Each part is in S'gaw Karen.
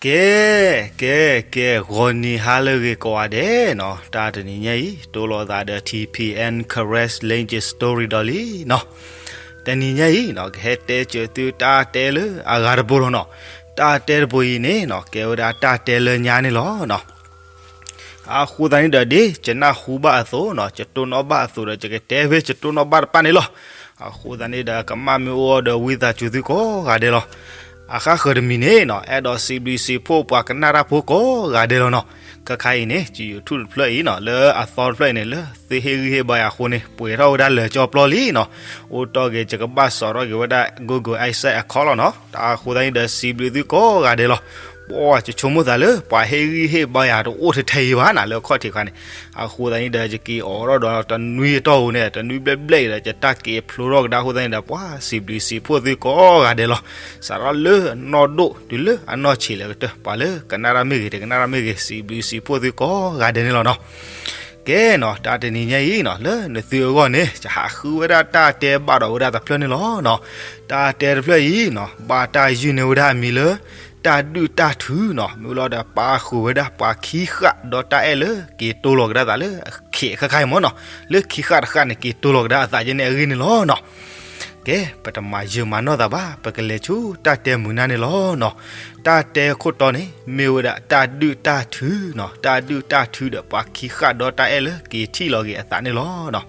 ကဲ ကဲ ကဲ ဂီၤနံၤဟါလၢအဂ့ၤကိးဂၤဒဲးနီၤ, တၢ်တနံၤညါအံၤ တိလိာ်သးဒီး ထံၣ်ဖံၣ်အဲၣ် Karen Language Story ဒီးလံနီၤ. တနံၤညါအံၤနီၤ ကဟဲတဲစၢၤသုတၢ်တဲလၢအဂၤတဘိလီၤနီၤ. တၢ်တဲတဘိအံၤန့ၣ်နီၤ ကဲဝဲဒၣ်တၢ်တဲလၢညါန့ၣ်လီၤနီၤ. အဃိသတးန့ၣ်ဒီး ဒ်ယနၢ်ဟူဘၣ်အသိးနီၤ, ယတိၢ်နီၣ်ဘၣ်အသိးဒီး ယကတဲဖဲယတိၢ်နီၣ်ဘၣ်တဖၣ်န့ၣ်လီၤ. အဃိသတးန့ၣ်ဒီး ကမၣ်မ့ၢ်အိၣ်ဒီး ဝံသးစူၤသုကိးဂၤဒဲးလီၤ. အဃၣ်ဃၢၤတမံၤန့ၣ်နီၤ အဲၣ်ဒိးစံးဘျုးစံးဖှိၣ်ပှၤကနၣ်တၢ်ဖိကိးဂၤဒဲးလီၤနီၤ. ခဲခါအံၤန့ၣ် ယ YouTube တဖျၢၣ်အံၤနီၤ လၢအသီတဖျၢၣ်အံၤန့ၣ် လၢသုဟ့ၣ်ဂံၢ်ဟ့ၣ်ဘါယၤအဃိန့ၣ် ပှဲၤထီၣ်ဝဲဒၣ်လၢာ်ကၠီပျီလံနီၤ. အိၣ်တ့ၢ်ဂ့ၤ ယကဘၣ်စိာ်ထီၣ်က့ၤဝဲဒၣ် Google AdSense account လီၤနီၤ. တၢ်အဃိသတးန့ၣ်ဒီး စံးဘျုးသုကိးဂၤဒဲးလီၤ. ပှၤ ယဆိကမိၣ်သးလၢ ပှၤဟ့ၣ်ဂံၢ်ဟ့ၣ်ဘါယၤတအိၣ်ထဲထဲအံၤဘၣ်နီၤ လၢအခီၣ်ထံးခါန့ၣ်. အဃိသတးန့ၣ်ဒီး ယက့ၤအိးထီၣ်ဒီးတနွံအတီၢ်ပူၤန့ၣ် တနွံဘျဲၣ်ဘျဲၣ်အံၤဒီး ယတၢ်က့ၤဖျိထီၣ်ကဒါအဃိသတးန့ၣ်ဒီး ပှၤ စံးဘျုးစံးဖှိၣ်သုကိးဂၤဒဲးလီၤ. စးထီၣ်လၢနီၢ်ဒိၣ်တုၤလၢအနီၢ်ဆံးလၢကတၢၢ် ပှၤလၢကနၣ်တၢ်မ့ၢ်ဂ့ၤ တကနၣ်တၢ်မ့ၢ်ဂ့ၤ စံးဘျုးစံးဖှိၣ်သုကိးဂၤဒဲးန့ၣ်လီၤနီၤ. ကဲနီၤ တၢ်တနံၤညါအံၤနီၤ လၢနသုအဂီၢ်န့ၣ် ယဟးဃုဝဲဒၣ်တၢ်တဲဘၣ်ဒီးဝဲဒၣ်တဖျၢၣ်န့ၣ်လီၤနီၤ. တၢ်တဲတဖျၢၣ်အံၤနီၤ ဘၣ်တၢ်ယုၢ်န့ၢ်ဝဲဒၣ်အမံၤလၢ တၢ်ဒုၣ်တၢ်ထုနီၤ. မ့ၢ်လီၤဒီး ပာ်ဃုာ်ဝဲဒၣ်ပှၤခံဃၣ်ဒီးတၢ်အဲၣ်လၢ က့ၤတိၢ်လီၤကဒါအသးလၢ အခ့အခါခါအံၤမ့ၢ်နီၤ. လၢခံဃၣ်တဃၣ်န့ၣ် က့ၤတိၢ်လီၤကဒါအသးယဲန့ၣ်အဂ့ၢ်န့ၣ်လီၤနီၤ. ကဲ ပတမၤယၢၤမၤနီၢ်သးဘၣ် ပကလဲၤဆူတၢ်တဲမုာ်နၢ်န့ၣ်လီၤနီၤ. တၢ်တဲခိၣ်တီန့ၣ် မ့ၢ်ဝဲဒၣ်တၢ်ဒုၣ်တၢ်ထုနီၤ. တၢ်ဒုၣ်တၢ်ထုဒီးပှၤခံဃၣ်ဒီးတၢ်အဲၣ်လၢက့ၤထံၣ်လီၤက့ၤအသးန့ၣ်လီၤနီၤ.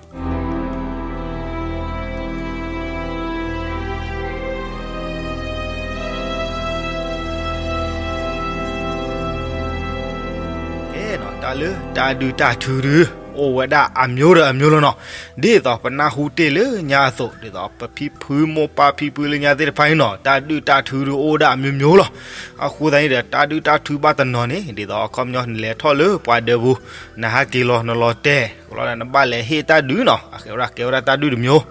ကဲနီၤ တၢ်လၢတၢ်ဒုၣ်တၢ်ထုဒုး အိၣ်ဝဲဒၣ်အမျိုးဒီးအမျိုးလီၤနီၤ. ဒ်သိးပနၢ်ဟူတ့ၢ်လၢညါအသိး ဒ်သိးပဖံဖုမိၢ်ပၢ်ဖံဖုလၢညါသ့ၣ်တဖၣ်န့ၣ်နီၤ တၢ်ဒုၣ်တၢ်ထုဒုးအိၣ်ဝဲဒၣ်အမျိုးမျိုးလီၤ. အဃိသတးန့ၣ်ဒီး တၢ်ဒုၣ်တၢ်ထုဘၣ်တနီၤန့ၣ် ဒ်သိးအခီပညီနလဲၤထီၣ်လၢပှၤဒၢးပူၤ နဟးက့ၤလီၤနလီၤတဲာ် လီၤဒီးနဘၣ်လဲၤဟ့ၣ်တၢ်ဒုးနီၤ. အကဲဝဲဒၣ် ကဲဝဲဒၣ်တၢ်ဒုၣ်တမျိုး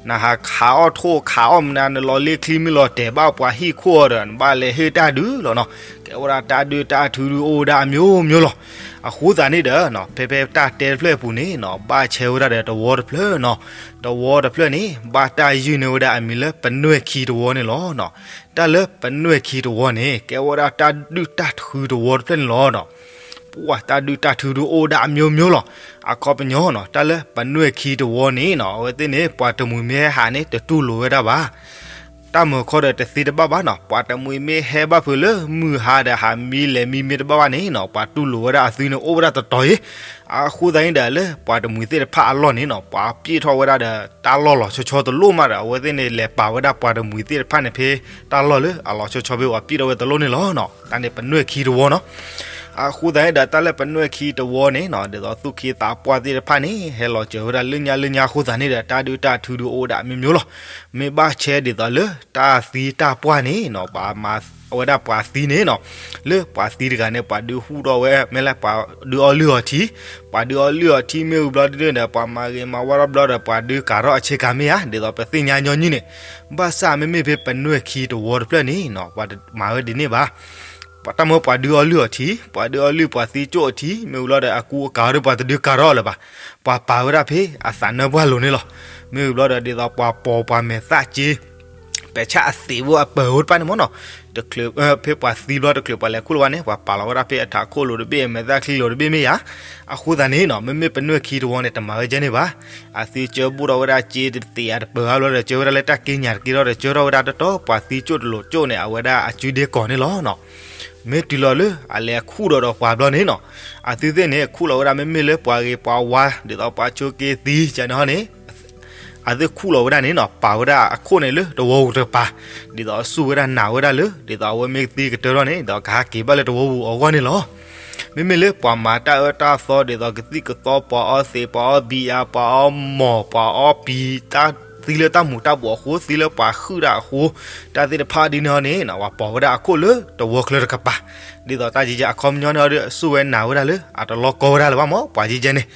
နဟးခးအီၣ်ထိၣ်ခးအီၣ်မနုၤ နလီၤလ့ချံမ့ၢ်လီၤတဲာ်ဘၣ်ပှၤဟံၣ်ခိၣ်အီၤဒီး နဘၣ်လဲၤဟ့ၣ်တၢ်ဒုးလီၤနီၤ. ကဲဝဲဒၣ်တၢ်ဒုၣ်တၢ်ထုဒုးအိၣ်ဝဲဒၣ်အမျိုးမျိုးလီၤ. အဃိသတးန့ၣ်ဒီး ဖဲဖဲတၢ်တဲတဖျၢၣ်အပူၤန့ၣ်နီၤ ဘၣ်ဆဲဝဲဒၣ်ဒီးတဝီတဖျၢၣ်နီၤ. တဝီတဖျၢၣ်န့ၣ် ဘၣ်တၢ်ယုၢ်န့ၢ်ဝဲဒၣ်အမံၤလၢပနွဲၢ်ခံတဝီန့ၣ်လီၤနီၤ. တၢ်လၢပနွဲၢ်ခံတဝီန့ၣ် ကဲဝဲဒၣ်တၢ်ဒုၣ်တၢ်ထုတဝီတဖျၢၣ်န့ၣ်လီၤနီၤ. ပှၤတၢ်ဒုၣ်တၢ်ထုဒုးအိၣ်ဝဲဒၣ်အမျိုးမျိုးလီၤ. အခီပညီနီၤ တၢ်လၢပနွဲၢ်ခံတဝီန့ၣ်နီၤ အဝဲသ့ၣ်န့ၣ် ပှၤတမှံၤမ့ၢ်ဟဲဟးန့ၣ် တတူၢ်လိာ်ဝဲဒၣ်ဘၣ်. တၢ်မုာ်ခီဒီးတသ့တဘၣ်ဘၣ်နီၤ. ပှၤတမှံၤမ့ၢ်ဟဲဘၣ်ဖုးလၢမုၢ်ဟါဒီးဟးမံလဲၤမံမ့ၢ်တဘၣ်ဘၣ်န့ၣ်နီၤ ပှၤတူၢ်လိာ်ဝဲဒၣ်အသုန့ၣ်အိၣ်ဝဲဒၣ်တတီၤအံၤ. အဃိသတးန့ၣ်ဒီး လၢပှၤတမှံၤသ့ၣ်တဖၣ်အလီၢ်န့ၣ်နီၤ ပှၤပျ့ၢ်ထီၣ်ဝဲဒၣ်ဒီးတၢ်လီၢ်လီၤဆီဆီတလိၣ်မးဒီး အဝဲသ့ၣ်န့ၣ် လဲၤပာ်ဝဲဒၣ်ပှၤတမှံၤသ့ၣ်တဖၣ်န့ၣ် ဖဲတၢ်လီၢ်လၢအလီၤဆီဆီဖဲပှၤပျ့ၢ်ထီၣ်ဝဲတလိၣ်န့ၣ်လီၤနီၤ. တၢ်န့ၣ်ပနွဲၢ်ခံတဝီနီၤ. အဃိသတးန့ၣ်ဒီး တၢ်လၢပနွဲၢ်ခံတဝီန့ၣ်နီၤ ဒ်သိးသူၣ်က့သးပှၢ်သ့ၣ်တဖၣ်န့ၣ် ဟဲလီၤစၢၤဝဲဒၣ်လၢညါလၢညါအဃိသတးန့ၣ်ဒီး တၢ်ဒုၣ်တၢ်ထုဒုးအိၣ်ဝဲဒၣ်အမျိုးမျိုးလီၤ. မ့ၢ်ဘၣ်ဆဲဒ်သိးလၢတၢ်သံတၢ်ပှၢ်န့ၣ်နီၤ ပှၤမၤဝဲဒၣ်ပှၤသံန့ၣ်နီၤ လၢပှၤသံတဂၤန့ၣ် ပှၤဒုးဟူးထီၣ်ဝဲ မ့ၢ်လၢပှၤဒုးအီလုၢ်အီၤထံ, ပှၤဒုးအီလုၢ်အီၤထံမ့ၢ်ဝံၤဘျီဒုးဒီး ပှၤမၤဂ့ၤမၤဝါထီၣ်ဘျီဒီး ပှၤဒုးကၤထီၣ်အဆ့ကၤမ့ၢ်ဧါ, ဒ်သိးပသ့ၣ်ညါညီနုၢ်န့ၣ်. ဘၣ်ဆၣ်မ့မ့ၢ်ဖဲပနွဲၢ်ခံတဝီတဖျၢၣ်န့ၣ်နီၤ ပှၤတမၤဝဲဒ်န့ၣ်ဘၣ်. တၢ်မ့ၢ်ပှၤဒုးအီလုၢ်အီၤထံ, ပှၤဒုးအီလုၢ်ပှၤသံကၠိၣ်အီၤထံ မ့ၢ်ဝံၤဘျီဒီး အကူအကၤအီၤဒီး ပှၤတဒုးကၤထီၣ်လၢၤဘၣ်. ပှၤပာ်ဝဲဒၣ်ဖဲအသးနၢပှၢ်လိၤန့ၣ်လီၤ. မ့ၢ်ဝံၤဘျီဒီးဒ်သိးပှၤပိာ်ပှၤမဲာ်သၣ်က့ ပဲာ်ဆၣ်အသံးဖိအပၢၤဖိတဖၣ်န့ၣ်မ့ၢ်နီၤ, တချုး ဖဲပှၤသံဘျီတချုးပှၤလဲၤခူၣ်လီၤဝဲန့ၣ် ပှၤပာ်လီၤဝဲဒၣ်ဖဲအထးခိၣ်လိၤတဘ့ၣ် မဲာ်သၣ်ချံလိၤတဘ့ၣ်မ့ၢ်ဧါ. အဃိသတးန့ၣ်နီၤ မ့မ့ၢ်ပနွဲၢ်ခံတဝီန့ၣ် တမၤဝဲကဲန့ၣ်ဘၣ်. အသုကၢဘူၣ်ထီၣ်ဝဲဒၣ်က့တသ့းဧါတပၢၤဧါဘျီဒီး ကၢဝဲဒၣ်လၢတၢ်က့ညၣ်တက့ထီၣ်ဒီး ကၢထီၣ်ဝဲဒၣ်တတီၤ ပှၤသံကၠိၣ်တလိာ်ကၠိၣ်န့ၣ် အဝဲဒၣ်အစုဒ့ကီၢ်န့ၣ်လီၤနီၤ. မ့ၢ်တုၤလီၤလၢအလဲၤခူၣ်ဒီးဒီးပှၤဘျီန့ၣ်နီၤ, အသုသ့ၣ်န့ၣ် ခူၣ်လီၤဝဲဒၣ်မ့မ့ၢ်လၢပှၤဂ့ၤပှၤဝါ ဒ်သိးပှၤဆိးက့သံကန့ၣ်ဟီန့ၣ် အသုခူၣ်လီၤဝဲဒၣ်န့ၣ်နီၤ ပာ်ဝဲဒၣ်အခိၣ်န့ၣ်လၢတဝီပူၤတကပၤ, ဒ်သိးအစူၢ်ဝဲဒၣ်နာ်ဝဲဒၣ်လၢ ဒ်သိးအဝဲမ့ၢ်သံကတၢၢ်ထီၣ်န့ၣ် ဒီးကဟးက့ၤဘၣ်လၢတဝီပူၤအဂီၢ်န့ၣ်လီၤ. မ့မ့ၢ်လၢပှၤမၤတၢ်အၢတၢ်သီ ဒ်သိးကသံၣ်ကသီ ပှၤအီသံး ပှၤအီဘံယၤ ပှၤအီမီၢ် ပှၤအီပံၤ တၢ်သံလၢတၢ်မူးတၢ်ဘှီးအဃိ သံလၢပှၤဟုၣ်တၢ်အဃိ တၢ်သ့ၣ်တဖၣ်ဒ်န့ၣ်ဟီန့ၣ် ပှၤပိာ်ဝဲဒၣ်အခိၣ်လၢတဝီချၢတကပၤ, ဒ်သိးတၢ်ယံကဲအခီပညီန့ၣ်ဒီး စူၢ်ဝဲနာ်ဝဲဒၣ်လၢ အတလီၢ်ကီဝဲဒၣ်လၢၤဘၣ်မ့ၢ် ပှၤယံကဲန့ၣ်,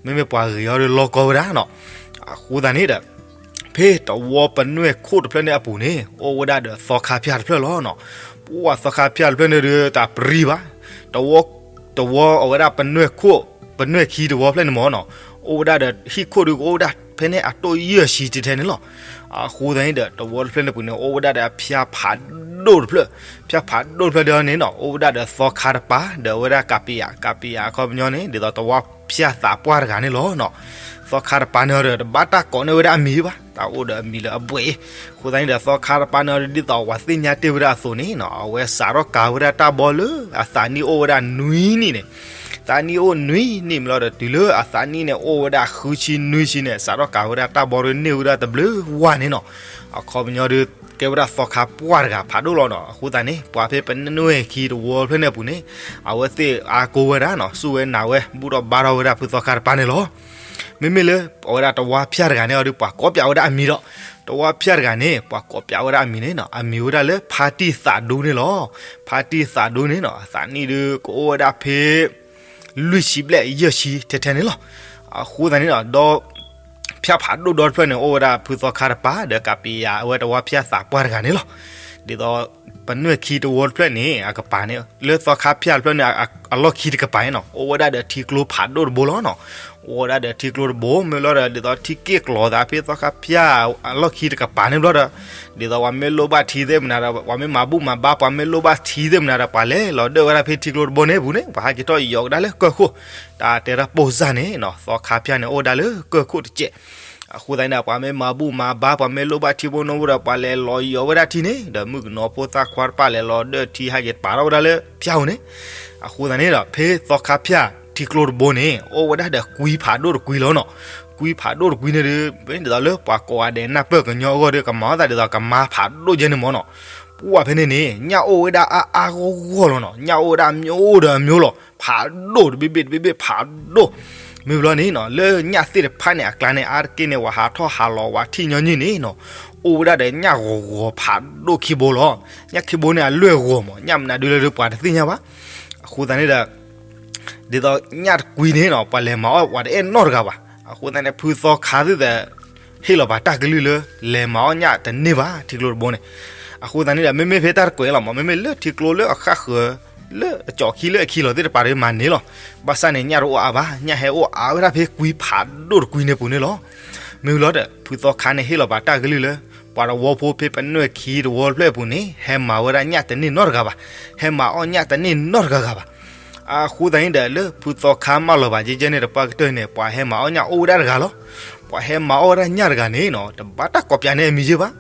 မ့မ့ၢ်ပှၤဂ့ၤအီၤဒီးလီၢ်ကီဝဲဒၣ်နီၤ. အဃိသတးန့ၣ်ဒီး ဖဲတဝီပနွဲၢ်ခိၣ်တဖျၢၣ်န့ၣ်အပူၤန့ၣ် အိၣ်ဝဲဒၣ်ဒီးသီခါဖၠၣ်တဖျၢၣ်လီၤနီၤ. ပှၤသီခါဖၠၣ်တဖျၢၣ်န့ၣ်ဒီးတၢ်ပြံဘၣ်, တဝီ တဝီအဝဲဒၣ်ပနွဲၢ်ခိၣ် ပနွဲၢ်ခံတဝီဖျၢၣ်န့ၣ်မ့ၢ်နီၤ, အိၣ်ဝဲဒၣ်ဒီးဟံၣ်ခိၣ်ဒုးကအိၣ်ဝဲဒၣ် ဖဲန့ၣ်အတိၢ်ယဲၢ်ဆံထဲထဲန့ၣ်လီၤ. အဃိသတးန့ၣ်ဒီး တဝီတဖျၢၣ်န့ၣ်ပူၤန့ၣ် အိၣ်ဝဲဒၣ်ဒီးဖၠၣ်ဖးဒိၣ်တဖျၢၣ်, ဖၠၣ်ဖးဒိၣ်တဖျၢၣ်ဒီးန့ၣ်နီၤ အိၣ်ဝဲဒၣ်ဒီးသီခါတပၤ ဒီးအဝဲဒၣ်ကးပံယၤ, ကးပံယၤအခီပညီန့ၣ် ဒ်သိးတဝီဖၠၣ်သးပှၢ်တဂၤန့ၣ်လီၤနီၤ. သီခါတပၤန့ၣ်ဒီး တဘၣ်တၢ်ကိးန့ၢ်ဝဲဒၣ်အမံၤဘၣ်, တၢ်အိၣ်ဒီးအမံၤလၢအဘှဲၣ်အံၤ. အဃိသတးန့ၣ်ဒီး သီခါတပၤန့ၣ်ဒီး ဒ်သိးပှၤသ့ၣ်ညါတ့ၢ်ဝဲဒၣ်အသိးန့ၣ်နီၤ အဝဲစးထီၣ်ကၤဝဲဒၣ်တၢ်ဘီလၢအသးနံၣ်အိၣ်ဝဲဒၣ်နွံနံၣ်န့ၣ် သးနံၣ်အိၣ်နွံနံၣ်မ့ၢ်လီၤဒီး တုၤလၢအသးနံၣ်န့ၣ်အိၣ်ဝဲဒၣ်ဃုဆံနွံဆံန့ၣ် စးထီၣ်ကၤဝဲဒၣ်တၢ်ဘီဒီးန့ၢ်ဝဲဒၣ်တဘျုးဝါန့ၣ်နီၤ. အခီပညီဒီး ကဲဝဲဒၣ်သီခါပှၢ်တဂၤဖးဒိၣ်လီၤနီၤ. အဃိသတးန့ၣ် ပှၤဖဲပနွဲၢ်ခံတဝီဖျၢၣ်န့ၣ်အပူၤန့ၣ် အဝဲသ့ၣ်အါကိးဝဲဒၣ်နီၤ စူၢ်ဝဲနာ်ဝဲ ဘူၣ်ထီၣ်ဘါထီၣ်ဝဲဒၣ်ဖုသီခါတပၤန့ၣ်လီၤ. မ့မ့ၢ်လၢ အဝဲဒၣ်တဝီဖၠၣ်တဂၤန့ၣ်အီၤဒီး ပှၤကိးပျးဝဲဒၣ်အမံၤဒီး တဝီဖၠၣ်တဂၤန့ၣ် ပှၤကိးပျးဝဲဒၣ်အမံၤန့ၣ်နီၤ အမံၤဝဲဒၣ်လၢဖါတံၢ်သးဒူန့ၣ်လီၤ. ဖါတံၢ်သးဒူန့ၣ်နီၤ အသးနံၣ်ဒီးကအိၣ်ဝဲဒၣ်ဖဲ လွံၢ်ဆံဘျဲၣ်ယဲၢ်ဆံထဲထဲန့ၣ်လီၤ. အဃိသတးန့ၣ်ဒီး ဖၠၣ်ဖးဒိၣ်ဒီတဖျၢၣ်န့ၣ် အိၣ်ဝဲဒၣ်ဖုသီခါတပၤ ဒီးကးပံယၤအဝဲတဝီဖၠၣ်သးပှၢ်တဂၤန့ၣ်လီၤ. ဒ်သိး ပနွဲၢ်ခံတဝီတဖျၢၣ်န့ၣ် အကပၤန့ၣ် လၢသီခါဖၠၣ်တဖျၢၣ်န့ၣ် အလီၢ်ခံတကပၤန့ၣ်နီၤ အိၣ်ဝဲဒၣ်ဒီးထံကျိဖးဒိၣ်တဘိလီၤနီၤ. အိၣ်ဝဲဒၣ်ဒီးထံကျိတဘိ မ့ၢ်လီၤဒီး ဒ်သိးထံက့ၣ်ကျီၤသးဖဲသီခါဖၠၣ်အလီၢ်ခံတကပၤန့ၣ်ဘျီဒီး ဒ်သိးပှၤမ့ၢ်လိၣ်ဘၣ်ထံသ့ၣ်မနၤဒီး ပှၤမ့ၢ်မၤဘူၣ်မၤဘါ ပှၤမ့ၢ်လိၣ်ဘၣ်ထံသ့ၣ်မနၤဒီး ပှၤလဲၤလီၤဒၢၣ်ဝဲဒၣ်ဖဲထံကျိတဘိန့ၣ်အပူၤန့ၣ် ပှၤဟဲက့ၤထီၣ်ယီၤကဒါလၢကၢၢ်ခိၣ် တၢ်တဲဒၣ်ပိၢ်စၢ်န့ၣ်နီၤ သီခါဖၠၣ်န့ၣ်အိၣ်ဝဲဒၣ်လၢကၢၢ်ခိၣ်တစဲး. အဃိသတးန့ၣ်ဒီး ပှၤမ့ၢ်မၤဘူၣ်မၤဘါ ပှၤမ့ၢ်လိၣ်ဘၣ်ထံဖိနီၢ်ဖိဒီး ပှၤလဲၤလီၤယီၤဝဲဒၣ်ထံန့ၣ် ဒီးမုၣ်ကနီၤဖိသၣ်ခွါတဖၣ်လဲၤလီၤဒၢၣ်ထံဟဲက့ၤပာ်ထီၣ်ဝဲဒၣ်လၢဖၠၣ်အူန့ၣ်. အဃိသတးန့ၣ်ဒီး ဖဲသီခါဖၠၣ်ထံကျိတဘိန့ၣ် အိၣ်ဝဲဒၣ်ဒီးကွံဖးဒိၣ်တကွံလီၤနီၤ. ကွံဖးဒိၣ်တကွံန့ၣ်ဒီး ဒ်သိးလၢပှၤကိးဂၤဒဲးနၢ်ပၢၢ်ကညီအဂီၢ်ဒီး ကမၤအီၣ်သးဒ်သိးကမါဖးဒိၣ်ကဲန့ၣ်မ့ၢ်နီၤ. ပှၤဖဲန့ၣ်န့ၣ် ညၣ်အိၣ်ဝဲဒၣ်အါအါဂီၢ်ဂီၢ်လီၤနီၤ. ညၣ်အိၣ်ဝဲဒၣ်အမျိုးဒီးအမျိုးလီၤ. ဖးဒိၣ်တဘ့ၣ်ဘ့ၣ်တဘ့ၣ်ဘ့ၣ်ဖးဒိၣ် မ့ၢ်ဘျီန့ၣ်နီၤ လၢညၣ်သ့ၣ်တဖၣ်န့ၣ် အကျါန့ၣ် အါတက့ၢ်န့ၣ် ဝဲဟးထီၣ်ဟးလီၤဝဲထံၣ်ညီနုၢ်န့ၣ်နီၤ အိၣ်ဝဲဒၣ်ဒီးညၣ်ဂီၤဂီၤဖးဒိၣ်ခံဘိလီၤ. ညၣ်ခံဘိန့ၣ် အလွဲၢ်ဂီၤမး ညၣ်မနုၤဒုလၢပှၤတသ့ၣ်ညါဘၣ်. အဃိသတးန့ၣ်ဒီး ဒ်သိးညၣ်တကွံန့ၣ်နီၤ ပှၤလဲၤမၤအီၣ်ပှၤတအဲၣ်နီတဂၤဘၣ်. အဃိသတးန့ၣ် ဖုသီခါသ့ၣ်သး ဟ့ၣ်လီၤပာ်တၢ်ကလုၢ်လၢ လဲၤမၤအီၣ်ညၣ်တန့ၢ်ဘၣ် ထံကျိတဘိန့ၣ်. အဃိသတးန့ၣ်ဒီး မ့မ့ၢ်ဖဲတၢ်တကွဲးလီၤမး မ့မ့ၢ်လၢထံကျိလၢအဃၣ်ဃၢၤ လၢအကၠီၤခံလၢအခံလီၤသ့ၣ်တဖၣ်ဒီးမၤန့ၢ်လီၤ. ဘၣ်ဆၣ်န့ၣ် ညၣ်တအိၣ်အါဘၣ် ညၣ်ဟဲအိၣ်အါဝဲဒၣ်ဖဲကွံဖးဒိၣ်တကွံန့ၣ်ပူၤန့ၣ်လီၤ. မ့ၢ်လီၤဒီး ဖုသီခါန့ၣ်ဟ့ၣ်လီၤပာ်တၢ်ကလုၢ်လၢ ပှၤတဝီဖိဖဲပနွဲၢ်ခံတဝီတဖျၢၣ်အပူၤန့ၣ် ဟဲမၤဝဲဒၣ်ညၣ်တန့ၢ်နီတဂၤဘၣ်. ဟဲမၤအီၣ်ညၣ်တန့ၢ်နီတဂၤဂၤဘၣ်. အဃိသတးန့ၣ်ဒီး လၢဖုသီခါမၢလီၤဘၣ်ကဲကဲန့ၣ် တပှၢ်ကတၢၢ်န့ၣ် ပှၤဟဲမၤအီၣ်ညၣ်အိၣ်ဝဲဒၣ်တဂၤလီၤ. ပှၤဟဲမၤအီၣ်ဝဲဒၣ်ညၣ်တဂၤန့ၣ်နီၤ တဘၣ်တၢ်ကိးပၠးန့ၢ်အမံၤယ့ၢ်ဘၣ်.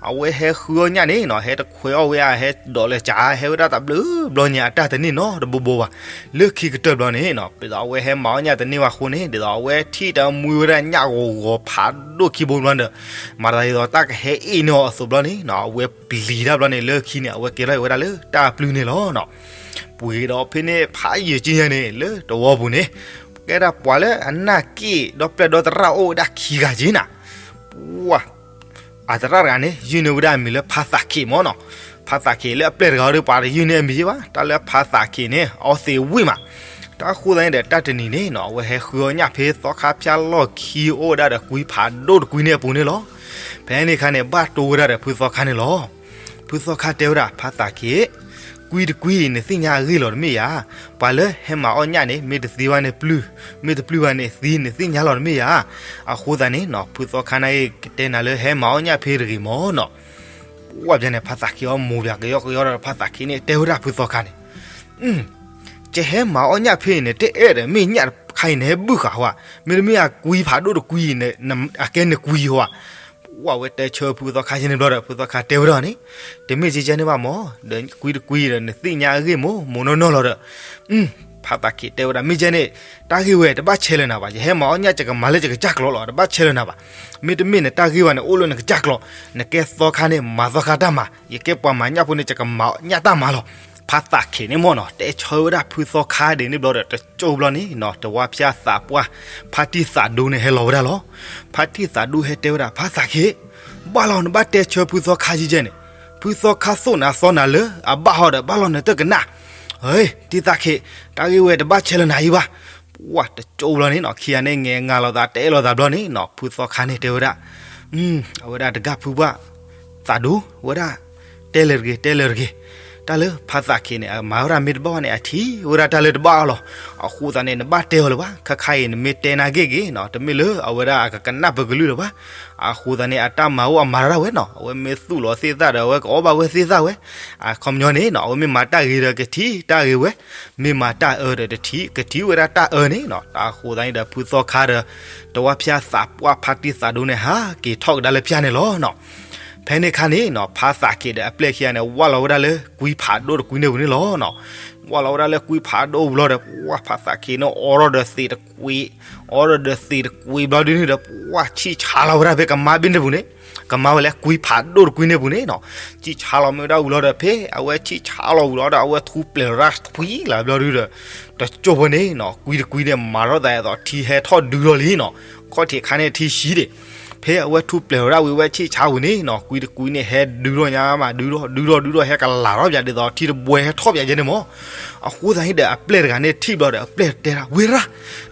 အဝဲဟဲဃုအီၣ်ညၣ်န့ၣ်နီၤ ဟဲတခွဲအီၣ်ဝဲဧါ ဟဲဒိးလဲၤကး ဟဲဝဲဒၣ်တဘျုးဘျီညါ အတၢ်တန့ၢ်နီတဘိဘိဘၣ်. လၢခံကတၢၢ်ဘျီန့ၣ်နီၤ ဒ်သိးအဝဲဟဲမၤအီၣ်ညၣ်တန့ၢ်ဘၣ်အဃိန့ၣ် ဒ်သိးအဝဲထံၣ်တၢ်မူဝဲဒၣ်ညၣ်ဂီၤဂီၤဖးဒိၣ်ခံဘိဘျီဒီး မၤသးဒ်သိးတၢ်ကဟဲအ့ၣ်န့ၢ်အီၤအသိးဘျီန့ၣ်နီၤ အဝဲပျံၤတၢ်ဘျီန့ၣ် လၢခံန့ၣ် အဝဲကဲထီၣ်ဝဲဒၣ်လၢတၢ်ပျုၢ်န့ၣ်လီၤနီၤ. ပှ့ၤဒီးဖဲန့ၣ်ဖးယံာ်က့ညါန့ၣ် လၢတဝီပူၤန့ၣ် ကဲဒၣ်ပှၤလၢအနၢ်က့ၣ်ဒီပျဲၢ်ဒီသရၣ်အိၣ်ဝဲဒၣ်ခံဂၤက့နၤ ပှၤ အသရၣ်တဂၤန့ၣ် ယုၢ်န့ၢ်ဝဲဒၣ်အမံၤလၢဖါသးခ့မ့ၢ်နီၤ. ဖါသးခ့လၢအပျဲၢ်တဂၤအီၤဒီး ပှၤတယုၢ်န့ၢ်အမံၤယ့ၢ်ဘၣ်. တၢ်လၢဖါသးခ့န့ၣ် အီသံးဝံၣ်မး. တၢ်ဃိသတးန့ၣ်ဒီး တၢ်တနံၤန့ၣ်နီၤ အဝဲဟဲဃုအီၣ်ညၣ်ဖဲသီခါဖၠၣ်လီၢ်ခံအိၣ်ဝဲဒၣ်ဒီးကွံဖးဒိၣ်တကွံန့ၣ်အပူၤန့ၣ်လီၤ. ဖဲန့ၣ်အခါန့ၣ် ဘၣ်တိၢ်ဝဲဒၣ်ဒီးဖုသီခါန့ၣ်လီၤ. ဖုသီခါတဲဝဲဒၣ် ဖါသးခ့ ကွံတကွံအံၤ နသ့ၣ်ညါအဂ့ၢ်လီၤတမ့ၢ်ဧါ. ပှၤလၢဟဲမၤအီၣ်ညၣ်န့ၣ် မ့ၢ်တသံဘၣ်န့ၣ်ပျုၢ်, မ့ၢ်တပျုၢ်ဘၣ်န့ၣ်သံ နသ့ၣ်ညါလီၤတမ့ၢ်ဧါ. အဃိသတးန့ၣ်နီၤ ဖုသီခါန့ၣ်ကတဲနၤလၢဟဲမၤအီၣ်ညၣ်ဖဲတဂ့ၤမ့ၢ်နီၤ. ဝဲန့ၣ်ဖါသးခ့အီၤမိၢ်ပၠးကယီကယီဒီး ဖါသးခ့န့ၣ်တဲဝဲဒၣ်ဖုသီခါန့ၣ် ကဟဲမၤအီၣ်ညၣ်ဖဲအံၤန့ၣ် တအဲၣ်ဒီးမ့ၢ်ညၣ်တခါအံၤန့ၣ် ဟဲဘုၣ်ဃာ်ဟီဧါ. မ့တမ့ၢ်အကွံဖးဒိၣ်တကွံအံၤန့ၣ် အကဲန့ၣ်ကွံဟီဧါ. ဝဲတဲဆၢဖုသီခါယဲန့ၣ်ဘျီဒီး ဖုသီခါတဲဝဲဒၣ်န့ၣ် တမ့ၢ်ကဲကဲန့ၣ်ဘၣ်မ့ၢ်, ဒီးကွံတကွံဒီး နသ့ၣ်ညါအဂ့ၢ်မိၢ်မိၢ်နီၢ်နီၢ်လီၤဒီး ဖါသးခ့တဲဝဲဒၣ် မ့ၢ်ကဲန့ၣ် တၢ်ဂ့ၢ်ဝဲတဘၣ်ဆဲးလၢၤနၤဘၣ်. ယဟဲမၤအီၣ်ညၣ် ယကမၤလၢယကစၢ်ကျိာ်လီၤ. တဘၣ်ဆဲးလၢၤနၤဘၣ်. မ့တမ့ၢ်နတၢ်ဂ့ၢ်ဘၣ်န့ၣ် အိၣ်လၢနကစၢ်ကျိာ်. နကဲသီခါန့ၣ် မၤသီခါတၢ်မၤ, ယကဲပှၤမၤညၣ်ဖိန့ၣ် ယကမၤညၣ်တၢ်မၤလီၤ. ဖါသးခ့န့ၣ်မ့ၢ်နီၤ တဲဆၢဝဲဒၣ်ဖုသီခါဒ်န့ၣ်ဘျီဒီး တကၠိဘျီန့ၣ်နီၤ တဝါဖၠၣ်သးပှၢ် ဖါတံၢ်သးဒူန့ၣ်ဟဲလီၤဝဲဒၣ်လီၤ. ဖါတံၢ်သးဒူဟဲတဲဝဲဒၣ် ဖါသးခ့ ဘၣ်လီၤ နဘၣ်တဲဆၢဖုသီခါယဲယဲန့ၣ်, ဖုသီခါသိၣ်နၤသီနၤလၢအဘၣ်ဟီဒီး ဘၣ်လီၤနတကနၣ်. တံၢ်သးခ့ တၢ်ဂ့ၢ်ဝဲတဘၣ်ဆဲးလၢနၤအံၤဘၣ်. ပှၤတကၠိဘျီန့ၣ်နီၤ ခံဂၤန့ၣ် ငဲၤငါလိာ်သး တဲလိာ်သးဘျီန့ၣ်နီၤ ဖုသီခါန့ၣ်တဲဝဲဒၣ် အဝဲဒၣ်တဂၤဖုဘၣ် သးဒူဝဲဒၣ် တဲလၢာ်တဂ့ၤ တဲလၢာ်တဂ့ၤ. တၢ်လၢဖါသးခ့န့ၣ် အမၤဝဲဒၣ်မ့ၢ်တဘၣ်ဘၣ်န့ၣ် အထံၣ်ဝဲဒၣ်တၢ်လၢတဘၣ်အါလီၤ. အဃိသတးန့ၣ် နဘၣ်တဲအီၤလၢၤဘၣ်, ခဲခါအံၤနမ့ၢ်တဲနၤဂ့ၢ်ဂ့ၢ်နီၤ တမ့ၢ်လၢအဝဲဒၣ်အကကနၣ်ပကလုၢ်လၢၤဘၣ်. အဃိသတးန့ၣ် အတၢ်မၤအိၣ်အမၤတၢ်ဝဲနီၤ အဝဲမ့ၢ်သူၣ်လီၤသ့ၣ်သၣ်ဒီး အဝဲကအီၣ်ဘၣ်ဝဲသ့ၣ်သၣ်ဝဲ. အခီပညီန့ၣ်နီၤ အဝဲမ့ၢ်မၤတၢ်ဂ့ၤဒီးကထံၣ်တၢ်ဂ့ၤဝဲ, မ့ၢ်မၤတၢ်အၢဒီးတထံၣ် ကထံၣ်ဝဲဒၣ်တၢ်အၢန့ၣ်နီၤ. တၢ်အဃိသတးန့ၣ်ဒီး ဖုသီခါဒီး တဝါဖၠါသးပှၢ်ဖါတံၢ်သးဒိန့ၣ် ဟးက့ၤထီၣ်ကဒါလၢဖၠါန့ၣ်လီၤနီၤ. ဖဲန့ၣ်ခါန့ၣ်နီၤ ဖါသးခ့ဒီးအပျဲၢ်ခံဂၤန့ၣ် ဝၢ်လီၤဝဲဒၣ်လၢကွံဖးဒိၣ်တကွံန့ၣ်ပူၤန့ၣ်လီၤနီၤ. ဝၢ်လီၤဝဲဒၣ်လၢကွံဖးဒိၣ်ပူၤလီၤဒီး ပှၢ်ဖါသးခ့န့ၣ် အိးထီၣ်ဒီးသံးတကွံ, အိးထီၣ်ဒီးသံးတကွံဘျီဒုန့ၣ်ဒီး ပှၢ်ဆံၣ်ဆါလီၤဝဲဒၣ်ဖဲကမါဘ့ၣ်န့ၣ်ပူၤန့ၣ်, ကမါဝဲလၢကွံဖးဒိၣ်တကွံန့ၣ်ပူၤန့ၣ်နီၤ. ဆံၣ်ဆါလီၤမ့ၢ်ဝဲဒၣ်ဝံၤလီၤဒီး ဖဲအဝဲဆံၣ်ဆါလီၤဝံၤလီၤဒီး အဝဲထူပျဲၢ်လီၤဒၣ်ထွံလၢဘျီဒုဒီး တစိၢ်ဖိန့ၣ်နီၤ ကွံတကွံန့ၣ် မၤထီၣ်သးဒ်သိးထံဟဲထီၣ်ဒုထီၣ်လံနီၤ. ခီၣ်ထံးခါန့ၣ်ထံဆံးဒံး, ဖဲအဝဲထူပျဲၢ်လီၤဒၣ်ဝံၤဝဲဆံၣ်ဆါဝံၤန့ၣ်နီၤ ကွံတကွံန့ၣ် ဟဲဒုထီၣ်ညါမး ဒုထီၣ် ဒုထီၣ် ဒုထီၣ် ဟဲကလၤထီၣ်ပၠးဒ်သိးထံတဘှဲဟဲထီၣ်ပၠးကဲန့ၣ်မး. အဃိသတးန့ၣ်ဒီး အပျဲၢ်တဂၤန့ၣ်ထံၣ်ဘျီဒီး အပျဲၢ်တဲဒၣ် ဝ့ၢ်ရၣ်,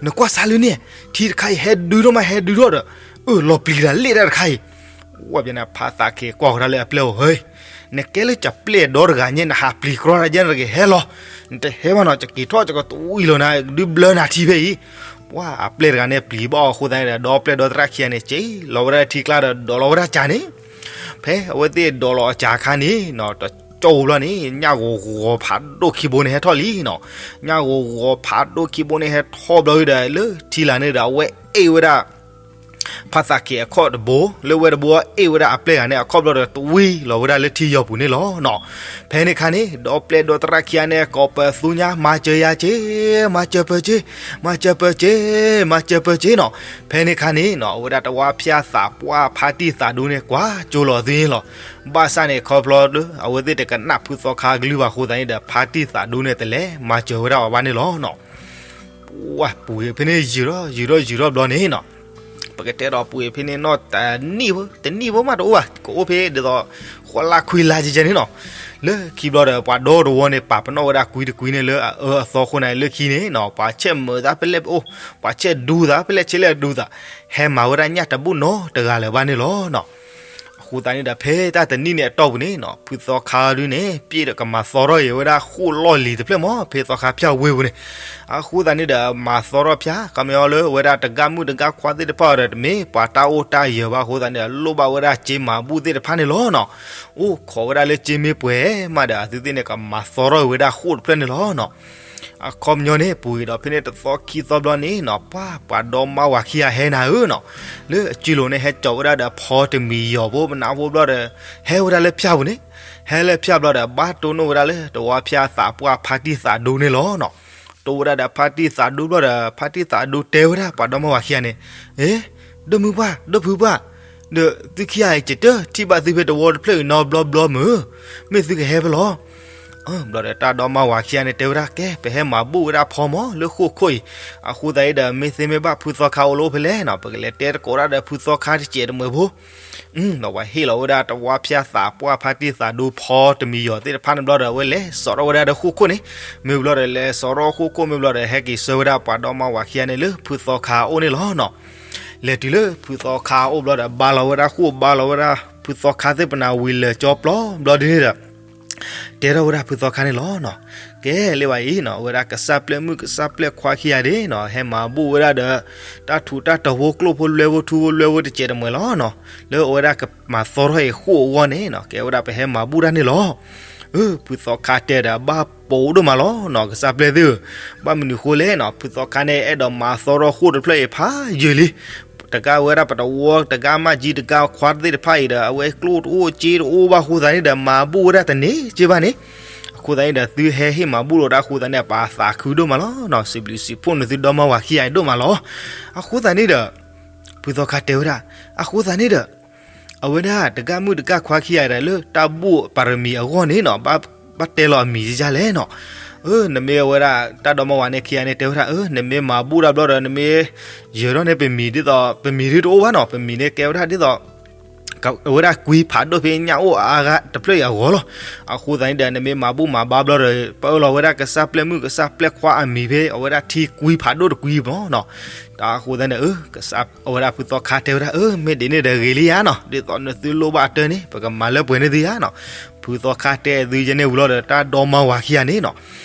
နကွၢ်စၢ်လၢန့ၣ်, ထံတခါအံၤဟဲဒုထီၣ်မး ဟဲဒုထီၣ်ဒီး အၢၣ်လီၤပျံၤတၢ်လ့ၣ်တၢ်တခါအံၤ. ဝဲပျဲၢ်န့ၣ် ဖါသးခ့ကွၢ်ဃီၤဒၣ်လၢအပျဲၢ်အအိၣ် ဟ့, နကဲလၢကပျဲၢ်ဒီတဂၤညါ နဟးပျံၤကြီတၢ်ယဲန့ၣ်တဂ့ၤ ဟဲလီၤ. နတဟဲဘၣ်နီၤ ယက့ၤထီၣ် ယကတဝံၤလီၤနၤ ဒုဘျၢနၤထံဖဲအံၤ. ပှၢ်အပျဲၢ်တဂၤန့ၣ် ပျံၤဘၣ်အီၤအဃိသတးန့ၣ်ဒီး ဒီပျဲၢ်ဒီသရၣ်ခံဂၤန့ၣ် က့ၤလီၤဝဲဒၣ်ထံကျါဒီး ဒိးလီၤဝဲဒၣ်ကၢန့ၣ်. ဖဲအဝဲသ့ၣ်ဒိးလီၤအကၢခါန့ၣ်နီၤ တကၠီၣ်ဝံၤဘျီန့ၣ် ညၣ်ဂိၤဂီၤဖးဒိၣ်ခံဘိန့ၣ်ဟဲထီၣ်လံနီၤ. ညၣ်ဂိၤဂီၤဖးဒိၣ်ခံဘိန့ၣ်ဟဲထီၣ်ဘျီဒီး လၢထံလာ်န့ၣ်ဒီး အဝဲအ့ၣ်ဝဲဒၣ် ဖါသးခ့အခီၣ်တဘိ, လၢဝဲတဘိအ့ၣ်ဝဲဒၣ်အပျဲၢ်ဂၤန့ၣ် အခီၣ်ဘျီဒီးတဝံၤလီၤဝဲဒၣ်လၢထံယီၤပူၤန့ၣ်လီၤနီၤ. ဖဲန့ၣ်ခါန့ၣ် ဒီပျဲၢ်ဒီသရၣ်ခံဂၤန့ၣ် ကိးပသူညါ မၤစၢၤယၤက့ၤ, မၤစၢၤပၢၤက့ၤ, မၤစၢၤပၢၤက့ၤ, မၤစၢၤပၢၤက့ၤနီၤ. ဖဲန့ၣ်ခါန့ၣ်နီၤ အဝဲဒၣ်တဝါဖၠါသးပှၢ်ဖါတံၢ်သးဒိန့ၣ် ကွၢ်ကၠိလီၤအသးန့ၣ်လီၤ. ဘၣ်ဆၣ်န့ၣ် ခီဖျိလၢ အဝဲသ့ၣ်တကနၣ်ဖုသီခါကလုၢ်ဘၣ်အဃိသတးန့ၣ်ဒီး ဖါတံၢ်သးဒိန့ၣ် တလဲၤမၤစၢၤဝဲဒၣ်အီၤဘၣ်န့ၣ်လီၤနီၤ. ပှၢ်ပူၤဖဲန့ၣ်ယုာ်ထီၣ်ယုာ်ထီၣ်ယုာ်ထီၣ်ဘျီန့ၣ်နီၤ, ပကတဲဒီးပူၤဖဲန့ၣ်နီၢ်တနံၣ်ဖိ တနံၣ်ဖိမးတအိၣ်ဘၣ် ကအိၣ်ဖဲဒ်သိး ဃီလါခွံလါကဲကဲန့ၣ်နီၤ. လၢခံဘျီဒီး ပှၤဒီတဝီန့ၣ် ပာ်ပနီၣ်ဝဲဒၣ်ကွံတကွံန့ၣ်လၢအအၢအသီအဃိန့ၣ် လၢခံန့ၣ်နီၤ ပှၤဆဲးမုာ်သးဖဲလဲၣ်ပအိၣ်, ပှၤဆဲးဒူသးဖဲလဲၣ်ဆဲးလဲၣ်ဒူသး, ဟဲမၤဝဲဒၣ်ညၣ်တဘူၣ်နီတဂၤလၢၤဘၣ်န့ၣ်လီၤနီၤ. အဃိသတးန့ၣ်ဒီး ဖဲတၢ်တနံၣ်န့ၣ်အတီၢ်ပူၤန့ၣ်နီၤ ဖုသီခါဒုန့ၣ် ပျဲၢ်ဒီးကမၤသီထီၣ်အံၤဝဲဒၣ်ဃိၣ်လီၢ်လံၤတဖျၢၣ်မး ဖဲသီခါဖၠၣ်ဝ့ၢ်ပူၤန့ၣ်. အဃိသတးန့ၣ်ဒီး မၤသီထီၣ်ဖၠၣ် ခီပညီလၢအဝဲဒၣ်တဂၤမုၣ်တဂၤခွါသ့ၣ်တဖၣ်ဒီး တမ့ၢ်ပှၤတၢ်အိၣ်တၢ်ယၢၤဘၣ်အဃိသတးန့ၣ်ဒီး လိၣ်ဘၣ်ဝဲဒၣ်စ့မၤဘူၣ်သ့ၣ်တဖၣ်န့ၣ်လီၤနီၤ. အိၣ်ခိးဝဲဒၣ်လၢစ့မ့ၢ်ပှဲၤမးဒီး အသုသ့ၣ်န့ၣ် ကမၤသီထီၣ်အံၤဝဲဒၣ်ဃိၣ်တဖျၢၣ်န့ၣ်လီၤနီၤ. အခီပညီန့ၣ် ပူၤဂ့ၤဒီးဖဲန့ၣ်တသီခံသီဘျီန့ၣ်နီၤ ပှၤပှၤဒီမါဝၤခံဂၤဟဲနၤဧၢနီၤ, လၢအစုလိၤန့ၣ် ဟဲကၠီၤဝဲဒၣ်ဒီးဖီတမံၤယီၤဖိပနၢ်ဖိဘျီဒီး ဟဲဝဲဒၣ်လၢဖၠၣ်ပူၤန့ၣ်, ဟဲလၢဖၠၣ်ဘျီဒီး ဘၣ်တိၢ်နီၣ်ဝဲဒၣ်လၢတဝါဖၠါသးပှၢ်ဖါတံၢ်သးဒိန့ၣ်လီၤနီၤ. တိၢ်ဝဲဒၣ်ဒီးဖါတံၢ်သးဒိဘျီဒီး ဖါတံၢ်သးဒိတဲဝဲဒၣ်ပှၤဒီမါဝၤခံဂၤန့ၣ်, အ့, ဒီမုၢ်ပှၢ် ဒီဖုပှၢ်, ဒီးသုခံဂၤအံၤ ယတထံၣ်ဘၣ်သုဖဲတဝီတဖျၢၣ်အံၤနီတဘျီဘျီမုၢ်, မ့ၢ်သုကဟဲဖဲလဲၣ်. ဘျီဒီးတၢ်ဒီမါဝၤခံဂၤန့ၣ် တဲဝဲဒၣ် ကဲ ပဟဲမၤဘူၣ်ဝဲဒၣ်ဖီမးလၢဃိၣ်ခိၣ်အံၤ, အဃိသတးအံၤဒီး မ့ၢ်သ့မ့ၢ်ဘၣ်ဖုသီခါအိၣ်လၢအိၣ်ဖဲလဲၣ်နီၤ, ပကလဲၤတဲသကိးတၢ်ဒီးဖုသီခါတစဲးတမှဲၤဖိ. ဒီးပှၤဟ့ၣ်လီၤဝဲဒၣ်တဝါဖၠါသးပှၢ်ဖါတံၢ်သးဒိဖီတမံၤယီၤသ့ၣ်တဖၣ်န့ၣ် ဘျီဒီး အဝဲလဲၤစိာ်ထီၣ်ဝဲဒၣ်ဒီးဃိၣ်ခိၣ်န့ၣ်, မ့ၢ်ဘျီဒီးလဲၤစိာ်ထီၣ်ဃိၣ်ခိၣ်မ့ၢ်ဘျီဒီး ဟဲက့ၤဆှၢဝဲဒၣ်ပှၤဒီမါဝၤခံဂၤန့ၣ်လၢဖုသီခါအအိၣ်န့ၣ်လီၤနီၤ. လဲၤတုၤလၢဖုသီခါအအိၣ်ဘျီဒီး ဘါလီၤဝဲဒၣ်ဃိၣ် ဘါလီၤဝဲဒၣ်ဖုသီခါသ့ၣ်ပနၢ်ဝံၤလၢာ်ကၠီပျီဘျီဒ်န့ၣ်ဒီး တဲထီၣ်ဝဲဒၣ်ဖုသီခါန့ၣ်လီၤနီၤ. ကဲလၢၤဘၣ်အံၤနီၤ အဝဲဒၣ်ကစၢ်ပျဲၢ်မုၣ်ကစၢ်ပျဲၢ်ခွါခံဂၤဒၣ်နီၤ ဟဲမၤဘူၣ်ဝဲဒၣ်ဒီး တၢ်ထူးတၢ်တီၤဖိကျိၣ်ဖိလွဲဖိထူဖိလွဲဖိတစဲးတမှဲၤလီၤနီၤ. လၢအဝဲဒၣ်ကမၤသီထီၣ်အံၤဃိၣ်အဂီၢ်န့ၣ်နီၤ ကဲဝဲဒၣ်ပဟဲမၤဘူၣ်တၢ်န့ၣ်လီၤ. ဖုသီခါတဲဒီး ဘၣ်ပိာ်ဒိၣ်မးလီၤနီၤ ကစၢ်ပျဲၢ်သ့ၣ်ဧၢ, ဘၣ်မနုၤဃိလဲၣ်နီၤ ဖုသီခါန့ၣ် အဲၣ်ဒိးမၤသီထီၣ်ဃိၣ်တဖျၢၣ်အံၤဖးယံာ်လံ တဂၤဝဲဒၣ်ပတဝီ တဂၤမးကံ တဂၤခွါသ့ၣ်တဖၣ်အံၤဒီး အဝဲကျိၣ်တအိၣ်စ့တအိၣ်ဘၣ်အဃိသတးန့ၣ်ဒီး မၤဘူၣ်ဝဲဒၣ်တန့ၢ်က့ဘၣ်န့ၣ်. အဃိသတးန့ၣ်ဒီး သုဟဲဟ့ၣ်မၤဘူၣ်လိာ်တၢ်အဃိသတးန့ၣ် ပသးခုဒိၣ်မးလီၤနီၤ. စံးဘျုးစံးဖှိၣ်နသုဒီမါဝၤခံဂၤဒိၣ်မးလီၤ. အဃိသတးန့ၣ်ဒီး ဖုသီခါတဲဝဲဒၣ် အဃိသတးန့ၣ်ဒီး အဝဲဒၣ်တဂၤမုၣ်တဂၤခွါခံဂၤဒီး လၢတၢ်ဘူၣ်ပၤရမံၤအဂီၢ်န့ၣ်နီၤ ဘၣ်တဲလီၤအမံၤဒ်လဲၣ်နီၤ. အၢ နမ့ၢ်အဝဲဒၣ်တၢ်ဒီမါဝၤန့ၣ်ခံဂၤန့ၣ် တဲဝဲဒၣ် အၢ နမ့ၢ်မၤဘူၣ်တၢ်ဘျီဒီး နမ့ၢ်ယၢၤထီၣ်န့ၣ် ပမံၤဒ်သိး ပမံၤဒ်တအိၣ်ဘၣ်နီၤ. ပမံၤန့ၣ်ကဲဝဲဒၣ်ဒ်သိး အဝဲဒၣ်ကွံဖးဒိၣ်ဖဲညၣ်အိၣ်အါဂၤတဖျၢၣ်အံၤအဂီၢ်လီၤ. အဃိသတးန့ၣ်ဒီး နမ့ၢ်မၤဘူၣ်မၤဘါဘျီဒီး ပအၢၣ်လီၤဝဲဒၣ်ကစၢ်ပျဲၢ်မုၣ်ကစၢ်ပျဲၢ်ခွါအမံၤဖဲ အဝဲဒၣ်ထံကွံဖးဒိၣ်တကွံမၢ်နီၤ. တၢ်အဃိသတးန့ၣ် အဝဲဒၣ်ဖုသီခါတဲဝဲဒၣ် အၢ မ့ၢ်ဒ်န့ၣ်ဒီးဂ့ၤလံယါနီၤ, ဒ်သိးနသုလိၣ်ဘၣ်အတၢ်န့ၣ် ပကမၤလၢပှဲၤန့ၢ်သုယါနီၤ. ဖုသီခါတဲသုယဲန့ၣ်ဝံၤလီၤဒီး တၢ်ဒီမါဝၤခံဂၤန့ၣ်နီၤ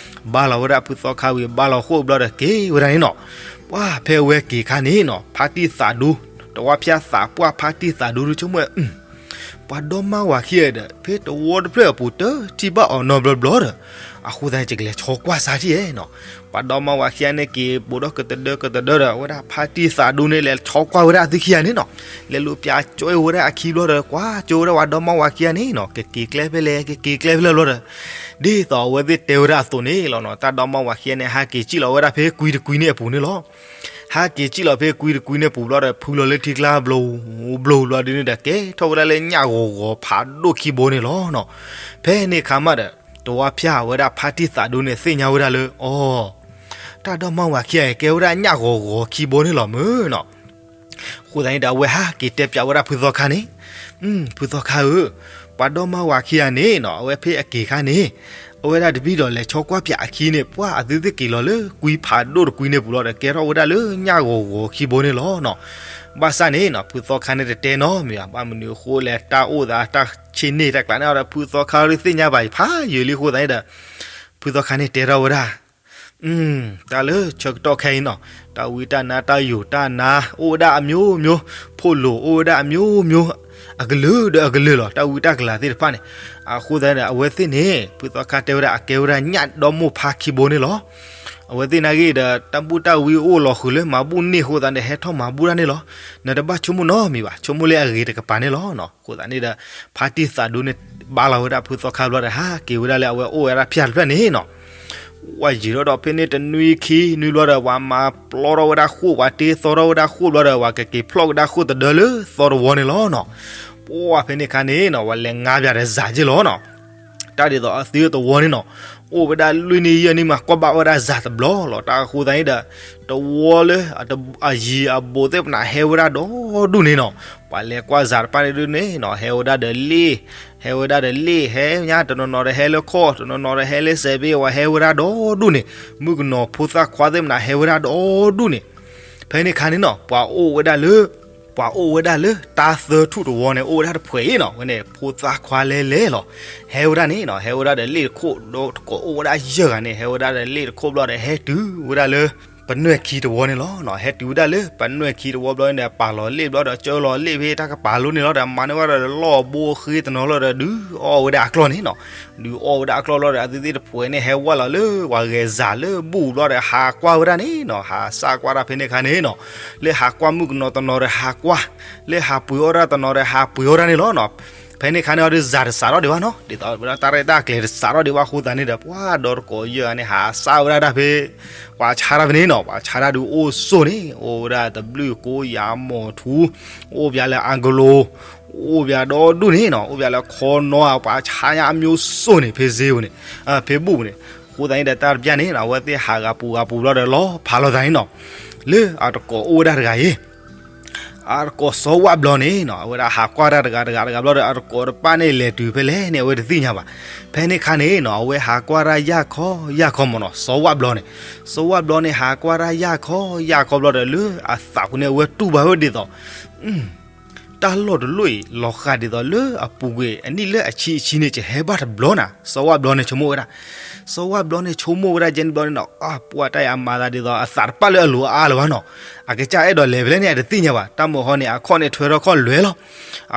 ဘါလီၤဝဲဒၣ်ဖုသီခါဝံၤ ဘါလီၤဃိၣ်ဘျီဒီးက့ၤဝဲဒၣ်န့ၣ်နီၤ. ပှၢ်ဖဲအဝဲက့ၤခါန့ၣ်နီၤ ဖါတံၢ်သးဒူ တဝါဖၠၣ်သးပှၢ်ဖါတံၢ်သးဒူ ဆိကမိၣ်ဝဲ ပှၤဒီမါဝၤခံဂၤဒီး ဖဲတဝီတဖျၢၣ်အပူၤ တထံၣ်ဘၣ်အီၤနီတဘျီဘျီဒီး အဃိသတးန့ၣ် ယကလဲၤဆီကွၢ်စါထံၣ်နီၤ. ပှၤဒီမါဝၤခံဂၤန့ၣ် က့ၤဘူးဒီးကတဒၢကတဒၢဒီး အဝဲဒၣ်ဖါတံၢ်သးဒူန့ၣ် လဲၤဆီကွၢ်ဝဲဒၣ်အသုခံဂၤန့ၣ်နီၤ. လဲၤလူၤပၠးကွၢ်ဝဲဒၣ်အခံဘျီဒီး ကွၢ်ကၠိဝဲဒၣ်ပှၤဒီမါဝၤခံဂၤန့ၣ်နီၤ ကက့ၤကျဲဖဲလဲၣ် ကက့ၤကျဲဖဲလဲၣ်ဘျီဒီး ဒ်သိးအဝဲသ့ၣ်တဲဝဲဒၣ်အသိးန့ၣ်လီၤနီၤ. တၢ်ဒီမါဝၤခံဂၤန့ၣ် ဟးက့ၤစံၣ်လီၤဝဲဒၣ်ဖဲကွံတကွံန့ၣ်အပူၤန့ၣ်လီၤ. ဟးက့ၤစံၣ်လီၤဖဲကွံတကွံန့ၣ်ပူၤဘျီဒီး ဖုလီၤလၢထံကျါဘျီ ဘျီဘျီဒ်န့ၣ်ဒီး ကဲထီၣ်ဝဲဒၣ်လၢညၣ်ဂီၤဂီၤဖးဒိၣ်ခံဘိန့ၣ်လီၤနီၤ. ဖဲန့ၣ်ခါမးဒီး တဝါဖၠၣ်ဝဲဒၣ်ဖါတံၢ်သးဒူန့ၣ် သ့ၣ်ညါဝဲဒၣ်လၢ အီၤ တၢ်ဒီမါဝၤခံဂၤအံၤ ကဲဝဲဒၣ်ညၣ်ဂီၤဂီၤခံဘိန့ၣ်လီၤမၢ်နီၤ. အဃိသတးန့ၣ်ဒီး အဝဲဟးက့ၤတဲပၠးဝဲဒၣ်ဖုသီခါန့ၣ်, ဖုသီခါဧၢ, ပှၤဒီမါဝၤခံဂၤန့ၣ်နီၤ အဝဲဖဲအက့ၤခါန့ၣ် အဝဲဒၣ်တဘံၣ်ဒီးလဲၤဆီကွၢ်ပၠးအခံန့ၣ် ပှၢ်အသုသ့ၣ်က့ၤလီၤလၢကွံဖးဒိၣ်တကွံန့ၣ်ပူၤလီၤဒီး ကဲထီၣ်ဝဲဒၣ်လၢညၣ်ဂီၤဂီၤခံဘိန့ၣ်လီၤနီၤ. ဘၣ်ဆၣ်န့ၣ်နီၤ ဖုသီခါန့ၣ်တတဲနီတမံၤဘၣ်, ဘၣ်မနုၤအဃိလဲၣ် တၢ်အိၣ်သးတၢ်ဆ့ၣ်န့ၢ်တၢ်ကျးန့ၣ်ဒီး ဖုသီခါဒုးသ့ၣ်ညါဘၣ်အံၤဖးယံာ်လံအဃိသတးန့ၣ်ဒီး ဖုသီခါန့ၣ်တဲထီၣ်ဝဲဒၣ် တၢ်လၢဆၢကတီၢ်ခဲအံၤနီၤ တၢ်ဝံတၢ်နါတၢ်ယိာ်တၢ်နါ အိၣ်ဝဲဒၣ်အမျိုးမျိုး, ဖိၣ်လိာ်အိၣ်ဝဲဒၣ်အမျိုးမျိုး, အကလုာ်ဒီးအကလုာ်လီၤ တၢ်ဝံတၢ်ကလၤသ့ၣ်တဖၣ်န့ၣ်. အဃိသတးန့ၣ် အဝဲသ့ၣ်န့ၣ် ဖုသီခါတဲဝဲဒၣ် အကဲဝဲဒၣ်ညၣ်ဒီမိၢ်ဖါခံဘိန့ၣ်လီၤ. အဝဲသ့ၣ်နာ်ဂ့ၤဒီး တၢ်ဘူၣ်တၢ်ဝံအိၣ်လီၤဃုာ်လၢမၤဘူၣ်န့ၢ်အဃိသတးန့ၣ် ဟဲထီၣ်မၤဘူၣ်တၢ်န့ၣ်လီၤ. နတဘၣ်ဆိကမိၣ်နီတမံၤဘၣ်, ဆိကမိၣ်လၢအဂ့ၤတကပၤန့ၣ်လီၤ. အဃိသတးန့ၣ်ဒီး ဖါတံၢ်သးဒူန့ၣ် ဘါလီၤဝဲဒၣ်ဖုသီခါဘျီဒီး ဟးက့ၤဝဲဒၣ်လၢအဝဲအိၣ်ဝဲဒၣ်ဖၠၣ်တဖျၢၣ်န့ၣ်နီၤ ဝဲယံာ်ထီၣ်ဒီးဖဲန့ၣ်တနွံခံနွံဘျီဒီး ပှၤမၤပျီထီၣ်ဝဲဒၣ်ဃိၣ် ပှၤတ့သီထီၣ်ဝဲဒၣ်ဃိၣ်ဘျီဒီး ပှၤကက့ၤဖျီၣ်ကဒါဃိၣ်တဒၢလၢသီတဝီန့ၣ်လီၤနီၤ. ပှၢ်ဖဲန့ၣ်ခါန့ၣ်နီၤ ပှၤလဲၤငါပၠးဒီးစးက့ၢ်လီၤနီၤ. တၢ်ဒ်သိးအသုတဝီန့ၣ်နီၤ အိၣ်ဝဲဒၣ်လွံၢ်နံၣ်ယဲၢ်နံၣ်မး ကွၢ်ဘၣ်ဝဲဒၣ်စးတဘျီလီၤ. တၢ်အဃိသတးန့ၣ်ဒီး တဝီလၢ အယံၤအဘူးသ့ၣ်ပနၢ်ဟဲဝဲဒၣ်ဒီဒူၣ်န့ၣ်နီၤ. ပှၤလဲၤကွၢ်စးတဖၣ်န့ၣ်ဒ်န့ၣ်နီၤ ဟဲဝဲဒၣ်ဒီးလ့ၣ် ဟဲဝဲဒၣ်ဒီးလ့ၣ် ဟဲညါတနီၤနီၤဒီးဟဲလၢခီၣ် တနီၤနီၤဒီးဟဲလၢစဲးဘ့ၣ် ပှၤဟဲဝဲဒၣ်ဒီဒူၣ်န့ၣ် မုၣ်ကနီၤဖိသၣ်ခွါသ့ၣ်မနုၤ ဟဲဝဲဒၣ်ဒီဒူၣ်န့ၣ်. ဖဲန့ၣ်ခါန့ၣ်နီၤ ပှၤအိၣ်ဝဲဒၣ်လၢ ပှၤအိၣ်ဝဲဒၣ်လၢတၢ်သၢထူၣ်တဝီန့ၣ် အိၣ်ဝဲဒၣ်တဖှဲးအံၤနီၤ ဝဲန့ၣ် ဖိသၣ်ခွါလဲလဲလီၤ. ဟဲဝဲဒၣ်န့ၣ်နီၤ ဟဲဝဲဒၣ်ဒီးလ့ၣ်တခိၣ်ဒီး တကိးအိၣ်ဝဲဒၣ်ယဲၢ်ဂၤန့ၣ် ဟဲဝဲဒၣ်ဒီးလ့ၣ်တခိၣ်ဘျီဒီး ဟဲတုၤဝဲဒၣ်လၢ ပနွဲၢ်ခံတဝီန့ၣ်လီၤ. ဟဲတုၤဝဲဒၣ်လၢပနွဲၢ်ခံတဝီဘျီန့ၣ်ဒီး ပာ်လီၤလ့ၣ်ဘျီဒီး ကၢလီၤလ့ၣ်ဖဲတၢ်ကပၤလိန့ၣ်လီၤ. ဒီးမၤန့ၢ်ဝဲဒၣ်ဒီးလီၢ်ဘိဃ့တနီၤလီၤဒီး ဒုးအီၣ်ဝဲဒၣ်အကျီၢ်န့ၣ်နီၤ. ဒုးအီၣ်ဝဲဒၣ်အကျီၢ်လီၤဒီး အသုသ့ၣ်တဖှဲးန့ၣ် ဟဲဝဲလီၤလၢပှၤဂဲၤစးလၢဘူၣ်ဘျီဒီး ဟးကွၢ်ဝဲဒၣ်န့ၣ်နီၤ ဟးစၢ်ကွၢ်တၢ်ဖဲန့ၣ်ခါန့ၣ်နီၤ. လၢဟးကွၢ်မုၣ်ကနီၤတနီၤဒီးဟးကွၢ်, လၢဟးပှ့ၤအီၣ်တၢ်တနီၤဒီးဟးပှ့ၤအီၣ်တၢ်န့ၣ်လီၤနီၤ. ဖဲန့ၣ်ခါန့ၣ်အီၤဒီးစးတစးထီၣ်ဒံးဘၣ်နီၤ ဒ်သိးဝဲဒၣ်တၢ်ရဲၣ်တၢ်ကျဲၤတစးထီၣ်ဒံးဘၣ်အဃိသတးန့ၣ်ဒီး ပှၤဒီးတကိးယဲၢ်ဂၤန့ၣ် ဟးစၢ်ဝဲဒၣ်တၢ်ဖဲ ပှၤဆါတၢ်ဖဲန့ၣ်နီၤ. ပှၤဆါတၢ်ဒုးအိၣ်စိၣ်န့ၣ် အိၣ်ဝဲဒၣ်တဘျုးကိးယၤမီၤထူ, အိၣ်ပၠးလၢအကလိၤ, အိၣ်ပၠးဒီဒူၣ်န့ၣ်နီၤ အိၣ်ပၠးလၢခီနီၤ ပှၤဆါညါအမျိုးစိၣ်န့ၣ် ဖဲစ့ပူၤန့ၣ်, ဖဲဘူၣ်ပူၤန့ၣ်. အဃိသတးန့ၣ်ဒီး တၢ်တပျၢ်န့ၣ်နီၤ အဝဲသ့ၣ်ဟးဂၤပူၤဂၤပူၤဘျီဒီး လီၤဖးလိာ်သးန့ၣ်နီၤ လၢအတကိးအိၣ်ဝဲဒၣ်တဂၤအံၤ အတကိးစီၤဝၣ်ဘျီန့ၣ်နီၤ အဝဲဒၣ်ဟးကွၢ်တၢ်တဂၤတဂၤတဂၤဘျီဒီး အတကိးတပၢ်န့ၣ်လဲၤတုၤဖဲလဲၣ်န့ၣ် အဝဲတသ့ၣ်ညါဘၣ်. ဖဲန့ၣ်ခါန့ၣ်နီၤ အဝဲဟးကွၢ်တၢ်ယၢ်ခီယၢ်ခီမ့ၢ်နီၤ စီၤဝၣ်ဘျီန့ၣ်. စီၤဝၣ်ဘျီန့ၣ် ဟးကွၢ်တၢ်ယၢ်ခီယၢ်ခီဘျီဒီး လၢအသးပူၤန့ၣ် အဝဲတူၢ်ဘၣ်ဝဲဒ်သိး တၢ်လီၢ်တလီၢ်အံၤ လီၤဃာ်ဒ်သိးလၢအပူၤကွံာ်အနံၣ်လၢအဆံအဆံန့ၣ် ကဟဲဘၣ်တဘျီနၤ စီၤဝၣ်ဘျီန့ၣ် ဆိကမိၣ်ဝဲဒၣ်. စီၤဝၣ်ဘျီန့ၣ် ဆိကမိၣ်ဝဲဒၣ်ကဲန့ၣ်ဘျီန့ၣ်နီၤ အပှၢ်တၢ်အံၤအမၤသးဒ်သိး အသးတပၢ်လၢအလိၤအါလၢၤဘၣ်နီၤ. အကစၢ်အဲၣ်ဒိးလဲၤဖဲလဲၣ်န့ၣ် အတသ့ၣ်ညါဘၣ်. တၢ်မုၢ်ဟီန့ၣ် အခီၣ်န့ၣ်ထွဲထီၣ်ခီၣ်လွဲလီၤ.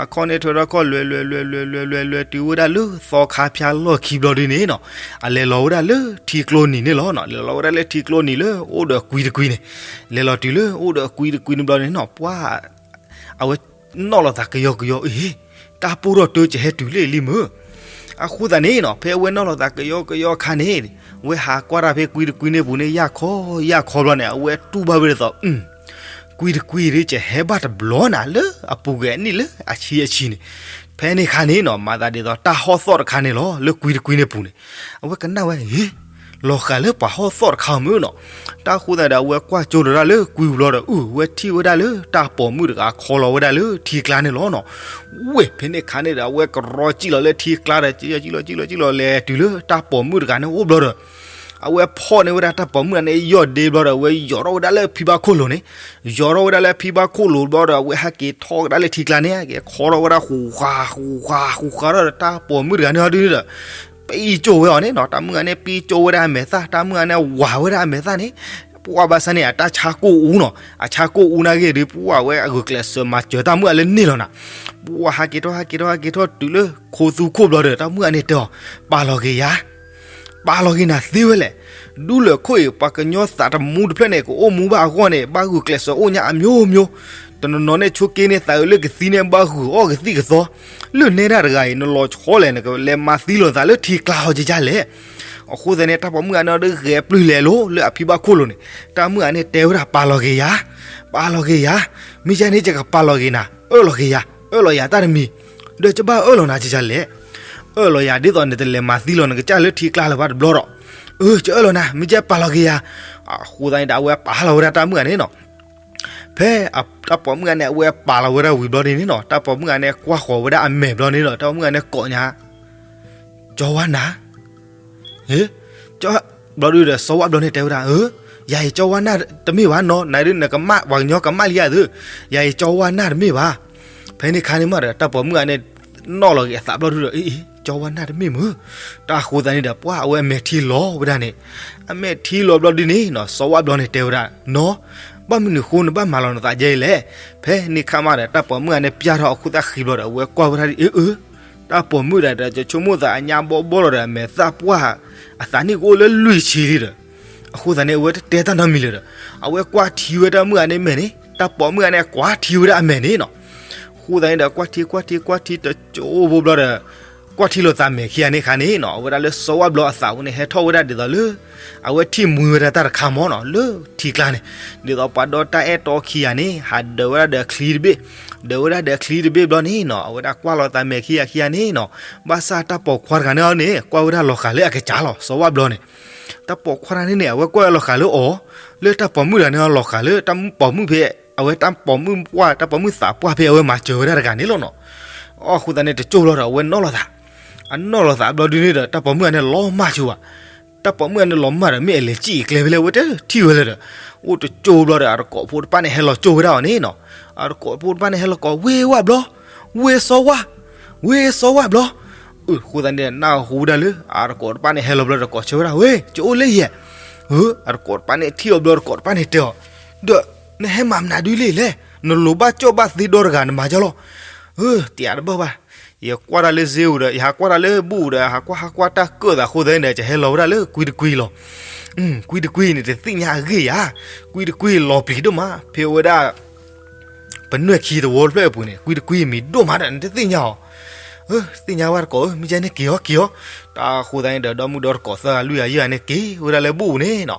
အခီၣ်န့ၣ်ထွဲထီၣ်ခီၣ်လွဲလွဲလွဲလွဲလွဲလွဲလွဲ တုၤဝဲဒၣ်လၢသီခါဖၠၣ်လီၢ်ခံဘျီဒ်န့ၣ်နီၤ အလဲၤလီၤဝဲဒၣ်လၢထံကျိနံၤန့ၣ်လီၤ. လဲၤလီၤဝဲဒၣ်လၢထံကျိနံၤလၢအိၣ်ဒီးကွံတကွံန့ၣ်. လဲၤလီၤတုၤလၢအိၣ်ဒီးကွံတကွံန့ၣ်ဘျီန့ၣ်နီၤ ပှၢ် အဝဲနီၣ်လီၤသးကယီကယီ အ့ တၢ်ပိၢ်ထီၣ်တၢကဟဲတုၤလံလံမ့ၢ်. အဃိသတးန့ၣ်နီၤ ဖဲအဝဲနီၣ်လီၤသးကယီကယီအခါန့ၣ် အဝဲဟးကွၢ်တၢ်ဖဲကွံတကွံန့ၣ်ပူၤန့ၣ် ယၢ်ခီယၢ်ခီဘျီန့ၣ် အဝဲတူၢ်ဘၣ်ဝဲဒ်သိး ကွံတကွံဒ်ကဟဲဘၣ်တဘျီနၤ လၢအပူၤကွံာ်အနံၣ်လၢအဆံအဆံန့ၣ်. ဖဲန့ၣ်ခါန့ၣ်နီၤ မၤသးဒ်သိးတၢ်ဟီၣ်သီၣ်တခါန့ၣ်လီၤ လၢကွံတကွံန့ၣ်ပူၤန့ၣ်. အဝဲကနၣ်ဝဲ အ့ လီၤဃာ်လၢပှၤဟီၣ်သီၣ်တခါမုၢ်နီၤ. တၢ်ဃိသတးဒီး အဝဲကွၢ်ကၠိဒီးဒၣ်လၢကွံဘျီဒီး အု အဝဲထံၣ်ဝဲဒၣ်လၢတၢ်ပိာ်မုၣ်တဂၤခီလီၤဝဲဒၣ်လၢထံကျါန့ၣ်လီၤနီၤ. ဝ့ၢ် ဖဲန့ၣ်ခါန့ၣ်ဒီး အဝဲကရီစံၣ်လီၤလၢထံကျါဒီး စံၣ်လီၤစံၣ်လီၤစံၣ်လီၤစံၣ်လီၤလဲၤတုၤလၢတၢ်ပိာ်မုၣ်တဂၤန့ၣ်အိၣ်ဘျီဒီး အဝဲဖီၣ်န့ၢ်ဝဲဒၣ်တၢ်ပိာ်မုၣ်တဂၤန့ၣ် ယီၢ်ဒ့ဘျီဒီး အဝဲယီၤထီၣ်ဝဲဒၣ်လၢဖံဘၣ်ခိၣ်လိၤန့ၣ်, ယီၤထီၣ်ဝဲဒၣ်လၢဖံဘၣ်ခိၣ်လိၤဘျီဒီး အဝဲဟဲက့ၤထီၣ်ကဒါလၢထံကျါန့ၣ် ဟဲက့ၤခီထီၣ်ဝဲဒၣ်ဃူဃာ်ဃူဃာ်ဃူဃာ်ထီၣ်ဒီး တၢ်ပိာ်မုၣ်တဂၤန့ၣ်ဟီဒုန့ၣ်ဒီး ပံၣ်ကၠိၣ်ဝဲအီၤန့ၣ်နီၤ. တၢ်မုၣ်ဂၤန့ၣ် ပံၣ်ကၠိၣ်ဝဲဒၣ်အမဲာ်သၣ်, တၢ်မုၣ်ဂၤန့ၣ် ဝၤဝဲဒၣ်အမဲာ်သၣ်န့ၣ်, ပှၢ်ဘၣ်ဆၣ်န့ၣ် အတၢ်ဆါကိၢ်အူနီၤ, အဆါကိၢ်အူနာ်က့ၤဒီး ပှၢ်ဝဲအဂုာ်ကျဲးစၢးမၤစၢၤတၢ်မုၣ်ဂၤလၢန့ၣ်လီၤနၤ. ပှၢ်ဟဲက့ၤထီၣ် ဟဲက့ၤထီၣ် ဟဲက့ၤထီၣ်တုၤလၢခိသူခိၣ်ဘျီဒီး တၢ်မုၣ်ဂၤန့ၣ်တဲအီၤ, ပာ်လီၤက့ၤယၤ ပာ်လီၤက့ၤနၤသ့ဝဲလဲၣ်. ဒူလၢၢ်ခိၣ်အံၤ ပှၤကညီသးတမူတဖျၢၣ်န့ၣ် ကအိၣ်မူဘၣ်အဂီၢ်န့ၣ် ဘၣ်ဂုာ်ကျဲးစၢးအိၣ်ညါအမျိုးမျိုး, တနီၤနီၤန့ၣ် ဆိးက့န့ၢ်သးအုးလၢကသံန့ၣ် ဘၣ်ဂုာ်အီၣ်ကသံၣ်ကသီ, လၢနဲဒၣ်တဂၤအံၤ နလီၤဆီလဲၣ် နကလဲၤမၤသံလီၤသးလၢထံကျါဟီကကလဲၣ်. အဃိသတးန့ၣ် တၢ်ပိာ်မုၣ်ဂၤန့ၣ်ဒီး ဂဲၤပျုၢ်လဲၤလိၤလၢအဖံဘၣ်ခိၣ်လိၤန့ၣ်, တၢ်မုၣ်ဂၤန့ၣ်တဲဝဲဒၣ် ပာ်လီၤက့ၤယၤ, ပာ်လီၤက့ၤယၤ, မ့ၢ်ယဲန့ၣ် ယကပာ်လီၤက့ၤနၤ, အၢၣ်လီၤက့ၤယၤ, အၢၣ်လီၤယၤတၢ်တမံၤ, ဒီးယဘၣ်အၢၣ်လီၤနၤကကလဲၣ်. အၢၣ်လီၤယၤဒ်သိးနတလဲၤမၤသံလီၤ နကစၢ်လၢထံကျါလၢၤဘၣ်တဘျီဒီး, အၢ ယအၢၣ်လီၤနၤ, မ့ၢ်ယဲပာ်လီၤက့ၤယၤ. အဃိသတးန့ၣ်ဒီး အဝဲပာ်လီၤဝဲဒၣ်တၢ်မုၣ်ဂၤန့ၣ်နီၤ. ဖဲတၢ်ပိာ်မုၣ်ဂၤန့ၣ် အဝဲပာ်လီၤဝဲဒၣ်ဝံၤဘျီဒ်န့ၣ်နီၤ, တၢ်ပိာ်မုၣ်ဂၤန့ၣ် ကွၢ်ဃီၤဝဲဒၣ်အမဲာ်ဘျီန့ၣ်နီၤ, တၢ်ပိာ်မုၣ်ဂၤန့ၣ်ကိးညါ ကၠီဝါနၢ်, ဟ့, ကၠီ, ဘျီဒုဒီး စီၤဝၣ်ဘျီန့ၣ်တဲဝဲဒၣ်, အၢ, ယၤအံၤကၠီဝါနၢ်တမ့ၢ်ဘၣ်နီၤ, နဒုးနကမၣ် ပှၤကညီကမၣ်လံယၤသု, ယၤအံၤကၠီဝါနၢ်တမ့ၢ်ဘၣ်. ဖဲန့ၣ်ခါန့ၣ်မးဒီး တၢ်ပိာ်မုၣ်ဂၤန့ၣ် နီၣ်လီၤက့ၤအသးဘျီဒုဒီး အ့ အ့ ကၠီဝါနၢ်တမ့ၢ်မုၢ်, တၢ်အဃိသတးန့ၣ်ဒီး ပှၢ်အဝဲအမဲာ်ထံလီၤဝဲဒၣ်န့ၣ်, အမဲာ်ထံလီၤဘျီဒုန့ၣ်နီၤ, စီၤဝၣ်ဘျီန့ၣ်တဲဝဲဒၣ်, နီၤ, ဘၣ်မနုၤဃိနဘၣ်မၤလီၤနသးဒ်အံၤလဲၣ်. ဖဲန့ၣ်ခါမးဒီး တၢ်ပိာ်မုၣ်ဂၤန့ၣ် ပျၢ်ထီၣ်အခိၣ်သၣ်ဃံဘျီဒီး အဝဲကွၢ်ဝဲဒၣ်ဒ်အံၤ, အၢ တၢ်ပိာ်မုၣ်တဂၤဒီး ယဆိကမိၣ်သးအညါဘီဘီလီၤဒီး အမဲာ်သၣ်ပှၢ် အသးနံၣ်ကအိၣ်လၢလွံၢ်ဆံလံဒီး, အဃိသတးန့ၣ် အဝဲတတဲတၢ်နီတမံၤလၢၤဒီး, အဝဲကွၢ်ထံဝဲတၢ်မုၣ်ဂၤန့ၣ်မဲာ်န့ၣ်, တၢ်ပိာ်မုၣ်ဂၤန့ၣ် ကွၢ်ထံဝဲဒၣ်အမဲာ်န့ၣ်နီၤ. အဃိသတးန့ၣ်ဒီး ကွၢ်ထံ ကွၢ်ထံ ကွၢ်ထံတကၠိဖိဘျီဒီး ကွၢ်ထံလီၤသးမဲာ်ခံဂၤန့ၣ်ခါန့ၣ်နီၤ, အဝဲဒၣ်လၢစီၤဝၣ်ဘျီအသးပူၤန့ၣ် ဟဲထီၣ်ဝဲဒၣ်ဒ်သိးလၢ အဝဲထံၣ်မှံဝဲဒၣ်တၢ်တခါမးနီၤ, လၢထံကျါန့ၣ်, ဒ်သိးပှၤဒီတၢ်အဲၣ်တီခံဂၤန့ၣ် ဟးဒၢးဝဲဒၣ်ဒီးအချံတဘ့ၣ်, ဒၢးဝဲဒၣ်ဒီးအချံတဘ့ၣ်ဘျီန့ၣ်နီၤ, အဝဲဒၣ်ကွၢ်လီၤသးမဲာ်ခံဂၤခံဂၤန့ၣ်နီၤ, ဘၣ်ဆၣ်တၢ်ပိာ်ခွါတဂၤန့ၣ်န့ၣ် ကွၢ်ဝဲဒၣ်လီၤဃာ်လၢအကစၢ်လီၤ, စီၤဝၣ်ဘျီန့ၣ် တၢ်ပိာ်ခွါတဂၤန့ၣ်န့ၣ် အဝဲကွၢ်ဝဲလီၤဃာ်လၢအီၤ, လၢတၢ်ပိာ်မုၣ်တဂၤန့ၣ်လီၤဃာ်လၢတၢ်ပိာ်မုၣ်ဖဲ အဝဲတၢ်ပိာ်မုၣ်ပှၢ် တၢ်ပိာ်မုၣ်သးပှၢ်ဖဲအဝဲမၤစၢၤဝဲဒၣ်တဂၤန့ၣ်လီၤနီၤ. အဃိသတးန့ၣ် တကၠိၢ်ဘျီဒီး အဝဲနီၣ်လီၤသး, အနီၣ်လီၤသးဘျီဒုန့ၣ်ဒီး တၢ်ပိာ်မုၣ်ဂၤန့ၣ်လီၤမၢ်ဆိဘၣ်, တၢ်ပိာ်မုၣ်ဂၤန့ၣ်လီၤမၢ်ဒီး မ့ၢ်အလဲၤစံၣ်အကျဲဖဲလဲၣ် အဝဲတထံၣ်ဝဲလၢၤဒီး, အိၣ်တကၠိၢ်ဘျီဒီး အတကိးဖိတဖၣ်န့ၣ် ဟဲလီၤကၠိၢ်ဝဲဒၣ်အီၤန့ၣ်နီၤ, အတကိးဖိတဖၣ်န့ၣ် ဟဲလီၤကိး ဝ့ၢ်ဝၣ်ဘျီ, ဝ့ၢ်စီၤဝၣ်, ဝ့ၢ်စီၤဝၣ်ဘျီ. အဃိသတးန့ၣ် နၢ်ဟူဝဲဒၣ်လၢ အတကိးတဖၣ်န့ၣ် ဟဲလီၤဘျီဒီး ကိးဆၢဝဲဒၣ် ဝ့ၢ် ကအိၣ်လၢယဲၢ်, အတကိးတဖၣ်န့ၣ် ထံၣ်အီၤဘျီ တကိးတဖၣ်န့ၣ်တဲအီၤ, ဒီး နဟဲမၤမနုၤဒ်လဲၣ်လဲၣ်, နလိၤဘၣ်ကၠီၣ်ဘၣ်သ့ဒီတဂၤ နမၤကၠီၣ်လီၤ. တယၤတဘၣ်ဘၣ်, ယကွၢ်တၢ်လၢစ့ဧူၤဒီး ယဟးကွၢ်တၢ်လၢဘူၣ်ဒီး ဟးကွၢ်ဟးကွၢ်တၢ်ကၢၣ်သးအဃိသတးန့ၣ်ဒီး ယဟဲလီၤဝဲဒၣ်လၢကွံတကွံလီၤ. ကွံတကွံန့ၣ် တသ့ၣ်ညါအဂ့ၢ်ယၤ, ကွံတကွံလီၤပျံၤဒိၣ်မး ဖဲဝဲဒၣ် ပနွဲၢ်ခံသဝီတဖျၢၣ်အပူၤန့ၣ် ကွံတကွံမံၤဒိၣ်မးဒီး နတသ့ၣ်ညါအီၤ. သ့ၣ်ညါဝဲတကိးဧၢ, မ့ၢ်ယဲန့ၣ်က့ၤအီၤ က့ၤအီၤ. တၢ်အဃိသတးန့ၣ်ဒီး ဒီမုၢ်ဒီတကိးသၢဂၤလွံၢ်ဂၤယဲၢ်ဂၤန့ၣ် က့ၤဝဲဒၣ်လၢဘူၣ်န့ၣ်နီၤ.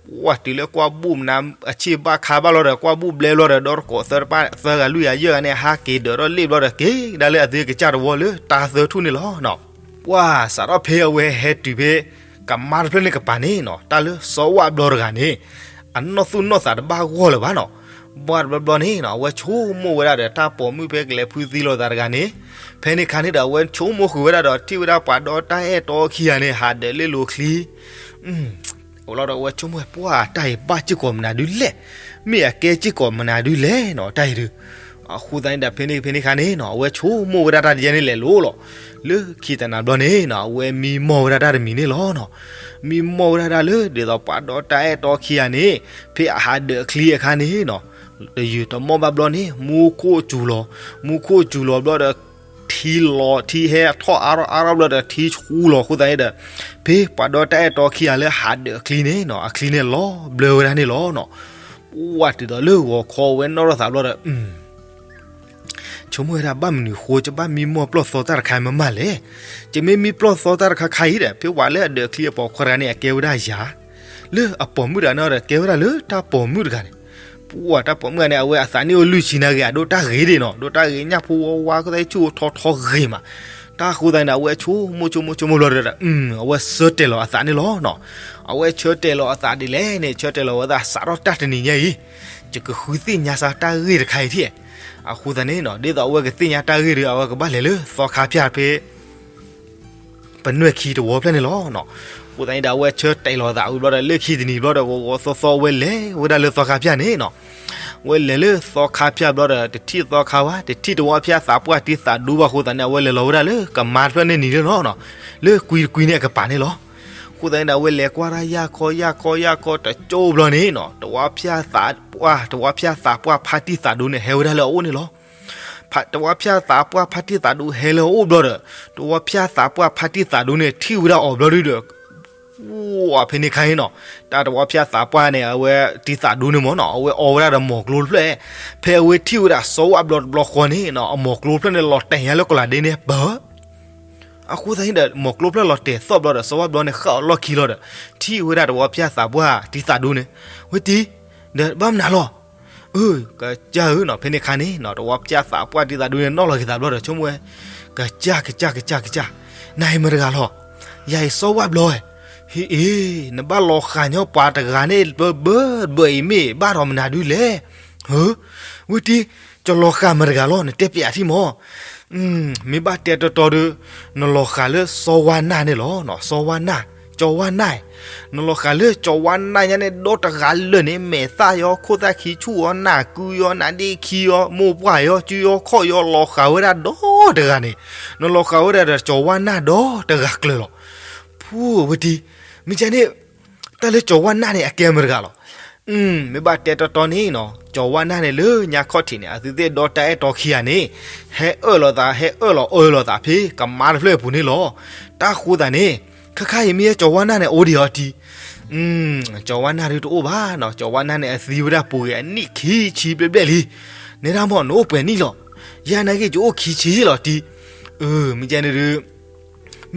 ပှၢ်တုၤလၢကွၢ်ဘူၣ်မနၤ အဆ့ၣ်ဘၣ်ခါဘၣ်လီၤဒီး ကွၢ်ဘူၣ်ဘျဲဘျီဒီး ဒီတကိးသၢဂၤလွံၢ်ဂၤယဲၢ်ဂၤန့ၣ် ဟးက့ၤဒၢးထီၣ်လ့ၣ်ဘျီဒီး က့ၤဒၣ်လၢအသုကစၢ်တဝီလၢတၢ်သၢထူၣ်န့ၣ်လီၤနီၤ. ပှၢ်စးထီၣ်ဖဲအဝဲဟဲတုၤဖဲ ကမါတဖျၢၣ်န့ၣ်ကပၤန့ၣ်နီၤ, တၢ်လၢစီၤဝၣ်ဘျီတဂၤန့ၣ် အနီၢ်သူၣ်နီၢ်သးတဘၣ်ဂီၢ်လၢၤဘၣ်နီၤ. ဘၣ်တဘျီဘျီန့ၣ်နီၤ အဝဲဆိကမိၣ်ဝဲဒၣ်ဒီး တၢ်ပိာ်မုၣ်ဖဲကလဲၤဖုသံလိာ်သးတဂၤန့ၣ်, ဖဲန့ၣ်ခါန့ၣ်ဒီး အဝဲဆိကမိၣ်ဃုာ်ဝဲဒၣ်ဒီး ထံၣ်ဝဲဒၣ်ပှၤဒီတၢ်အဲၣ်တီခံဂၤန့ၣ် ဟးဒၢးလ့ၣ်လိၤချံ အိၣ်လီၤဒီး အဝဲဆိကမိၣ်ဝဲ ပှၢ်တၢ်အံၤဘၣ်စ့ၢ်ကီးမနုၤဒုလဲၣ်, မ့ၢ်အကဲစ့ၢ်ကီးမနုၤဒုလဲၣ်နီၤ တၢ်အံၤဒုး. အဃိသတးန့ၣ်ဒီး ဖဲန့ၣ်ဖဲန့ၣ်ခါန့ၣ်နီၤ အဝဲဆိကမိၣ်ဝဲဒၣ်တၢ်တယဲၢ်န့ၣ်လဲၤလိၤလီၤ. လၢခံတနၤဘျီန့ၣ်နီၤ အဝဲမံမီၢ်ဝဲဒၣ်တၢ်တမံၤန့ၣ်လီၤနီၤ. မံမီၢ်ဝဲဒၣ်တၢ်လၢ ဒ်သိးပှၤဒီတၢ်အဲၣ်တီခံဂၤန့ၣ် ဖဲအဟးဒၢးချံအခါန့ၣ်နီၤ တယုၢ်တမီၢ်ဘၣ်ဘျီန့ၣ် မူခိၣ်စူၤလီၤ, မူခိၣ်စူၤလီၤဘျီဒီး ထံလီၤ ထံဟဲထီၣ်အါထီၣ်အါထီၣ်ဘျီဒီး ထံဆူလီၤအဃိသတးန့ၣ်ဒီး ဖဲပှၤဒီတၢ်အဲၣ်တီခံဂၤလၢဟးဒၢးအချံန့ၣ်နီၤ အချံန့ၣ်လီၤဘျၢဝဲဒၣ်န့ၣ်လီၤနီၤ. ပှၢ်တုၤဒီးလၢဂီၤခီဝဲနီၣ်ထီၣ်သးဘျီဒီး ဆိကမိၣ်ဝဲဒၣ် ဘၣ်မနုၤဃိ ယဘၣ်မံမီၢ်ပျီၢ်သီတၢ်တခါမးမးလဲၣ်. ယမ့ၢ်မံပျီၢ်သီတၢ်တခါခါအံၤဒီး ဖဲပှၤလၢအဒၢးချံအပိာ်ခွါတဂၤန့ၣ် အကဲဝဲဒၣ်ယၤ, လၢအပိာ်မုၣ်တဂၤန့ၣ်ဒီး ကဲဝဲဒၣ်လၢတၢ်ပိာ်မုၣ်တဂၤန့ၣ်, ပှၢ်တၢ်ပိာ်မုၣ်တဂၤန့ၣ် အဝဲအသးနံၣ်အိၣ်လွံၢ်ဆံနာ်က့ အဒိးတၢ်ဂ့ၤဒံးနီၤ ဒိးတၢ်ဂ့ၤညၣ်ဖိဝါဝါ ကသဲဆူၣ်အိၣ်ထီထီဂ့ၤမး, တၢ်ဃိသတးန့ၣ်ဒီး အဝဲဆိကမိၣ်ဆိကမိၣ်ဆိကမိၣ်ဘျီဒီး အဝဲဆၢတဲာ်လီၤအသးန့ၣ်လီၤနီၤ. အဝဲဆၢတဲာ်လီၤအသးဒ်လဲၣ်န့ၣ် ဆၢတဲာ်လီၤဝဲသး စးထီၣ်တၢ်တနံၤညါအံၤ ယကဃုသ့ၣ်ညါစၢ်တၢ်ဂ့ၢ်တခါအံၤထံၣ်. အဃိသတးန့ၣ်နီၤ ဒ်သိးအဝဲကသ့ၣ်ညါတၢ်ဂ့ၢ်ဒီး အဝဲကဘၣ်လဲၤလၢသီခါဖၠၣ်ဖဲ ပနွဲၢ်ခံတဝီဖျၢၣ်န့ၣ်လီၤ. အဃိသတးန့ၣ်ဒီး အဝဲဆၢတဲာ်လီၤသးဝံၤဘျီဒီး လၢခံတနံၤဘျီဒီး ဂီၤဂီၤသီသီ အဝဲလဲၤဝဲဒၣ်လၢသီခါဖၠၣ်န့ၣ်နီၤ. အဝဲလဲၤလၢသီခါဖၠၣ်ဘျီဒီး တထံၣ်သီခါဘၣ်, တထံၣ်တဝီဖၠၣ်သးပှၢ်တံၢ်သးဒူဘၣ်အဃိသတးန့ၣ် အဝဲလဲၤလီၤဝဲဒၣ်လၢကမါတဖျၢၣ်န့ၣ်နံၤလၢနီၤနီၤ, လၢကွံတကွံန့ၣ်အကပၤန့ၣ်လီၤ. အဃိသတးန့ၣ်ဒီး အဝဲလဲၤကွၢ်တၢ်ယၢ်ခီယၢ်ခီယၢ်ခီတကၠိဘျီန့ၣ်နီၤ တဝီဖၠၣ်သးပှၢ် တဝီဖၠၣ်သးပှၢ်ဖါတံၢ်သးဒူန့ၣ် ဟဲဝဲဒၣ်လၢအအိၣ်န့ၣ်လီၤ. တဝီဖၠၣ်သးပှၢ်ဖါတံၢ်သးဒူဟဲလၢအအိၣ်ဘျီဒီး တဝီဖၠၣ်သးပှၢ်ဖါတံၢ်သးဒူန့ၣ် ထံၣ်ဝဲဒၣ်အီၤဘျီဒုဒီး ဝဲဖဲန့ၣ်ခါအံၤနီၤ တၢ်တဝီဖၠၣ်သးပှၢ်န့ၣ် အဝဲတံၢ်သးဒူန့ၣ်မ့ၢ်နီၤ အဝဲအီဝဲဒၣ်ဒီးမိၢ်ကျိတဖျၢၣ်, ဖဲအဝဲထံၣ်ဝဲဒၣ်စီၤဝၣ်ဘျီတဘျီဃီန့ၣ်နီၤ အမိၢ်ကျိတဖျၢၣ်န့ၣ် လီၤတဲာ်ညါလၢကီးလးဒ့န့ၣ် ပၢ အဃိသတးန့ၣ်ဒီး မိၢ်ကျိဖျၢၣ်လီၤတဲာ်သီၣ်ဘျီဒီး စီၤဝၣ်ဘျီန့ၣ် ဃၣ်အီၤလီၢ်ခံလီၤဒီး ထံၣ်ဝဲဒၣ်တဝီဖၠၣ်သးပှၢ်တံၢ်သးဒူန့ၣ်, ဝဲတံၢ်, ဒီးဘၣ်မနုၤလီၤ, အၢ ကစၢ်ဧၢနီၤ ဖဲန့ၣ်ခါန့ၣ်နီၤ တဝီဖၠၣ်သးပှၢ်တံၢ်သးဒူန့ၣ် နီၣ်လီၤက့ၤသးဘျီဒီး ဆိကမိၣ်ဝဲ, ကစၢ် ကစၢ် ကစၢ် ကစၢ်, နၤအံၤမတၤတဂၤလီၤ, ယၤအံၤစီၤဝၣ်ဘျီဧါ, ဟ့ၣ်အ့ၣ်, နဘၣ်လီၤဃာ်ညီပှၤတဂၤန့ၣ် ဘၢဘၢဘၢအံၤမ့ၢ်ဘၣ်ဒီးမနုၤဒုလဲၣ်, ဟၢ, ဝဲတံၢ်, ကလီၤဃာ်မတၤတဂၤလီၤ နတဲပျးထံၣ်မး မ့ၢ်ဘၣ်တဲတီတီဒီး နလီၤဃာ်လၢစီၤဝါနၢ်န့ၣ်လီၤ. စီၤဝါနၢ်, ကၠီၤဝါနၢ်, နလီၤဃာ်လၢကၠီၤဝါနၢ်ညါန့ၣ် ဒီတဂၤလၢာ်န့ၣ် မဲာ်သၣ်ယီၤ ခိၣ်သၣ်ခံဆူၣ်ယီၤ နၢ်ကုယီၤ နါဒ့ခံယီၤ မိၢ်ပှၢ်ယီၤ စုယီၤခီၣ်ယီၤ လီၤဃာ်ဝဲဒၣ်ဒီတဂၤန့ၣ်, နလီၤဃာ်ဝဲဒၣ်ဒီးကၠီၤဝါနၢ်ဒီတဂၤကျၢၤလီၤ. ဖူဝဲတံၢ်, မ့ၢ်ကဲန့ၣ် တၢ်လၢကၠီၤဝါနၢ်န့ၣ် အကဲမတၤတဂၤလီၤ. မ့ၢ်ဘၣ်တဲတီတီန့ၣ်နီၤ ကၠီၤဝါနၢ်န့ၣ်လၢညါခီၣ်ထံးန့ၣ် အသုသ့ၣ်ဒီတၢ်အဲၣ်တီခံဂၤန့ၣ် ဟဲအၢၣ်လီၤသး ဟဲအၢၣ်လီၤအၢၣ်လီၤသးဖဲကမါတဖျၢၣ်အပူၤန့ၣ်လီၤ. တၢ်ဃိသတးန့ၣ် ခဲခါအံၤမ့ၢ်ကၠီၤဝါနၢ်န့ၣ် အိၣ်ဒံးအီၤတံၢ် ကၠီၤဝါနၢ်ဒုတအိၣ်ဘၣ်နီၤ ကၠီၤဝါနၢ်န့ၣ် အသံဝဲဒၣ်ပူၤကွံာ်အနံၣ်ခံဆံဘျဲၣ်ဘျဲၣ်လံ. နဲဒၣ်မ့ၢ်နအိၣ်ပှဲၤနံၣ်လီၤ. ယဲနာ်က့ ယအိၣ်ခံဆံလီၤတံၢ်. မ့ၢ်ကဲန့ၣ်ဒု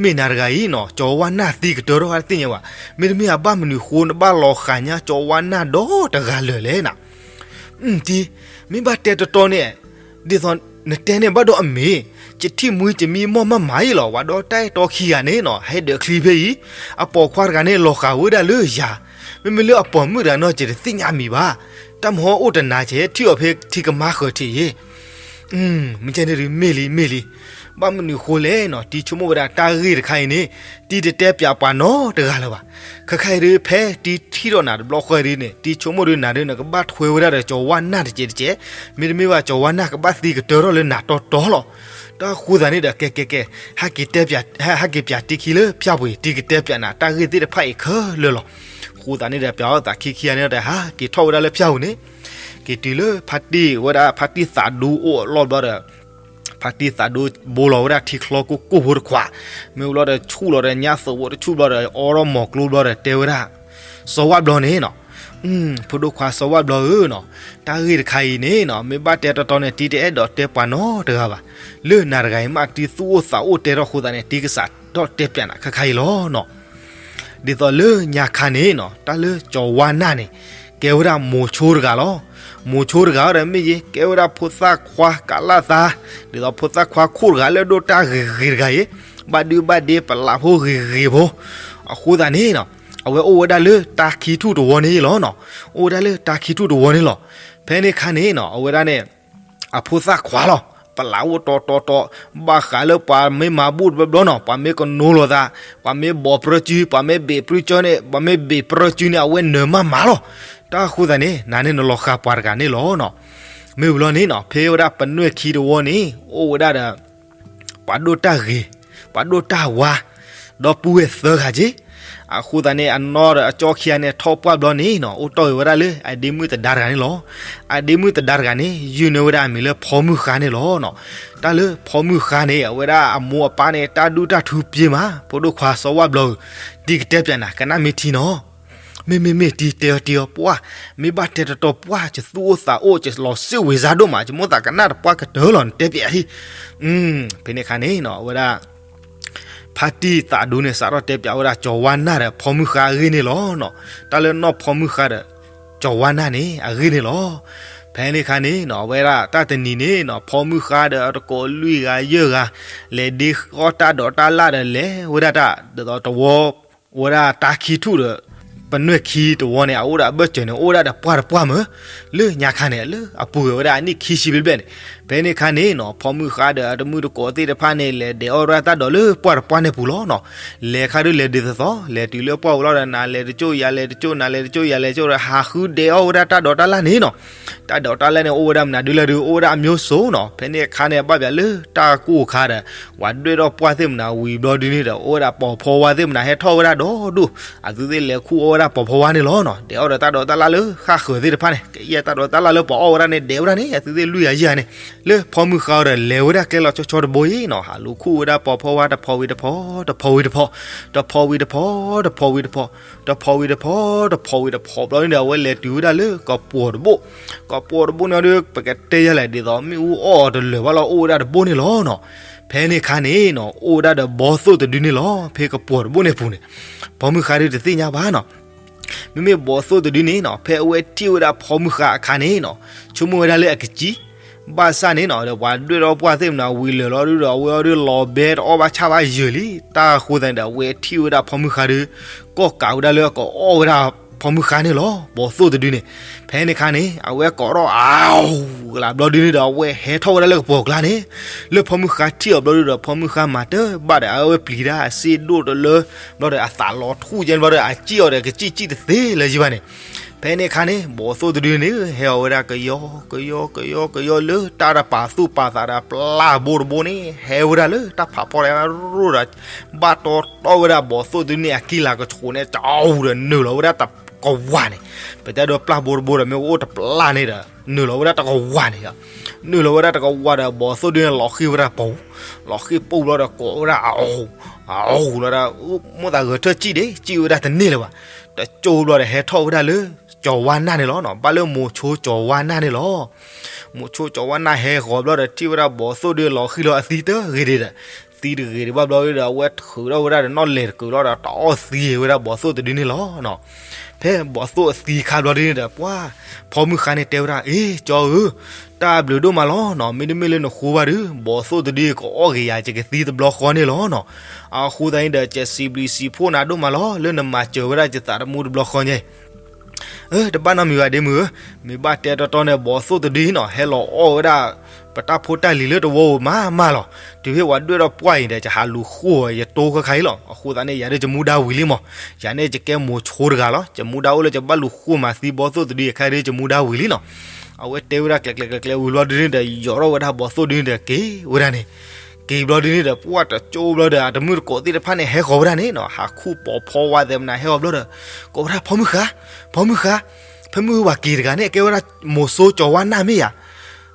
မ့ၢ်နၤတဂၤအံၤနီၤ ကၠီၤဝါနၢ်သံကတၢၢ်ထီၣ်တသ့ၣ်ညါဘၣ်. မ့တမ့ၢ်အဘၣ်မနုၤဃိနဘၣ်လီၤဃာ်ညါကၠီၤဝါနၢ်ဒီတဂၤလၢာ်လဲၣ်နီၤ. တံၢ်, မ့ၢ်ဘၣ်တဲတီတီန့ၣ် ဒ်သိးနတဲန့ၣ်ဘၣ်ဒီးအမ့ၢ် ယထံၣ်မှံကမံမီၢ်မးမးအံၤလီၤ. ပှၤဒီတၢ်အဲၣ်တီခံဂၤန့ၣ်နီၤ ဟဲဒၢးချံဖဲအံၤ အပိာ်ခွါတဂၤန့ၣ် လီၤဃာ်ဝဲဒၣ်လၢယၤ မ့မ့ၢ်လၢအပိာ်မုၣ်တဂၤနီၤ ယတသ့ၣ်ညါမံၤဘၣ်. တၢ်မၤဟီၣ်အိၣ်တနၤ ယဟဲထံၣ်အီၤဖဲထံကမါဃၢၤထံးယ့ၣ် မ့ၢ်ကဲန့ၣ်ဒု မ့ၢ်လံ မ့ၢ်လံ. ဘၣ်မနုၤဃိလဲၣ်နီၤ တံၢ်ဆိကမိၣ်ဝဲဒၣ်တၢ်ဂ့ၢ်တခါအံၤန့ၣ် တံၢ်တတဲပျးပှၤနီတဂၤလၢၤဘၣ်. ခဲခါအံၤဒု ဖဲတံၢ်ထံၣ်ထီၣ်နၤတဘျီဃီဒုန့ၣ် တံၢ်ဆိကမိၣ်ဒုနၤဒု နကဘၣ်ထွဲဝဲဒၣ်ဒီးကၠီၤဝါနၢ်တစဲးတစဲး, မ့တမ့ၢ်ဘၣ်ကၠီၤဝါနၢ်ကဘၣ်သံကတၢၢ်ထီၣ်လၢနၤတီတီလီၤ. တၢ်ဃိသတးန့ၣ်ဒီး ကဲကဲကဲ ဟဲက့ၤတဲပျး ဟဲက့ၤပျးတံၢ်ခံလၢဖၠၣ်ပူၤအံၤ တံၢ်ကတဲပျးနၤ တၢ်ဂ့ၢ်သ့ၣ်တဖၣ်အံၤခဲလၢာ်လီၤ. ဃိသတးန့ၣ်ဒီး ပျးအီၣ်သးခံခံဂၤန့ၣ်ဒီး ဟးက့ၤထီၣ်ဝဲဒၣ်လၢဖၠၣ်ပူၤန့ၣ် က့ၤတုၤလၢဖါတံၢ်ဝဲဒၣ် ဖါတံၢ်သးဒူအိၣ်အလီၢ်ဘျီဒီး ဖါတံၢ်သးဒူဘိလီၤဝဲဒၣ်ထံချီကိၢ်ကိၢ်ဖိတခွး, မ့ၢ်ဝံၤလီၤဒီးဆူၣ်လီၤဒီးညါသိးဖိတဆူၣ်ဘျီဒီး အီထီၣ်မိၢ်ကျိဘျီဒီးတဲဝဲဒၣ် စီၤဝၣ်ဘျီန့ၣ်နီၤ, ဖိဒိၣ်ခွါစီၤဝၣ်ဘျီဧၢနီၤ, တၢ်ဂ့ၢ်တခါအံၤန့ၣ်နီၤ မ့ၢ်ဘၣ်တဲတီတီန့ၣ် တံၢ်တအဲၣ်ဒိးတဲပှၤနီတဂၤဘၣ်. လၢနၤတဂၤအံၤမး တံၢ်သူၣ်အိၣ်သးအိၣ်တဲထီၣ်ဃိသတးန့ၣ် တံၢ်ကစးထီၣ်တဲပျးနၤခဲခါအံၤလီၤနီၤ. ဒ်သိးလၢညါခါန့ၣ်နီၤ တၢ်လၢကၠီၤဝါနၢ်န့ၣ် ကဲဝဲဒၣ်မိၤဆိတဂၤလီၤ. မိၤဆိတဂၤဒီးမ့ၢ်ယဲ ကဲဝဲဒၣ်ဖိသၣ်ခွါကးလၢ်သး, ဒ်သိးဖိသၣ်ခွါခိၣ်တဂၤလၢအဒိၣ်တၢ်ဂ့ၤဂ့ၤတဂၤအံၤ, ဘၣ်ဒုဘၣ်ဒ့ပလးဖိဂ့ၤဂ့ၤဖိ, အဃိသတးန့ၣ်နီၤ အဝဲအိၣ်ဝဲဒၣ်လၢတၢ်ခံထူၣ်တဝီန့ၣ်လီၤနီၤ. အိၣ်ဝဲဒၣ်လၢတၢ်ခံထူၣ်တဝီန့ၣ်လီၤ. ဖဲန့ၣ်ခါန့ၣ်နီၤ အဝဲဒၣ်န့ၣ် အဖိသၣ်ခွါလီၤ. ပလးအိၣ်တီတီတီ, ဘၣ်ဃးလၢပှၤမ့ၢ်မၤဘူၣ်တဘျီဘျီနီၤ ပှၤမ့ၢ်ကနိလီၤသး, ပှၤမ့ၢ်ဘိးပြၢကု, ပှၤမ့ၢ်ဘ့ၣ်ပြၢကုန့ၣ်, ပှၤမ့ၢ်ဘ့ၣ်ပြၢကုန့ၣ် အဝဲနၢၤမးမးလီၤ. တၢ်ဃိသတးန့ၣ် နၤန့ၣ်နလီၤဃာ်ပှၤတဂၤန့ၣ်လီၤနီၤ. မ့ၢ်ဝံၤလီၤန့ၣ်နီၤ ဖဲဝဲဒၣ်ပနွဲၢ်ခံတဝီန့ၣ် အိၣ်ဝဲဒၣ်ဒီး ပှၤဒိၣ်တၢ်ဂ့ၤ, ပှၤဒိၣ်တၢ်ဝါ, ဒီပုၢ်ဝဲၢ်သၢဂၤက့ၤ. အဃိသတးန့ၣ် အနီၢ်ဒီးအကၠီခံဂၤန့ၣ် ထီၣ်ပှၢ်ဘျီန့ၣ်နီၤ အိၣ်တီၢ်ဂ့ၤဝဲဒၣ်လၢအဒ့မုၣ်သဒါတဂၤန့ၣ်လီၤ. အဒ့မုၣ်သဒါတဂၤန့ၣ် ယုၢ်န့ၢ်ဝဲဒၣ်အမံၤလၢဖီမုၢ်ဃါန့ၣ်လီၤနီၤ. တၢ်လၢဖီမုၢ်ဃါန့ၣ် အဝဲဒၣ်အမိၢ်အပၢ်န့ၣ် တၢ်ဒူၣ်တၢ်ထူပျ့ၤမး ဖိဒိၣ်ခွါစီၤဝၣ်ဘျီဧၢ, တံၢ်ကတဲပျးနၤ ကနၣ်မ့ၢ်ထံနီၤ. မ့မ့မ့ၢ် တံၢ်တဲအီၤတ့ၢ်အီၤ ပှၢ်, မ့ၢ်ဘၣ်တဲတီတီပှၢ် ယသူၣ်အိၣ်သးအိၣ် ယလီၤစ့ၣ်ဝ့ၤစါဒိၣ်မး ယမိၣ်သးကနၣ်တပှၢ်ကတၢၢ်လီၤ နတဲပျးဟံၣ်. ဖဲန့ၣ်အခါန့ၣ်နီၤ အဝဲဒၣ် ဖါတံၢ်သးဒူန့ၣ် စးထီၣ်တဲပျးဝဲဒၣ်ကၠီၤဝါနၢ်ဒီးဖီမုၢ်ဃါအဂ့ၢ်န့ၣ်လီၤနီၤ. တၢ်လၢနီၢ်ဖီမုၢ်ဃါဒီး ကၠီၤဝါနၢ်န့ၣ် အဂ့ၢ်န့ၣ်လီၤ. ဖဲန့ၣ်အခါန့ၣ်နီၤ အဝဲဒၣ်တၢ်တနံၤန့ၣ်နီၤ ဖီမုၢ်ဃါဒီးအတကိးလွံၢ်ဂၤယဲၢ်ဂၤ လဲၤဒ့အီၣ်တၢ်ဒိးတၢ်လၣ်ဒီးလဲၤဝဲဒၣ်တၢ် ဒ်သိးတဝီ ဝဲဒၣ်တၢ်ခံထူၣ်ဒီး ပနွဲၢ်ခံတဝီန့ၣ် အအိၣ်ဒီးအဘၢၣ်စၢၤန့ၣ် အိၣ်ဝဲဒၣ်ဒီးပှၢ်တပှၢ်မး လၢညါခါန့ၣ် လၢအပူၤကွံာ်ဝဲဒၣ်အနံၣ်ခံဆံဘျဲၣ်ဘျဲၣ်န့ၣ် ဖဲန့ၣ်အခါန့ၣ်နီၤ ဖီမုၢ်ဃါဒီးအတမုၣ်တကိးသ့ၣ်တဖၣ်န့ၣ် လဲၤဒဲးအီၣ်ဝဲဒၣ်တၢ်ဒိးလၢပှၢ်တပှၢ်န့ၣ်ပူၤလီၤနီၤ. လဲၤခါဒုးလဲၤဒ်သိးသိး လဲၤတုၤလၢပှၢ်ပူၤလီၤဒီး နၤလဲၤတကၠိၣ် ယၤလဲၤတကၠိၣ် နၤလဲၤတကၠိၣ် ယၤလဲၤတကၠိၣ်ဒီး ဟးဃုဒဲးအီၣ်ဝဲဒၣ်တၢ်ဒိးတၢ်လၣ်န့ၣ်နီၤ. တၢ်ဒိးတၢ်လၣ်န့ၣ် အိၣ်ဝဲဒၣ်မနုၤဒုလၢဒုး အိၣ်ဝဲဒၣ်အမျိုးစုံနီၤ. ဖဲန့ၣ်အခါန့ၣ် ဘၣ်ပၠးလၢတၢ်ကိၢ်ခါဒီး ပှၤဒွဲၣ်ထီၣ်ပှၢ်သ့ၣ်မနုၤဝံၤဘျီဒုန့ၣ်ဒီး အိၣ်ဝဲဒၣ်ပိာ်ဖီဝါသ့ၣ်မနုၤ ဟဲထီၣ်ဝဲဒၣ်ဒီဒူၣ် အသုသ့ၣ်လဲၤခူၣ်အီၣ်ဝဲဒၣ်ပိာ်ဖီဝါန့ၣ်လီၤနီၤ. ဒဲးအီၣ်ဒီးတၢ်ဒိးတၢ်လၣ်လၢဃၣ်ဃၢၤသ့ၣ်တဖၣ်န့ၣ် ကယဲၢ်တၢ်ဒိးတၢ်လၣ်လၢပှၤအီၣ်ဝဲဒၣ်န့ၣ် ဒဲးဝဲဒၣ်န့ၣ် အသုသ့ၣ်လွံၢ်ဂၤယဲၢ်ဂၤန့ၣ် လၢဖီမုၢ်ဃါအီၤဒီး လဲၤဝဲဒၣ်ကျဲလီၤဆီဆီတဘိအံၤနီၤ ဟးလူၤခူၣ်ဝဲဒၣ်ပိာ်ဖီဝါတဖီဝံၤတဖီ တဖီဝံၤတဖီ တဖီဝံၤတဖီ တဖီဝံၤတဖီ တဖီဝံၤတဖီ တဖီဝံၤတဖီဘျီန့ၣ်ဒီး အဝဲလဲၤတုၤဝဲဒၣ်လၢကပိာ်တဘိၣ် ကပိာ်တဘိၣ်န့ၣ်ဒီး ပကတဲယဲလဲၣ် ဒ်သိးမ့ၣ်အူအီၣ်အီၤတလၢာ်ဘၣ်လီၤ အိၣ်ဝဲဒၣ်တဘိၣ်န့ၣ်လီၤနီၤ. ဖဲန့ၣ်အခါန့ၣ်နီၤ အိၣ်ဝဲဒၣ်ဒီးဘီသိၣ်တဒုန့ၣ်လီၤ ဖဲကပိာ်တဘိၣ်န့ၣ်ပူၤန့ၣ် ဖီမုၢ်ဃါဒုးတသ့ၣ်ညါဘၣ်နီၤ. မ့မ့ၢ်ဘီသိၣ်တဒုန့ၣ်နီၤ ဖဲအဝဲထံၣ်ဝဲဒၣ်ဖီမုၢ်ဃါအခါန့ၣ်နီၤ ဆိကမိၣ်ဝဲဒၣ်လၢအကစံၣ် ဘၣ်ဆၣ်န့ၣ်နီၤ ဒီးပှၤဒွဲၣ်ထီၣ်ပှၢ်သ့ၣ်မနုၤဝံၤလၢာ်လီၤဒုဒီး အဝဲအီၤဒုးလီၤဘဲတအီၣ်ဘၣ်ဆၣ်ဘၣ်ယၢၤလံ တၢ်အဃိသတးန့ၣ်ဒီး အဝဲထံၣ်ဝဲဒၣ်ဖီမုၢ်ဃါဒုး ကီၣ်ကးဝဲဒၣ်လၢအကအီၣ်ဝဲဒၣ်ဖီမုၢ်ဃါန့ၣ်လီၤ ဘီသိၣ်တဒုန့ၣ်. ဖဲန့ၣ်အခါန့ၣ် အဝဲကိးထီၣ်အါ ကလးဘျီဒုန့ၣ်ဒီး အဝဲဟဲထီၣ်ဝဲဒၣ်လၢကပိာ်ကျါန့ၣ် လၢဖီမုၢ်ဃါထံၣ်အီၤဘျီဒုဒီး ဖီမုၢ်ဃါမၤတၢ်ဘၣ်ဒီး အဝဲပျံၤတၢ်အစ့ဒိၣ်တလၢ ဘျီဒီးအသးလီၤထူၣ်ကဲဘျီဒီး အစံၣ်အီၤဒီး ကစံၣ်စံၣ်တသ့လၢၤယံၤဘၣ်န့ၣ်. ဖဲန့ၣ်အခါန့ၣ် ဘီသိၣ်တဒုန့ၣ် ဟဲအီၤဝဲဒၣ်ကယီကယီကယီကယီလၢတၢ်တပာ်သူၣ်ပာ်သးဒီးပျၢ်ဘိတဘိန့ၣ် ဟဲဝဲဒၣ်လၢတၢ်ဖးဖီတရိၣ်ဒီး ဘၣ်တီတီဝဲဒၣ်ဘီသိၣ်တဒုန့ၣ် အကံၢ်လၤကဆှီန့ၣ် တအူဒီးနုာ်လီၤဝဲဒၣ်တကဝၤန့ၣ်. ပတဲဒီးပျၢ်ဘိတဘိဒီး မ့ၢ်အိၣ်တပျၢ်န့ၣ်ဒီး နုာ်လီၤဝဲဒၣ်တကဝၤန့ၣ် နုာ်လီၤဝဲဒၣ်တကဝၤဒီး ဘီသိၣ်ဒုန့ၣ် လီၤဃံၤဝဲဒၣ်ပူၤ, လီၤဃံၤပူၤဘျီဒီး ကိးဝဲဒၣ်အအူ, အအူလီၤဒီး မိၣ်သးဂဲၤထၢၣ်စံၣ်ဒံး စံၣ်ဝဲဒၣ်တန့ၢ်လၢၤဘၣ်. တကၠိဘျီဒီး ဟဲထီၣ်ဝဲဒၣ်လၢ ကၠီၤဝါနၢ်န့ၣ်လီၤ. ဘၣ်လၢမိၤဆိကၠီၤဝါနၢ်န့ၣ်လီၤ. မိၤဆိကၠီၤဝါနၢ်ဟဲဂီၤဘျီဒီး ထံၣ်ဝဲဒၣ်ဘီသိၣ်ဒုလီၤဃံၤလီၤအသံတဂ့ၤဒံးဒီး သံတဂ့ၤဒံးဘၣ်ဘျီဒီး အဝဲထုးထီၣ်ဝဲဒၣ်ဒီးနီၣ်လဲၢ်တကုာ်လီၤဒီး တအီၣ်သံဝဲဒၣ်ဘီသိၣ်တဒုန့ၣ်လီၤ. ဖဲဘီသိၣ်အသံခါဘျီဒုန့ၣ်ဒီး ပှၤ ဖီမုၢ်ဃါန့ၣ်တဲဝဲဒၣ် အ့ ကၠီဧၢ, တၢ်ဘျုးဒိၣ်မးလီၤနီၤ. မ့တမ့ၢ်လၢနဃိဘၣ်ဒီး ဘီသိၣ်တဒုကအီၣ်ဂ့ၤယၤ ယကသံတဘျီဃီန့ၣ်လီၤနီၤ. အဃိသတးန့ၣ်ဒီး ယစံးဘျုးစံးဖှိၣ်နၤဒိၣ်မးလီၤ လၢနမၤစၢၤဝဲဒၣ်ယသးသမူတဘျီဃီန့ၣ် တဘၣ်နီတမံၤဘၣ်ဒ့မုၣ်ဧၢ, မ့ၢ်ဘၣ်တဲတီတီန့ၣ် ဘီသိၣ်တဒုနီၤ ဟဲလီၤအီၣ်ဝဲဒၣ် ပတၢ်ဖိတၢ်လံၤလၢတဝီဧိၤမးမးလီၤ. တုၤဖဲပှၤဒွဲၣ်ထီၣ်ပှၢ်အံၤဒီး ယဟးလူၤဃိၢ်ယတိခါခါအံၤလီၤ. အဃိသတးန့ၣ် ယၤဒုးယမူဒါဝံၤလံမး, ယၤန့ၣ်ယကဲမိၤဆိတဂၤလီၤ. ယမူဒါအိၣ်လၢယဘၣ်လူၤဃိၢ်မၤသံဘီသိၣ်တဒုအခါဒုးယမူဒါဝံၤလံနီၤ. အဝဲတဲဝဲဒၣ်ကျဲၤကျဲၤကျဲၤကျဲၤဝံၤဘျီဒုန့ၣ်ဒီး ယီၤထီၣ်ဝဲဒၣ်ဘီသိၣ်ဒုန့ၣ်ဒီးက့ၤဝဲဒၣ်န့ၣ် က့ၤဘျီဒုန့ၣ်ဒီး ပှၢ်တကၠိဘျီဒီး အတမုၣ်တကိးသ့ၣ်တဖၣ်န့ၣ် ဟဲဃီၤဝဲဒၣ်န့ၣ်နီၤ, ဟးခူၣ်ပိာ်ဖီဝါသဲးမနုၤဟဲဃီၤဘျီဒီး ကိးဝဲဒၣ်ဖီမုၢ်ဃါ, ဖီမုၢ်ဃါ, ဖဲမုၢ်ဝၤက့ၤတဂၤန့ၣ် ကဲဝဲဒၣ်မိၤဆိကၠီၤဝါနၢ်မ့ၢ်ယၤ.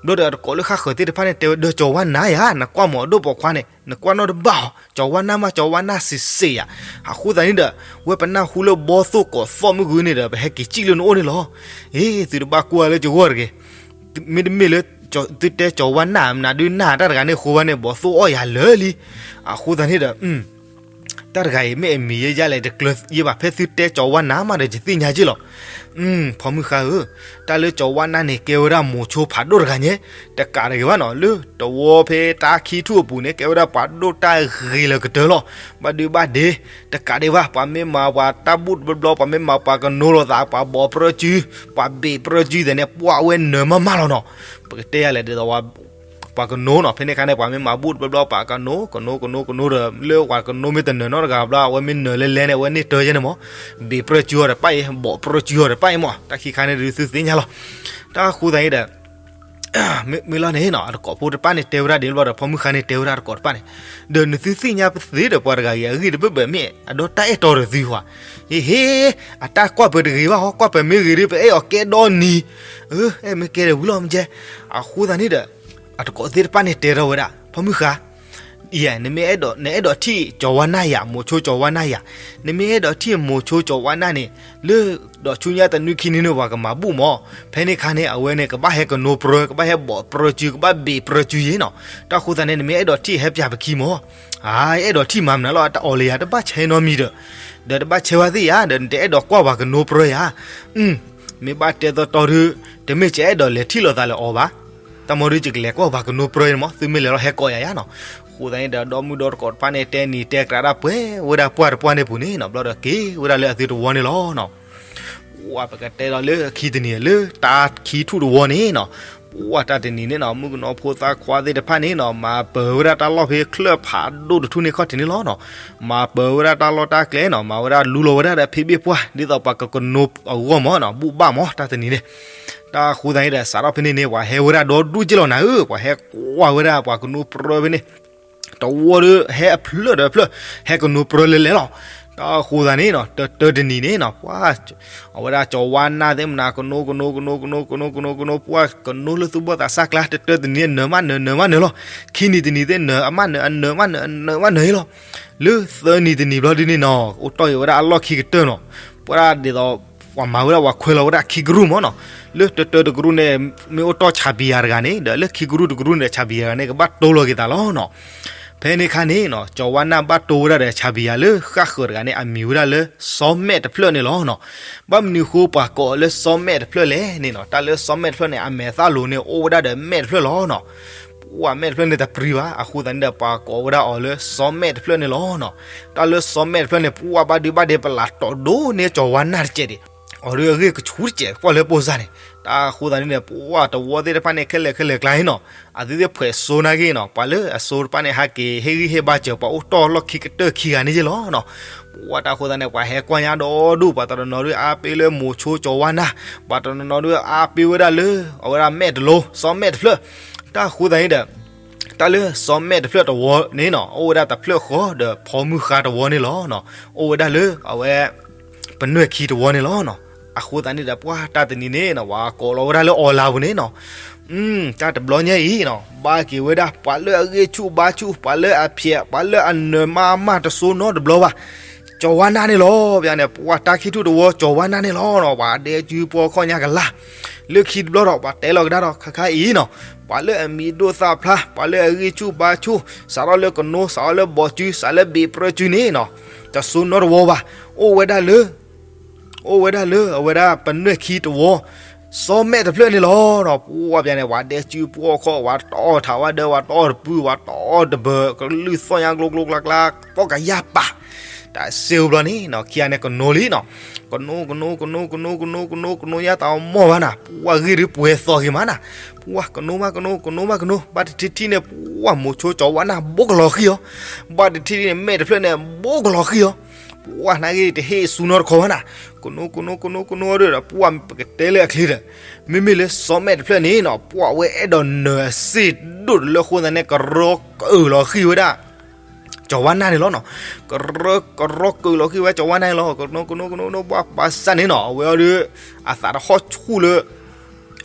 ဘျီဒီးအတကိးလၢဃၣ်ဃၢၤသ့ၣ်တဖၣ်န့ၣ် တဲဝဲဒီးကၠီၤဝါနၢ်ယၤ, နကွၢ်မီၤဒိၣ်ပိာ်ခွါန့ၣ် နကွၢ်နီၣ်တဘၣ်အီၤ, ကၠီၤဝါနၢ်မး ကၠီၤဝါနၢ်စ့ၢ်စ့ၢ်ယၤ. အဃိသတးန့ၣ်ဒီး ဝဲပနၢ်ဟူလၢဘီသိၣ်ကိးသီၣ်မုၢ်ဂုၢ်န့ၣ်ဒီး ပဟဲက့ၤစံၣ်လၢနအိၣ်န့ၣ်လီၤ. အ့ သုတဘၣ်ကွၢ်လၢယဂီၢ်တဂ့ၤ. မ့တမ့ၢ်လၢ သုတဲကၠီၤဝါနၢ်မနုၤဒုး နၢ်တၢ်တဂၤန့ၣ်အဃိဘၣ်န့ၣ် ဘီသိၣ်အီၣ်ယၤလၢာ်လံ. အဃိသတးန့ၣ်ဒီး တၢ်တဂၤအံၤ မ့ၢ်အမံၤယဲယဲလဲၣ် တကျၢၤယဲဘၣ် ဖဲသုတဲကၠီၤဝါနၢ်မးဒီး ယသ့ၣ်ညါက့ၢ်လီၤ. ဖီမုၢ်ဃါဧၢ, တၢ်လၢကၠီၤဝါနၢ်န့ၣ် ကဲဝဲဒၣ်မိၤဆိဖးဒိၣ်တဂၤညါ, တကးတဂ့ၤဘၣ်နီၤ, လၢတဝီဖဲတၢ်ခံထူၣ်အပူၤန့ၣ် ကဲဝဲဒၣ်ပှၤဒိၣ်တၢ်ဂ့ၤလၢကတၢၢ်လီၤ. ဘၣ်ဒုးဘၣ်ဒ့, တကးဒံးဘၣ် ပှၤမ့ၢ်မၤပှၤတၢ်ဘူၣ်တဘျီဘျီ ပှၤမ့ၢ်မၤပှၤကနိလိာ်သး ပှၤဘိးပြၢကု, ပှၤဘ့ၣ်ပြၢကုသ့ၣ်န့ၣ် ပှၤဝဲနၢၤမးမးလီၤနီၤ. ပကတဲယဲလဲၣ်ဒ်သိး ပှၤကနိနီၤ, ဖဲန့ၣ်အခါန့ၣ် ပှၤမ့ၢ်မၤဘူၣ်တဘျီဘျီ ပှၤကနိ ကနိ ကနိ ကနိဒီး လၢပှၤကနိမ့ၢ်တနၢၤနီတဂၤဘျီ အဝဲမ့ၢ်နၢၤလဲလဲန့ၣ် အဝဲန့ၢ်တၢ်ယဲန့ၣ်မး, ဘ့ၣ်ပြၢကုအီၤဒီးပၢ်အံၤ ဘိးပြၢကုအီၤဒီးပၢ်အံၤမး, တၢ်ခံခါန့ၣ်ဒုးသုသ့ၣ်ညါလီၤ. တၢ်ဃိသတးအံၤဒီး မ့ၢ်လီၤန့ၣ်နီၤ အတကိးဖိတဖၣ်န့ၣ်တဲဝဲဒၣ်ဒ်လဲၣ်ဘျီဒီး ဖီမုၢ်ဃါန့ၣ်တဲဝဲဒၣ်တကိးတဖၣ်န့ၣ်, ဒီးနသုသ့ၣ်ညါပသ့ဒီး ပှၤတဂၤအံၤ အဂံၢ်တဘၢၣ်ဘၢၣ်မ့ၢ် အဒိတၢ်အဲၣ်တီဒီးသုဟါ, ဟ့ဟ့, အတၢ်ကွၢ်ပှဲၤတဂ့ၤဘၣ်ဟီ, ကွၢ်ပှဲၤမ့ၢ်ဂ့ၤဒီး ပအဲၣ်အီၤကဲဒီနံၤ, အဲၣ်မ့ၢ်ကဲဒီးဝံၤလီၤမ့ၢ်ကဲ, အဃိသတးန့ၣ်ဒီး အတကိးသ့ၣ်တဖၣ်န့ၣ်တဲထီၣ်ဝဲဒၣ် ဖီမုၢ်ဃါ အံၤ နမ့ၢ်အဲၣ်ဒိး နအဲၣ်ဒိးထံၣ်ကၠီၤဝါနၢ်ယၤ မိၤဆိကၠီၤဝါနၢ်ယၤ, နမ့ၢ်အဲၣ်ဒိးထံၣ်မိၤဆိကၠီၤဝါနၢ်န့ၣ် လၢဒီးဆူညါတနွံခံနွံန့ၣ် ပှၤကမၤဘူၣ်မး, ဖဲန့ၣ်အခါန့ၣ် အဝဲန့ၣ် ကဘၣ်ဟဲကနိပြၢ, ကဘၣ်ဟဲဘိးပြၢကု, ကဘၣ်ဘ့ၣ်ပြၢကုယဲနီၤ. တၢ်ဃိသတးန့ၣ် နမ့ၢ်အဲၣ်ဒိးထံၣ်ဟဲပၠးပခံမး, အအဲၣ်ဒိးထံၣ်မၤမနုၤလီၤ, တအီၣ်လၢယၤ တဘၣ်ဆဲးနီတမံၤဒီး, ဒီးတဘၣ်ဆဲးဝဲသ့ၣ်ယၤ, ဒီးနတအဲၣ်ဒိးကွၢ်ပှၤကနိပြၢယၤ, အ မ့ၢ်ဘၣ်တဲတီတီဒုး တမ့ၢ်ယအဲၣ်ဒိးလဲၤထံၣ်လိာ်သးလၢအီၤဘၣ်. တၢ်မ့ၢ်ဒုးယကလဲၤကွၢ်ပှၤကနိပြၢန့ၣ်မး, သုမ့ၢ်လဲၤလီၤဟဲကိးယၤယါနီၤ. အဃိသတးန့ၣ်ဒီး ဒီမုၢ်ဒီတကိးတဖၣ်န့ၣ် တဲနံၤတဲကြးဒၣ်ပှဲၤဝဲဒၣ်ပှၢ်တပှၢ်န့ၣ်ပူၤန့ၣ်နီၤ, ဘျီဒီးက့ၤဝဲဒၣ်လၢအသုတဝီန့ၣ်လီၤနီၤ. ပှၢ်ပကတဲဒီးလၢခံတနံၤလၢတၢ်ခံထူၣ်တဝီန့ၣ်နီၤ, ပှၢ်တၢ်တနံၤန့ၣ်နီၤ မုၣ်ကနီၤဖိသၣ်ခွါသ့ၣ်တဖၣ်န့ၣ်နီၤ မၤပၢၤဝဲဒၣ်တၢ်လီၢ်ဖဲချၢၣ်ဖးဒိၣ်တထူၣ်န့ၣ်ခီၣ်ထံးန့ၣ်လီၤနီၤ. မၤပၢၤဝဲဒၣ်တၢ်လီၢ်တၢ်ကျဲနီၤ, မၤဝဲဒၣ်လူလီၤဝဲဒၣ်ဒီးဖ့ဘ့ၣ်ပှၢ် ဒ်သိးပှၤကကနိအဂီၢ်မးနီၤ, ဘူၣ်ဘၣ်မးတၢ်တနံၤန့ၣ်. တၢ်အဃိသတးန့ၣ်ဒီး စးထီၣ်ဖဲန့ၣ်န့ၣ် ပှၤဟဲဝဲဒၣ်ဒီဒူၣ်က့လီၤနၤဧၢ, ပှၤဟဲကွၢ်ဝဲဒၣ်ပှၤကနိပြၢဖဲန့ၣ် တဝီဒီးဟဲအဖျၢၣ်ဒီးအဖျၢၣ် ဟဲကနိပြၢလဲၤလဲၤလီၤ. တၢ်အဃိသတးန့ၣ်နီၤ တတၢတနံၤန့ၣ်နီၤ ပှၢ် အဝဲဒၣ်ကၠီၤဝါနၢ်သ့ၣ်မနၤ ကနိကနိကနိကနိကနိကနိကနိကနိ ပှၢ်ကနိလၢသူၣ်ဘီၣ်သးစၢ်ကျါ တတၢတနံၤနၢၤမးနၢၤ နၢၤမးနၢၤလီၤ. ခံနံၤတနံၤသ့ၣ်နၢၤအမးနၢၤ အနၢၤမးနၢၤ အနၢၤမးနၢၤလီၤ. လၢသၢနံၤတနံၤဘျီဒ်န့ၣ်နီၤ အိၣ်တီၢ်က့ၤဝဲဒၣ်အလီၢ်ခံကတၢၢ်နီၤ, ပှၢ်ဒ်သိး ပှၤမၤဝဲဒၣ်ပှၤခွဲးလီၤဝဲဒၣ်ခံကရူၢ်မးနီၤ. လၢတတၢတကရူၢ်န့ၣ် မ့ၢ်အိၣ်တီၢ်ဆးဘံယၤတဂၤန့ၣ် ဒီးလၢခံကရူၢ်တကရူၢ်န့ၣ်ဒီး ဆးဘံယၤတဂၤန့ၣ် ကဘၣ်တိလိာ်က့ၤသးလီၤနီၤ. ဖဲန့ၣ်အခါန့ၣ်နီၤ ကၠီၤဝါနၢ်ဘၣ်တိဝဲဒၣ်ဒီး ဆးဘံယၤလၢဃၣ်ဃၢၤတဂၤန့ၣ် အမံၤဝဲဒၣ်လၢစီၤမဲာ်တဖျၢၣ်န့ၣ်လီၤနီၤ. ဘၣ်မနုၤဃိပှၤကိးအီၤလၢစီၤမဲာ်တဖျၢၣ်လဲၣ်န့ၣ်နီၤ, တၢ်လၢစီၤမဲာ်တဖျၢၣ်န့ၣ် အမဲာ်သၣ်လိၤန့ၣ် အိၣ်ဝဲဒၣ်ဒီးမဲာ်တဖျၢၣ်လီၤနီၤ. ပှၢ်မဲာ်တဖျၢၣ်န့ၣ်တပျံၤဘၣ်, အဃိသတးန့ၣ်ဒီး ပှၤကိးဝဲဒၣ်အီၤလၢစီၤမဲာ်တဖျၢၣ်န့ၣ်လီၤနီၤ. တၢ်လၢစီၤမဲာ်တဖျၢၣ်န့ၣ် ပှၢ်ဘၣ်ဒုးဘၣ်ဒဲး ပလးတီးဒိၣ်န့ၢ်ကၠီၤဝါနၢ်တစဲးဒံး, အီၤဒုးအဂ့ၢ်ကဆူၣ်တစဲး ကွၢ်လၢပိၢ်စၢ်န့ၣ်. တၢ်အဃိသတးန့ၣ်ဒီး ပှၢ်တဝီသ့ၣ်တဖၣ်န့ၣ် ခဲလၢာ်ခဲလၢာ်ကျါန့ၣ်နီၤ, အသုသ့ၣ်ဖှဲးစိနာ်က့နီၤ, ပှၤလၢအစိတဖၣ်န့ၣ် ဟးက့ၤဟ့ၣ်ဂံၢ်ဟ့ၣ်ဘါစၢၤ ပှၤအိၣ်တီၢ်လီၢ်ခံကတၢၢ်ခံဂၤန့ၣ်ယ့ၢ်လီၤနီၤ. ပှၢ်တၢ်အဃိသတးန့ၣ် ပှၤဟဲကွၢ်ညါဒီဒူၣ်, ပှၤတနီၤနီၤဒုးအါပ့ၤလၢမိၤဆိကၠီၤဝါနၢ်, ပှၤတနီၤနီၤဒုးအါပ့ၤဝဲဒၣ်လၢ အဝဲဒၣ်မဲာ်တလိၤ စီၤမဲာ်တဖျၢၣ်. တၢ်အဃိသတးန့ၣ်ဒီး တၢ်လၢစီၤမဲာ်တဖျၢၣ်တဝီန့ၣ်နီၤ အိၣ်ဝဲဒၣ်တဖျၢၣ်ဃီဒီး ဖီမုၢ်ဃါတဝီန့ၣ်လီၤနီၤ. အိၣ်ဝဲဒၣ်လၢအဝဲ ပနွဲၢ်ခံတဝီန့ၣ်လီၤနီၤ. အဃိသတးန့ၣ်ဒီး ပှၢ်တၢ်တနံၤန့ၣ်နီၤ ပှၤကိးလီၤဝဲဒၣ်လၢအီလါပူၤန့ၣ်နီၤ. တၢ်တဘျီညါအံၤနီၤ ဘၣ်က့ၤဝဲဒၣ် ပှၤလၢအဂ့ၢ်ဆူၣ်ဘါဆူၣ် ပှၤလၢအဖျဲး ပှၤလၢအနၢၤမါမၢ်တစိနီတဘျီဘၣ် ကၠီၤဝါနၢ်န့ၣ်လီၤ. ပှၤန့ၣ် ပှၢ်တၢ်ခံထူၣ်တဝီ ကၠီၤဝါနၢ်န့ၣ်လီၤနီၤ. ပှၤဒဲကုပှီၢ်ခီၣ်ညါကလါ လၢခံတဘျီဒီး ပှၤတဲလီၤကဒါဒီး ခါခါအံၤနီၤ ပှၤလၢအမံၤဒိၣ်သၣ်ဖျါ ပှၤလၢအဂ့ၢ်ဆူၣ်ဘါဆူၣ် စးထီၣ်လၢကနိ စးထီၣ်လၢဘီးစု စးလၢဘ့းပြၢစုန့ၣ်နီၤ တစိနီတဝီဘၣ် အိၣ်ဝဲဒၣ်လၢ အိၣ်ဝဲဒၣ်လၢအဝဲဒၣ်ပနွဲၢ်ခံတဝီ စီၤမဲာ်တဖျၢၣ်န့ၣ်လီၤနီၤ. ပှၤပှၤန့ၣ် ပှၤဒဲကုပှီၢ်ခီၣ် ပှၤတီထးဝါဒၢ ပှၤတီတပူၤ ပှၤတီတဘၢ ကလုၢ်သီၣ်ညါကျိကျိကျါကျါ သီၣ်ကယၢ်ပာ် တၢ်စ့ဝံၤဘျီန့ၣ်နီၤ ခံဂၤန့ၣ်ကနိလံနီၤ. ကနိ ကနိ ကနိ ကနိ ကနိ ကနိ ကနိညါတၢ်အီၣ်မီၢ်ဘၣ်နၤ ပှၤဂ့ၢ်ဒုးပှဲၤသီၣ်ဂ့ၤမးနၤ. ပှၤကနိမးကနိ ကနိမးကနိ ဘၣ်တထံၣ်ထံၣ်န့ၣ် ပှၤမိၤဆိကၠီၤဝါနၢ်ဘိကလီၤဃံၤအီၤ ဘၣ်တထံၣ်ထံၣ်န့ၣ် မဲာ်တဖျၢၣ်န့ၣ် ဘိကလီၤဃံၤအီၤ ပှၤနာ်က့တဟ့ၣ်ဆူနီတခီဘၣ်နၤ. ကနိ ကနိ ကနိ ကနိဒီး ပှၤပကတဲလၢအချ့ဒီး မ့မ့ၢ်လၢစီၤမဲာ်တဖျၢၣ်န့ၣ်နီၤ ပှၤဝဲအဲၣ်ဒိးနၢၤအစ့ဒိၣ်တလၢအဃိသတးန့ၣ် ကရၢကၢၣ်လီၤဃံၤဝဲဒၣ် ကၠီၤဝါနၢ်န့ၣ်လီၤနီၤ. ကရၢ ကရၢကၢၣ်လီၤဃံၤဝဲကၠီၤဝါနၢ်န့ၣ်လီၤ. ကနိ ကနိ ကနိ ကနိ ပှၤဘၣ်ဆၣ်န့ၣ်နီၤ အဝဲအီၤဒီး အသးတဟီၣ်ဆူၣ်လၢ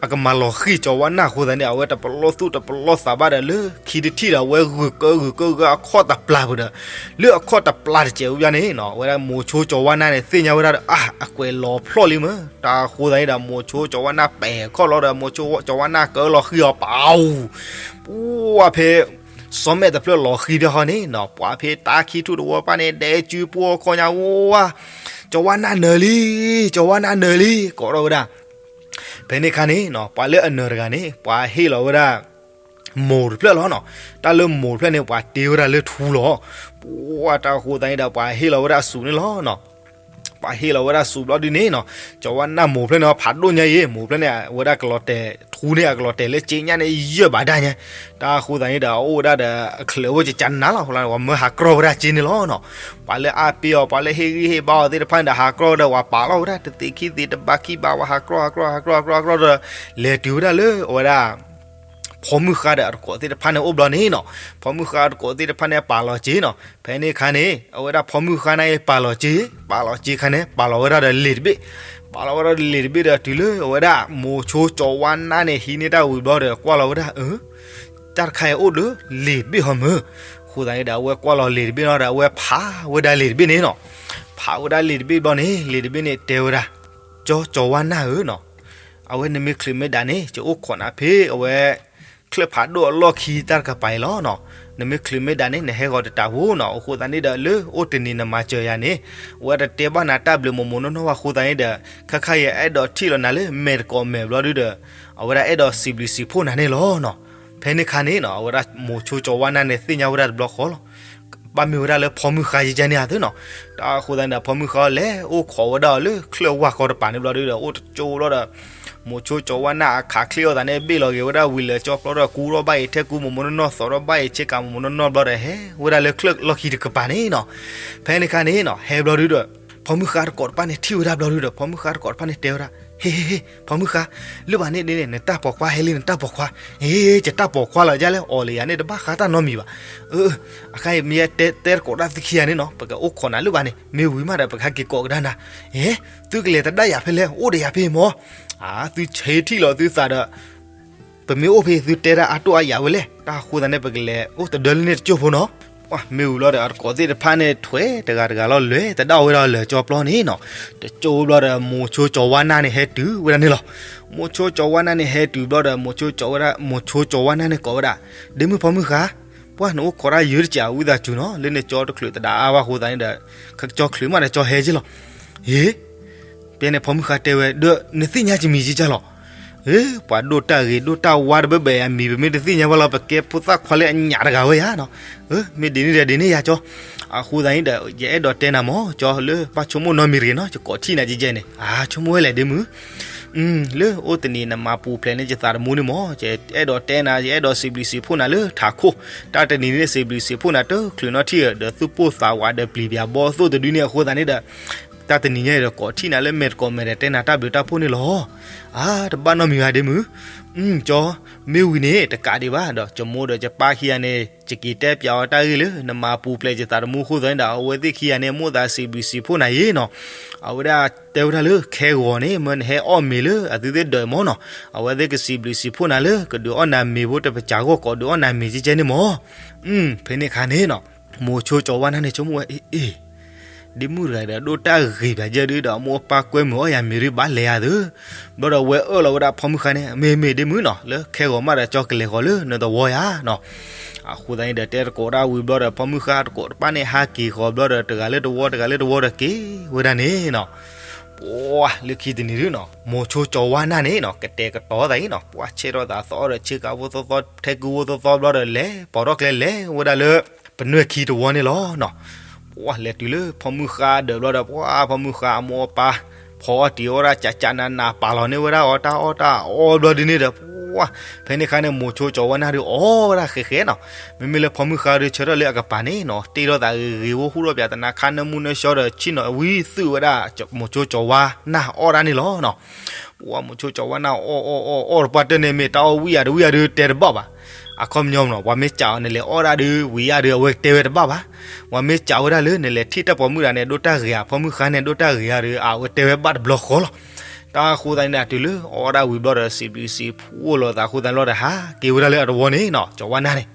အကမၤလီၤဃံၤကၠီၤဝါနၢ်အဃိသတးန့ၣ် အဝဲတပလီၢ်သူၣ်တပလီၢ်သးဘၣ်ဒီး လၢခံတထံၣ်ဒီး အဝဲဂုာ်ကၢဂုာ်ကၢဂုာ်အခီၣ်တပျၢ်ပူၤဒီး လၢအခီၣ်တပျၢ်တစဲးဝဲန့ၣ်နီၤ အဝဲဒၣ်မိၤဆိကၠီၤဝါနၢ်န့ၣ် သ့ၣ်ညါဝဲဒၣ်ဒီး အါ အကွဲးလီၤဖျီၣ်လံမ့ၢ် တၢ်အဃိသတးန့ၣ်ဒီး မိၤဆိကၠီၤဝါနၢ်ပဲာ်ခီၣ်လီၤဒီး မိၤဆိကၠီၤဝါနၢ်ကၢလီၤဃံၤအီၤပၢ်ဧူ ပှၤဖဲ စီၤမဲာ်တဖျၢၣ်လီၤဃံၤဖဲဃီန့ၣ်နီၤ ပှၤဖဲတၢ်ခံထူၣ်တဝီပၢ်န့ၣ် ဒဲကုပှီၢ်ခီၣ်ညါဝါ ကၠီၤဝါနၢ်နၢၤလံ ကၠီၤဝါနၢ်နၢၤလံ ကိးထီၣ်ဝဲဒၣ် ဖဲန့ၣ်အခါန့ၣ်နီၤ ပှၤလၢအနၢၤတဂၤန့ၣ် ပှၤဟ့ၣ်လီၤဝဲဒၣ် မိၤတဖျၢၣ်လီၤနီၤ. တၢ်လၢမိၤတဖျၢၣ်န့ၣ် ပှၤတ့ဝဲဒၣ်လၢထူလီၤ. ပှၤတၢ်အဃိသတးန့ၣ်ဒီး ပှၤဟ့ၣ်လီၤဝဲဒၣ်အစူးန့ၣ်လီၤနီၤ. ပှၤဟ့ၣ်လီၤဝဲဒၣ်စူးဘျီဒ်န့ၣ်နီၤ ကၠီၤဝါနၢ်မိၤဖျၢၣ်န့ၣ် ဖးဒိၣ်ညါအံၤ မိၤဖျၢၣ်န့ၣ် အဝဲဒၣ်ကလီၤတဲာ် ထူန့ၣ် အကလီၤတဲာ်လၢကၠ့ညါန့ၣ် ယၢၢ်ဘၣ်ဒၣ်ညါ တၢ်အဃိသတးန့ၣ်ဒီး အအိၣ်ဝဲဒၣ်ဒီး အချၢးဝဲကကနၤလီၤ ပှၤမၢဟးကြီဝဲဒၣ်ကၠ့န့ၣ်လီၤနီၤ. ပှၤလၢအါပ့ၤအီၤ ပှၤလၢဟ့ၣ်ဂံၢ်ဟ့ၣ်ဘါအီၤသ့ၣ်တဖၣ်န့ၣ်ဒီး ဟးကြီဒီး ပှၤပာ်လီၤဝဲဒၣ် တသ့ၣ်ခံသ့ၣ်တဘးခံဘး ပှၤဟးကြီ ဟးကြီ ဟးကြီ ဟးကြီဒီး လဲၤတုၤဝဲဒၣ်လၢအဝဲဒၣ် ဖီမုၢ်ဃါဒီးအတကိးသ့ၣ်တဖၣ်န့ၣ်အိၣ်ဘျီန့ၣ်နီၤ ဖီမုၢ်ဃါအတကိးသ့ၣ်တဖၣ်န့ၣ် ပာ်လီၤကၠ့နီၤ ဖဲန့ၣ်အခါန့ၣ် အဝဲဒၣ်ဖီမုၢ်ဃါန့ၣ် ပာ်လီၤကၠ့ ပာ်လီၤကၠ့အခါန့ၣ် ပာ်လီၤဝဲဒၣ်ဒီးလံာ်တဘ့ၣ် ပာ်လီၤဝဲဒၣ်ဒီးလံာ်တဘ့ၣ်ဒီးတုၤလၢအဝဲဒၣ် မိၤဆိကၠီၤဝါနၢ်န့ၣ် ဟံးန့ၢ်တၢ်ဝံၤဘျီဒီး ကွၢ်လီၤဝဲဒၣ် အၢ တၢ်တခါအံၤအိၣ်ဒီးလံာ်တဘ့ၣ်ဟီမၢ် အဃိသတးန့ၣ်ဒီး အဝဲကွၢ်လီၤလံာ်တဘ့ၣ်နီၤဒီး အဝဲဖးဝဲဒၣ်လံာ်တဘ့ၣ်န့ၣ်နီၤ ဖးဝဲဒၣ်လံာ်တဘ့ၣ်ဘျီန့ၣ် လံာ်တဘ့ၣ်န့ၣ်တဲဝဲဒၣ် ကၠီ ကၠီၤဝါနၢ်ဧၢနီၤ အဝဲနမ့ၢ်ချုးမ့ၢ်ဒၣ်န့ၣ် ယအိၣ်ခိးနၤဖဲအဝဲ ချၢၣ် ချၢၣ်ဖးဒိၣ်အလီၢ်ခံတၢ်တကပၤအံၤလီၤနီၤ. နမ့ၢ်ချုးမ့ၢ်ဒၣ်န့ၣ် နဟဲဂီၤတတးဖိနီၤ. အဃိသတးန့ၣ်ဒီး လၢအိၣ်တနံၤနမၤစၢၤယၤန့ၣ် အဝဲတတဲဘၣ်နၤတၢ်ဘျုးမိၢ်မိၢ်နီၢ်နီၢ်ဘၣ်အဃိသတးန့ၣ်ဒီး ခါခါယအဲၣ်ဒိးထံၣ်လီၤနၤလၢမဲာ်တကိးမဲာ်ဘျီဒုဒီး အဝဲဒၣ်အဲၣ်ဒိးစံးဘျုးစံးဖှိၣ်နၤန့ၣ်လီၤနီၤ. ဖဲန့ၣ်ခါန့ၣ်နီၤ အဝဲဒၣ်မိၤဆိကၠီၤဝါနၢ်န့ၣ်သ့ၣ်ညါဝဲဒၣ်တဘျီဃီလီၤ. ဘၣ်မ့ၢ်ဝဲဒၣ်လၢဖီမုၢ်ဃါယကဲန့ၣ်ဧါသ့နီၤ. တၢ်အဃိသတးန့ၣ်ဒီး ဖီမုၢ်ဃါလဲၤအိၣ်ခိးဝဲဒၣ်အီၤလၢချၢၣ်ဝၢ်ဃီတပၤန့ၣ်ဘျီဒုဒီး အိၣ်တကၠိဘျီဒီး မိၤဆိကၠီၤဝါနၢ်အခးချ့အီၤသးန့ၣ် ဘ့ၣ်လီၤက့ၤဝဲဒၣ်ဝံၤလၢကၠီပျီဒီး ကူထီၣ်ဘၣ်အံၤထဲကူမိၢ်မိၢ်နီၢ်နီၢ် သိးထီၣ်ဘၣ်အံၤဆ့ကၤမိၢ်မိၢ်နီၢ်နီၢ်ဘျီဒီး ဟဲဝဲဒၣ်လၢချၢၣ်လီၢ်ခံတကပၤန့ၣ်နီၤ. ဖဲန့ၣ်ခါန့ၣ်နီၤ ဟဲဘျီဒုဒီး ဖီမုၢ်ဃါတကိးတဖၣ်န့ၣ်ထံၣ်ဝဲဒၣ်ဘျီဒုဒီး ဖီမုၢ်ဃါတကိးတဖၣ်န့ၣ်တဲဝဲဒၣ် ဟ့ဟ့ဟ့ ဖီမုၢ်ဃါ လၢဘၣ်န့ၣ်ဒ်န့ၣ် နတၢ်ပိာ်ခွါဟဲလံ နတၢ်ပိာ်ခွါ ဟ့ ယတၢ်ပိာ်ခွါလီၤ ယလဲၤအီၣ်လၢယၤန့ၣ် တဘၣ်ဃးတၢ်နီတမံၤဘၣ်. အၢ အခါအံၤမ့ၢ်ယတဲတကိးတၢ်သုခံဂၤန့ၣ်နီၤ ပကအိၣ်ခိးနၤလၢဘၣ်န့ၣ် မ့ၢ်ဝံၤမးဒီး ပကဟဲက့ၤကိးကဒါနၤ. ဟ့ သုကလဲၤတဒါယၤဖဲလဲၣ် အိၣ်ဒီးယၤဖဲမၢ်. အၢ သုဆဲးထံၣ်လီၤသုသးဒီး ပမ့ၢ်အိၣ်ဖဲ သုတဲဒၣ်အတိၢ်အယၢ်ဝဲလဲၣ်. တၢ်အဃိသတးန့ၣ် ပကလဲၤအိၣ်တဒၢလၢန့ၣ်တကၠိဖိနီၤ. ပှၤမ့ၢ်ဝံၤဘျီဒီး အတကိးသ့ၣ်တဖၣ်န့ၣ် ထွဲတဂၤတဂၤလီၤ လဲၤတဒါဝဲဒီးလၢကၠီပျီန့ၣ်နီၤ. တကၠိဘျီဒီး မိၤဆိကၠီၤဝါနၢ်န့ၣ်ဟဲတုၤဝဲဒၣ်န့ၣ်လီၤ. မိၤဆိကၠီၤဝါနၢ်န့ၣ်ဟဲတုၤဘျီဒီး မိၤဆိကၠီၤဝဲဒၣ် မိၤဆိကၠီၤဝါနၢ်န့ၣ်ကိးဝဲဒၣ် ဒ့မုၢ်ဖီမုၢ်ဃါ ပှၤနအိၣ်ခိးတၢ်ယၢတစဲးဝံသးစူၤနီၤ လၢန့ၣ်ကၠီတချုးတဒါအါဘၣ်အဃိသတးန့ၣ်ဒီး ကၠီချုးမးဒီးကၠီဟဲက့ၤလီၤ. ဟ့ ဖဲန့ၣ်ဖီမုၢ်ဃါတဲဝဲ ဒီးနသ့ၣ်ညါကမံၤကကၢ်လီၤ. ဟ့ ပှၤဒိၣ်တၢ်ဂ့ၤဒိၣ်တၢ်ဝါတဘၢဘၢ အမံၤပမ့ၢ်တသ့ၣ်ညါဘၣ်လီၤ ပကဲဖိသၣ်ခွါလၢအညၣ်တဂၤဝဲယၤနီၤ. မ့ၢ်ဒ်န့ၣ်ဒီးဒ်န့ၣ်ယၤကၠီ. အဃိသတးန့ၣ်ဒီး ယအဲၣ်ဒိးတဲနၤမၢ် ကၠီ လၢဘၣ်ဆိကမိၣ်နီတမံၤတဂ့ၤနီၤ ယကိးထံၣ်နၤကဲကဲန့ၣ် အါ ဆိကမိၣ်ဝဲလဲၣ်ဒ့မုၢ် လၢအိၣ်တနံၤနမၤပူၤဖျဲးန့ၢ်ယသးသမူန့ၣ်မၢ် ယအဲၣ်ဒိးတဲနၤ ယအဲၣ်ဒိးစံးဘျုးစံးဖှိၣ်နၤလၢထးခိၣ် တၢ်တနံၤန့ၣ် စံးဘျုးစံးဖှိၣ်နၤတချုးနီၣ်ထံၣ်ဧၢ ဒီးသူၣ်ပိၢ်သးဝးဒီးပျံၤပၠးဘီသိၣ်တဒုန့ၣ်အဃိသတးန့ၣ်ဒီး တၢ်တနံၤညါအံၤဒီးကိးထံၣ်နၤလၢမဲာ်တကိးမဲာ်ဒီးတဲနၤတၢ်ဘျုးတၢ်ဖှိၣ်န့ၣ်လီၤ. အါ တဘၣ်နီတမံၤဘၣ်ဒ့မုၢ် ကၠီ မ့ၢ်ဝံၤန့ၣ် တကးဒံးဘၣ်ဒီး ယမိၢ်ဒီးယပၢ်ခံဂၤန့ၣ် ယက့ၤတဲပၠးအီၤတၢ်ဂ့ၢ်လၢ နမၤပူၤဖျဲးယသးသမူအဃိသတးန့ၣ်ဒီး အဝဲသ့ၣ်ခံဂၤန့ၣ် မိၣ်သးစံးဘျုးစံးဖှိၣ်နၤအံၤနီၤ. အဝဲဒၣ်တဲဝဲဒၣ်လၢ ခဲဂီၤန့ၣ် မၢနဟဲအီၣ်မ့ၤလၢအသုသ့ၣ်ဒၢးမၢ်နီၤ. အဝဲသ့ၣ်ကစံးဘျုးစံးဖှိၣ်နၤလၢ ကဒုးအီၣ်နၤမ့ၤဖိတပစၢ်ဂီၢ် ကိးဒုးအီၣ်နၤမ့ၤကဲကဲန့ၣ်မၢ်. ဖဲန့ၣ်ခါန့ၣ်နီၤ မိၤဆိကၠီၤဝါနၢ်န့ၣ် ဆိကမိၣ်ဝဲ အ့ အ့ ဒ့မုၣ်တဂၤဒီး ဒိၣ်တၢ်ဂ့ၤပၠးကဲဒုဒီး အမိၢ်အပၢ်ကွဲမုာ်အီၣ်ယၤမ့ၤဒုဘၣ်လဲၤယၤသၢ. ဘျီဒီးအဝဲအၢၣ်လီၤဝဲဒၣ်ဖီမုၢ်ဃါန့ၣ် မ့ၢ်မ့ၢ်ဒ့မုၣ်နီၤ လၢခဲဂီၤမးဒီး ကၠီကလဲၤဃီၤလၢနသဝီယၤနီၤ. အဃိသတးန့ၣ်ဒီး တဲတကိးတၢ်ဝံၤဘျီဒီး ဖီမုၢ်ဃါတကိးတဖၣ်န့ၣ် ဟးက့ၤဃီၤဘျီဒီး တဂၤလၢတဝီ တဂၤလၢတဝီဒီးက့ၤဝဲဒၣ်န့ၣ်နီၤ. ပှၤလၢခံတနံၤဒုနီၤ မိၤဆိကၠီၤဝါနၢ်န့ၣ်နီၤ ကတဲာ်ကတီၤသးအံၤနီၤ ပှၤဆဲးထီၣ်သးသီဒီး ဆ့ကၤဖိသီသီ ထဲကူဖိသီသီဘျီဒီး လဲၤပိာ်ထီၣ်ကျဲလဲၤဝဲဒၣ်လၢ ပနွဲၢ်ခံတဝီန့ၣ်လီၤနီၤ. ပှၤလဲၤတုၤလၢဖီမုၢ်ဃါဒၢးဘျီဒီး ပှၤဖီမုၢ်ဃါအမိၢ်အပၢ် ဖီအီၣ်တံၤအီၣ်ဒၣ် ကးကးနးနး ပာ်လီၤန့ၢ်ဝဲဒၣ်အီၤတၢ်အီၣ်တၢ်အီဘျီဒုန့ၣ်ဒီး ပှၤ ဖဲန့ၣ်ခါန့ၣ် မိၤဆိကၠီၤဝါနၢ်ဒုးအီၣ်ဝဲဒၣ်ဃဲးဃဲးနီၤ. မ့မ့ၢ်လၢဖီမုၢ်ဃါဒုးဆၢထၢၣ်လၢအကပၤန့ၣ်နီၤ တ့ထီၣ်သးဂ့ၤဂ့ၤ ဟူထီၣ်ပၠးသနာ်ခါ နၢမူနၢဆှီဒီး ဆ့ၣ်နီၤဝံသုးဝဲဒၣ် မိၤဆိကၠီၤဝါနၢ်အီၣ်ဒၣ်န့ၣ်လီၤနီၤ. ပှၤမိၤဆိကၠီၤဝါနၢ်အီၣ်အီၣ်အီၣ်အီၣ်တပှၢ်တၢၢ်န့ၣ် မ့ၢ်တၢ်အီၣ်ဝံၣ်ယၤဒုးဝံၣ်ယၤဒုးတဲတဘၣ်ဘၣ်. အခီပညီမနီၤ ပှၤမ့ၢ်စံးအီၤန့ၣ် လဲၤအီၣ်ဒၣ်ဒုးဝံၣ်ယၤဒုး အဝဲတဲဝဲတဘၣ်ဘၣ်. ပှၤမ့ၢ်စံးဝဲဒၣ်လၢ နလဲၤထံၣ်တၢ်ပိာ်မုၣ်တဂၤန့ၣ် ဒိၣ်တၢ်ဂ့ၤဧါ ဖီမုၢ်ဃါန့ၣ် ဒိၣ်တၢ်ဂ့ၤဧါဒီး အဝဲတဲဝဲဘၣ်တဘျီဃီလီၤ. တၢ်အဃိသတးန့ၣ်ဒီး တုၤလၢအီၣ်ဒၣ်ဝံၤဘျီဒီး စံးဘျုးစံးဖှိၣ်လိာ်သးအဃိသတးလီၤဒီး ဟးက့ၤဝဲဒၣ်လၢအတဝီန့ၣ်နီၤ ကၠီၤဝါနၢ်န့ၣ်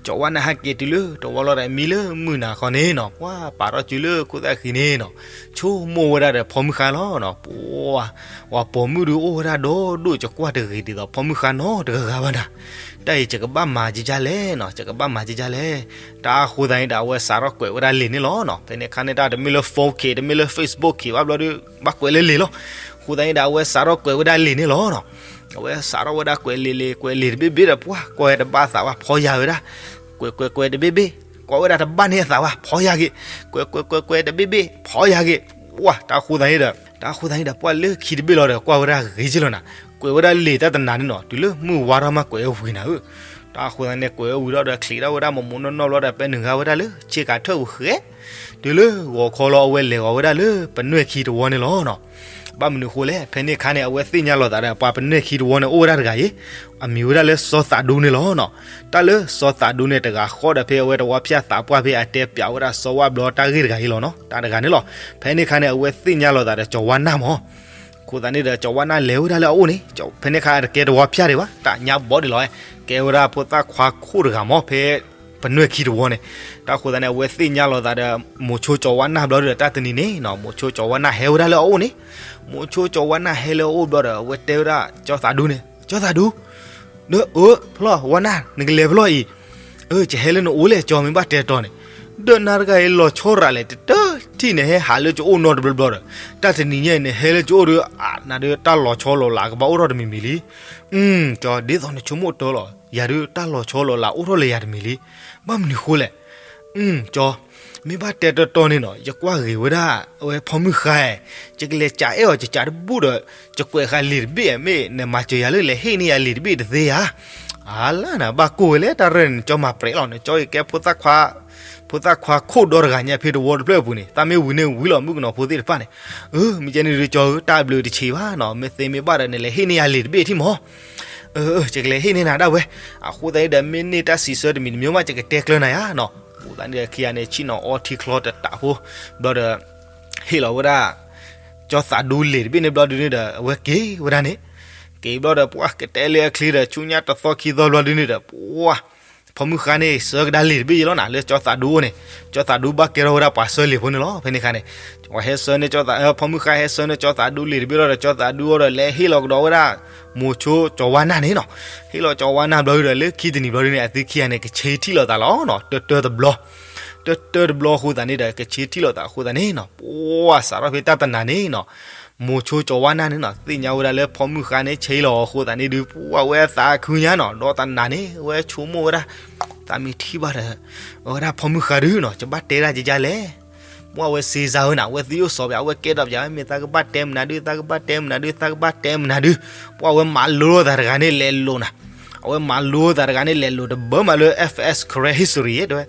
ကၠီၤဝါနၢ်ဟဲက့ၤတုၤလၢတဝီလီၤဒီး မံလၢမုၢ်နၤခီန့ၣ်နီၤ ပှၤပာ်ထီၣ်စုလၢခိၣ်သၣ်ဃံန့ၣ်နီၤ ဆိကမိၣ်ဝဲဒၣ်ဒီးဖီမုၢ်ဃါလီၤနီၤ. ပှၤ ပှၤပိာ်မုၣ်ဒုးအိၣ်ဝဲဒၣ်ဒီဒိၣ် ယကွၢ်တဂ့ၤဒ်သိးဖီမုၢ်ဃါနီတဂၤဂၤဘၣ်နၤ. တၢ်အံၤယကဘၣ်မၤကကၢ်လဲၣ်နီၤ ယကဘၣ်မၤကကၢ်လဲၣ်. တၢ်အဃိသတးန့ၣ်ဒီး အဝဲစးထီၣ်ကွဲးဝဲဒၣ်လံာ်န့ၣ်လီၤနီၤ. ဖဲန့ၣ်အခါန့ၣ် တၢ်တမ့ၢ်လၢ phone က့ၤ တမ့ၢ်လၢ Facebook က့ၤဘၣ်ဘျီဒီး ဘၣ်ကွဲးလၢလံာ်လီၤ. အဃိသတးန့ၣ်ဒီး အဝဲစးထီၣ်ကွဲးဝဲဒၣ်လံာ်န့ၣ်လီၤနီၤ. အဝဲစးထီၣ်ဝဲဒၣ်ကွဲးလံာ်လံာ် ကွဲးလံာ်တဘ့ၣ်ဘ့ၣ်ဒီး ပှၤကွဲးတဘၣ်သးဘၣ် ဖီယၤဝဲဒၣ် ကွဲးကွဲးကွဲးတဘ့ၣ်ဘ့ၣ် ကွဲးဝဲဒၣ်တဘၣ်န့ၢ်အသးဘၣ် ဖီယၤက့ၤ ကွဲးကွဲးကွဲးကွဲးတဘ့ၣ်ဘ့ၣ် ဖီယၤက့ၤ ဝါ တၢ်အဃိသတးန့ၣ်ဒီး တၢ်အဃိသတးန့ၣ်ဒီး ပှၤလၢခံတဘ့ၣ်လီၤဒီး ကွၢ်ဝဲဒၣ်ဂ့ၤက့ၤလီၤနၤ ကွဲးဝဲဒၣ်လံာ်တၢ်တနၤန့ၣ်နီၤ တုၤလၢမုၢ်ဝါထီၣ်မးကွဲးဝဲဝံၤနၤဧၢ. တၢ်အဃိသတးန့ၣ် ကွဲးဝဲဝံၤဒီး ချံးထီၣ်ဝဲဒၣ်မိၢ်မိၢ်နီၢ်နီၢ်ဘျီဒီး ပဲနုာ်ဂၤဝဲဒၣ်လၢ ဆ့ကၤထၢၣ်ဝဲဃဲ တုၤလၢဂီၤခီလီၤ အဝဲလဲၤဂီၤဝဲဒၣ်လၢပနွဲၢ်ခံတဝီန့ၣ်လီၤနီၤ. ဘၣ်မနုၤအဃိလဲၣ် ဖဲန့ၣ်အခါန့ၣ် အဝဲသ့ၣ်ညါလိာ်သးဒီး ပှၤပနွဲၢ်ခံတဝီန့ၣ် အိၣ်ဝဲဒၣ်တဂၤအံၤ အမံၤဝဲဒၣ်လၢစီၤသးဒူန့ၣ်လီၤနီၤ. တၢ်လၢစီၤသးဒူန့ၣ် တဂၤဃီဒီးဖဲအဝဲတဝီဖၠၣ်သးပှၢ်ဖဲအတဲပၠးဝဲဒၣ်စီၤဝၣ်ဘျီတၢ်ဂ့ၢ်တဂၤအံၤလီၤနီၤ တၢ်တဂၤန့ၣ်လီၤ. ဖဲန့ၣ်အခါန့ၣ် အဝဲသ့ၣ်ညါလိာ်သးဒီးကၠီၤဝါနၢ်မး အဃိသတးန့ၣ်ဒီး ကၠီၤဝါနၢ်လဲၤဝဲဒၣ်လၢအအိၣ်န့ၣ် ဖဲန့ၣ်အခါတကဲတဝီဖၠၣ်ဒံးဘၣ် တၢ်ညါဘီဒံးလီၤ ကဲဝဲဒၣ်ဖိသၣ်ခွါခိၣ်တဂၤမး ဖဲပနွဲၢ်ခံတဝီန့ၣ်. တၢ်အဃိသတးန့ၣ် အဝဲသ့ၣ်ညါလိာ်သးဒီး မိၤဆိကၠီၤဝါနၢ်ဘျီဒီး တၢ်တနံၤန့ၣ်နီၤ မိၤဆိကၠီၤဝါနၢ်ဟဲဝဲဒၣ်လၢအအိၣ်န့ၣ်. မိၤဆိကၠီၤဝါနၢ်ဟဲလၢအအိၣ်ဘျီဒီး အဝဲတဲဝဲဒၣ်ကၠီၤသးဒူန့ၣ် ကၠီၤသးဒူ ဒီးအၢ ဖျီၣ် ဝါနၢ် နကလဲၤဖျီၣ်အံၤ, အၢ ယဟဲလၢနအိၣ်လဲၣ် ကၠီ မ့ၢ်ဘၣ်တဲတီၤန့ၣ်, ဒီးနၤတဂၤအံၤလီၤဆီရၤလဲၣ် တတၢၢ်ထံၣ်န့ၣ် ဟဲဟးလၢကအိၣ်နီတဘျီဘျီဒီး, တၢ်တနံၤညါအံၤန့ၣ် ဟဲလၢကအိၣ်ဒီး အါ နၤဒီးတၢ်လီၤဆီလီၤလးကဘၣ်အိၣ်ထီၣ်တမံၤမံၤလံ. ကၠီ ဒ်သိးနဆိကမိၣ်တၢ်လီၤ, ယၤဒုးတၢ်လီၤဆီလီၤလးအိၣ်ထီၣ်လၢယၤတမံၤလံ. ဘၣ်မနုၤဃိလဲၣ်. ကၠီ မ့ၢ်ဘၣ်တဲတီၤတီၤန့ၣ်နီၤ ယကွၢ်ဂ့ၤဝဲဒၣ် အဝဲဖီမုၢ်ဃါ, ယကလဲၤကးအဲၣ်အီၤ ယကးတဘူၣ်ဒီး ယကွဲးဃာ်လံာ်တဘ့ၣ် မ့ၢ်နမၤစၢၤယၤလၢ လဲၤဟ့ၣ်န့ၢ်ယၤလံာ်တဘ့ၣ်တသ့ဧါ. အလၢနဘၣ်ကိၢ်ဝဲလဲၣ် တၢ်ရဲၣ်န့ၣ် ကၠီမၤပြဲးလီၤန့ၣ် ကၠီအံၤကဲ ဖိသၣ်ခွါခိၣ်ဒီတဂၤညါ ဖဲတဝီတဖျၢၣ်အပူၤန့ၣ် သးမ့ၢ်ဝံၤန့ၣ်ဝံၤလီၤ မုၣ်ကနီၤဖိသ့ၣ်တဖၣ်န့ၣ်, အၢ မ့ၢ်ကဲန့ၣ်ဒုး ကၠီဧၢ တၢ်ဘျုးတဆံးဘၣ်နီၤ မ့ၢ်သ့မ့ၢ်ဘၣ်ဒီး နလဲၤဟ့ၣ်န့ၢ်ယၤလံာ်တဘ့ၣ်ထံၣ်မး. အၢ ယကလဲၤဟ့ၣ်န့ၢ်နၤဒၣ်ဝဲ. အဃိသတးန့ၣ်ဒီး မ့ၢ်န့ၢ်တၢ်စံးဆၢတမံၤတမံၤမး ယကတဲကျၢၤနၤယါနီၤ. အဃိသတးန့ၣ်ဒီး ခံဂၤန့ၣ် ဆ့ၣ်နီၤအီထံချီတတးဖိ ဘျီဒီး ဟ့ၣ်လီၤဝဲဒၣ် ကၠီသးဒူလံာ်တဘ့ၣ်န့ၣ်ဘျီဒုန့ၣ်ဒီး အဝဲက့ၤဝဲဒၣ်န့ၣ်, က့ၤဘျီဒီး ပှၢ်ကတဲလၢအချ့ဒီး ဆူညါတသီခံသီဘျီဒုန့ၣ်ဒီး ပှၢ် ဖီမုၢ်ဃါန့ၣ် ဆှၢကဒါလံာ်တဘ့ၣ်ယလီၤနၤ လၢကၠီသးဒူအအိၣ်န့ၣ်, ကၠီသးဒူဘၣ်ကဲထီၣ်ဝဲဒၣ်ပှၤဆှၢလံာ်ဖိန့ၣ်လီၤ. ဖဲန့ၣ်အခါန့ၣ် ဟဲဆှၢန့ၢ် ဖီမုၢ်ဃါဟဲဆှၢန့ၢ်ကၠီသးဒူလံာ်တဘ့ၣ်လီၤဒီး ကၠီသးဒူအီၤဒီး လဲၤဟ့ၣ်လီၤကဒီးဝဲဒၣ် မိၤဆိကၠီဝါနၢ်န့ၣ်နီၤ. ဟ့ၣ်လီၤကၠီဝါနၢ်ဘျီဒုဒီး လၢခံတနံၤဘျီဒုန့ၣ် အသုခံဂၤန့ၣ် ကဆ့ထံၣ်လိာ်သးလီၤနီၤ တၢတၢတဘျီ တၢတၢတဘျီအဃိသတးန့ၣ်ဒီး ကဆ့ထံၣ်လိာ်သးအဃိသတးန့ၣ်နီၤ ပှၢ်စးထီၣ်ဖဲတၢ်တနၤန့ၣ်နီၤ မိၤဆိကၠီဝါနၢ်န့ၣ်နီၤ သ့ၣ်ညါဝဲဒၣ်လၢဖီမုၢ်ဃါန့ၣ်ဆ့လီၤအဃိသတးန့ၣ်ဒုး ပှၢ်ဝဲသးခုညါနီၤ ဒီးတနၤန့ၣ် အဝဲဆိကမိၣ်ဝဲဒၣ် သးမ့ၢ်ထံၣ်ဘၣ်ဒီး အဝဲဒၣ်ဖီမုၢ်ဃါဒုနီၤ ယဘၣ်တဲဒၣ်ကကလဲၣ်. ပှၢ်ဝဲစ့စါဝဲနၤ အဝဲသ့ၣ်ယိၣ်စီၤပယၤ အဝဲကဲဒီးပယၤ မ့ၢ်သးကဘၣ်တဲမနုၤဒု သးကဘၣ်တဲမနုၤဒု သးကဘၣ်တဲမနုၤဒု, ပှၢ်ဝဲမၤလိသးတဂၤန့ၣ်လဲၤလိာ်နၤ, အဝဲမၤလိသးတဂၤန့ၣ်လဲၤလိာ်တဘၢမးလၢ F S Karen History တဲဝဲ,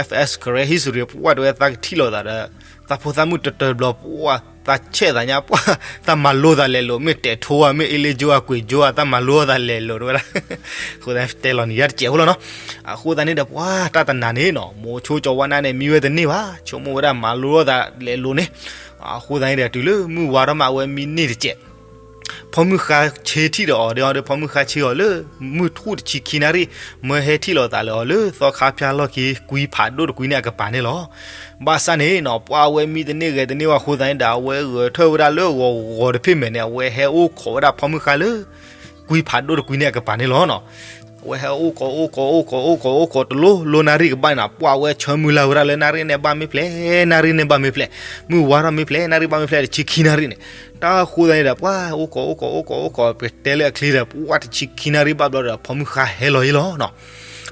F S Karen History ပှၢ်တဲဝဲသးကထံၣ်လိာ်သးဒီး သးဖိသးမုၣ်တတၢၢ်တဘျီ ပှၢ်သးဆဲးသးညါ ပှၢ်သးမၤလိသးလဲၤလိာ် မ့ၢ်တဲာ်ထိဧါ မ့ၢ်အ့လ့ကၠိဧါ ကွံာ်ကၠိဧါ သးမၤလိသးလဲၤလိာ်တဝဲဒၣ် အဃိသတးန့ၣ် တဲလီၤနံၤယါတစဲးဖိလီၤနီၤ. အဃိသတးန့ၣ်ဒီး ပှၢ်တၢ်တနၤန့ၣ်နီၤ မိၤဆိကၠီဝါနၢ်န့ၣ် မံဝဲတန့ၢ်ဘၣ် ဆိကမိၣ်ဝဲဒၣ်မၤလိသးလဲၤလိာ်န့ၣ်, အဃိသတးန့ၣ်ဒီး တုၤလၢမုၢ်ဝါထီၣ်မး အဝဲမံန့ၢ်တစဲး ဖီမုၢ်ဃါဆ့ထံၣ်ဒီးအီၤဒီး ဖီမုၢ်ဃါဆ့အီၤလၢ မုၢ်ထူၣ်တဆံခံနၣ်ရံၣ် မၢဟဲထံၣ်လိာ်သးလၢအီၤလၢ သီခါဖၠါလီၢ်ခံ ကွံဖးဒိၣ်တကွံန့ၣ်အကပၤန့ၣ်လီၤ. ဘၣ်ဆၣ်န့ၣ်နီၤ ပှၢ်အဝဲမံတန့ၢ်ဂဲၤတန့ၢ်ဝဲအဃိသတးန့ၣ်ဒီး အဝဲဂဲၤထၢၣ်ဝဲဒၣ်လၢဂီၤဂီၤတဖ့ၣ်မဲာ်န့ၣ် အဝဲဟဲအိၣ်ခိးဝဲဒၣ်ဖီမုၢ်ဃါလၢ ကွံဖးဒိၣ်တကွံန့ၣ်အကပၤန့ၣ်လီၤနီၤ. အဝဲဟဲအိၣ်ခိး အိၣ်ခိး အိၣ်ခိး အိၣ်ခိး အိၣ်ခိး တလိၣ်လိၣ်နၣ်ရံၣ်ကဘၣ်န့ၣ်နီၤ ပှၢ်ဝဲဆၢမုၢ်လၢ်ဝဲဒၣ်လၢ နၣ်ရံၣ်န့ၣ်ဘၣ်မ့ၢ်ဖျဲး နၣ်ရံၣ်န့ၣ်ဘၣ်မ့ၢ်ဖျဲး မုၢ်ဝါထီၣ်မ့ၢ်ဖျဲး နၣ်ရံၣ်ဘၣ်မ့ၢ်ဖျဲးတဆံခံနၣ်ရံၣ်န့ၣ်, တၢ်ဃိသတးန့ၣ်ဒီး ပှၢ်အိၣ်ခိး အိၣ်ခိး အိၣ်ခိး အိၣ်ခိး ပတဲလၢအချ့ဒီး ပှၢ်တဆံခံနၣ်ရံၣ်ဘၣ်ဘျီဒီး ဖီမုၢ်ဃါဟဲလီၤယ့လီၤနီၤ.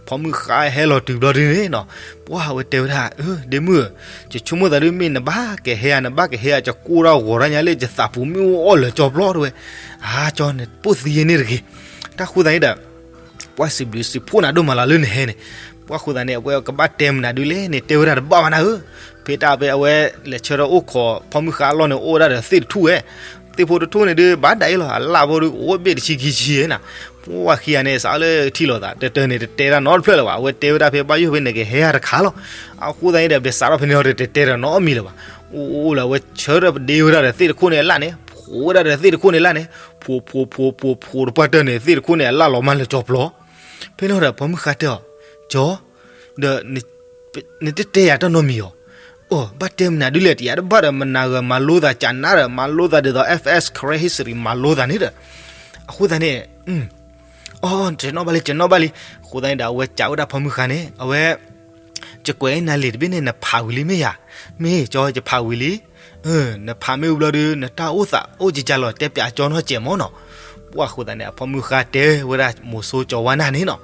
ဖီမုၢ်ဃါဟဲလီၤတုၤဘျီဒုန့ၣ်နီၤ ပှၢ်ဝဲတဲဝဲဒၣ် အၢ ဒ့မုၣ်ဧၢ, ယဆိကမိၣ်သးဒုး မ့ၢ်နဘၣ်ကဟဲဧါ နဘၣ်ကဟဲဧါ ယကိၢ်ဒၣ်ဂီၤဒၣ်ညါလၢယသးပူၤ မ့ၣ်အူအီၣ်လၢာ်ကၠီပျီတဲဝဲ, အါ ကၠီ နပိၢ်သံယဲန့ၣ်တဂ့ၤ. တၢ်ဃိသတးန့ၣ်ဒီး ပှၢ်စံးဘျုးစံးဖှိၣ်နၤဒိၣ်မးလီၤလၢနဟဲန့ၣ်, ပှၢ်ဃိသတးန့ၣ် အဝဲကဘၣ်တဲမနုၤဒုလဲၣ်န့ၣ် တဲဝဲဒၣ်တဘၣ်ဘၣ်နၤဧၢ, ဖဲတၢ်ဖဲအဝဲလဲၤဆၢထၢၣ်အိၣ်ခိး ဖီမုၢ်ဃါအလီၢ်န့ၣ် အိၣ်ဝဲဒၣ်ဒီးသ့ၣ်တထူၣ်ဝဲ, သ့ၣ်ဖိတထူၣ်န့ၣ်ဒုး ဘၣ်ဒၣ်အံၤလီၤ အလၣ်ဖိဒုး အိၣ်ဘ့ၣ်တဆံခံဆံဝဲနၤ, ပှၢ်ခံဂၤန့ၣ် စးလၢထံၣ်လိာ်သး တၢ်တၢ်န့ၣ် တတဲဒၣ်နီတဖျၢၣ်လၢၤဘၣ် အဝဲတဲဝဲဒၣ်ဖဲဘၣ်ယိၣ်ဖဲန့ၣ်ကဟဲဧါတခါလီၤ. အဃိသတးန့ၣ်ဒီး ပစးထီၣ်ဖဲန့ၣ်ဒီး တတဲဒီးနီတမံၤလၢၤဘၣ်, အိၣ်အိၣ်လၢအဝဲဆၢထၢၣ်ပဒ့ဝဲဒၣ်ဒီးသ့ၣ်တခိၣ်န့ၣ်အလၣ်န့ၣ် ဖိးဝဲဒၣ်ဒီးသ့ၣ်တခိၣ်န့ၣ်အလၣ်န့ၣ်, ဖိးဖိးဖိးဖိးဖိးတပှၢ်တၢၢ်န့ၣ် သ့ၣ်တခိၣ်န့ၣ်အလၣ်လီၤမၢ်လၢာ်ကၠီပျီ, ဖဲန့ၣ်ဒီး ဖီမုၢ်ဃါတဲအီၤ, ကၠီ ဒီး နတတဲယၤတၢ်နီတမံၤအီၤ, အိၣ် ဘၣ်တဲမနုၤဒုလဲၣ် တယၤတဘၣ်ဒီး မနၤဂၤမၤလိသးကနၣ်ဒီး မၤလိသးဒ်သိး F S Karen History မၤလိသးန့ၣ်ဒီး, အဃိသတးန့ၣ် အိၣ် ယနီၣ်ဘၣ်လံ ယနီၣ်ဘၣ်လံ. အဃိသတးန့ၣ်ဒီး အဝဲကးဝဲဒၣ်ဖီမုၢ်ဃါန့ၣ် အဝဲ ယကွဲးနၤလံာ်တဘ့ၣ်န့ၣ် နဖးဝံၤလံမ့ၢ်ဧါ, မ့ၢ်ကၠီ ယဖးဝံၤလံ. နဖးမ့ၢ်ဝံၤဘျီဒုး နတၢ်အိၣ်သးအိၣ်ကကလီၤ တဲပၠးကၠီနီၢ်ကဲးမၢ်နီၤ. ပှၢ်ဃိသတးန့ၣ် အဖီမုၢ်ဃါတဲဝဲဒၣ် မိၤစိကၠီဝါနၢ်န့ၣ်နီၤ,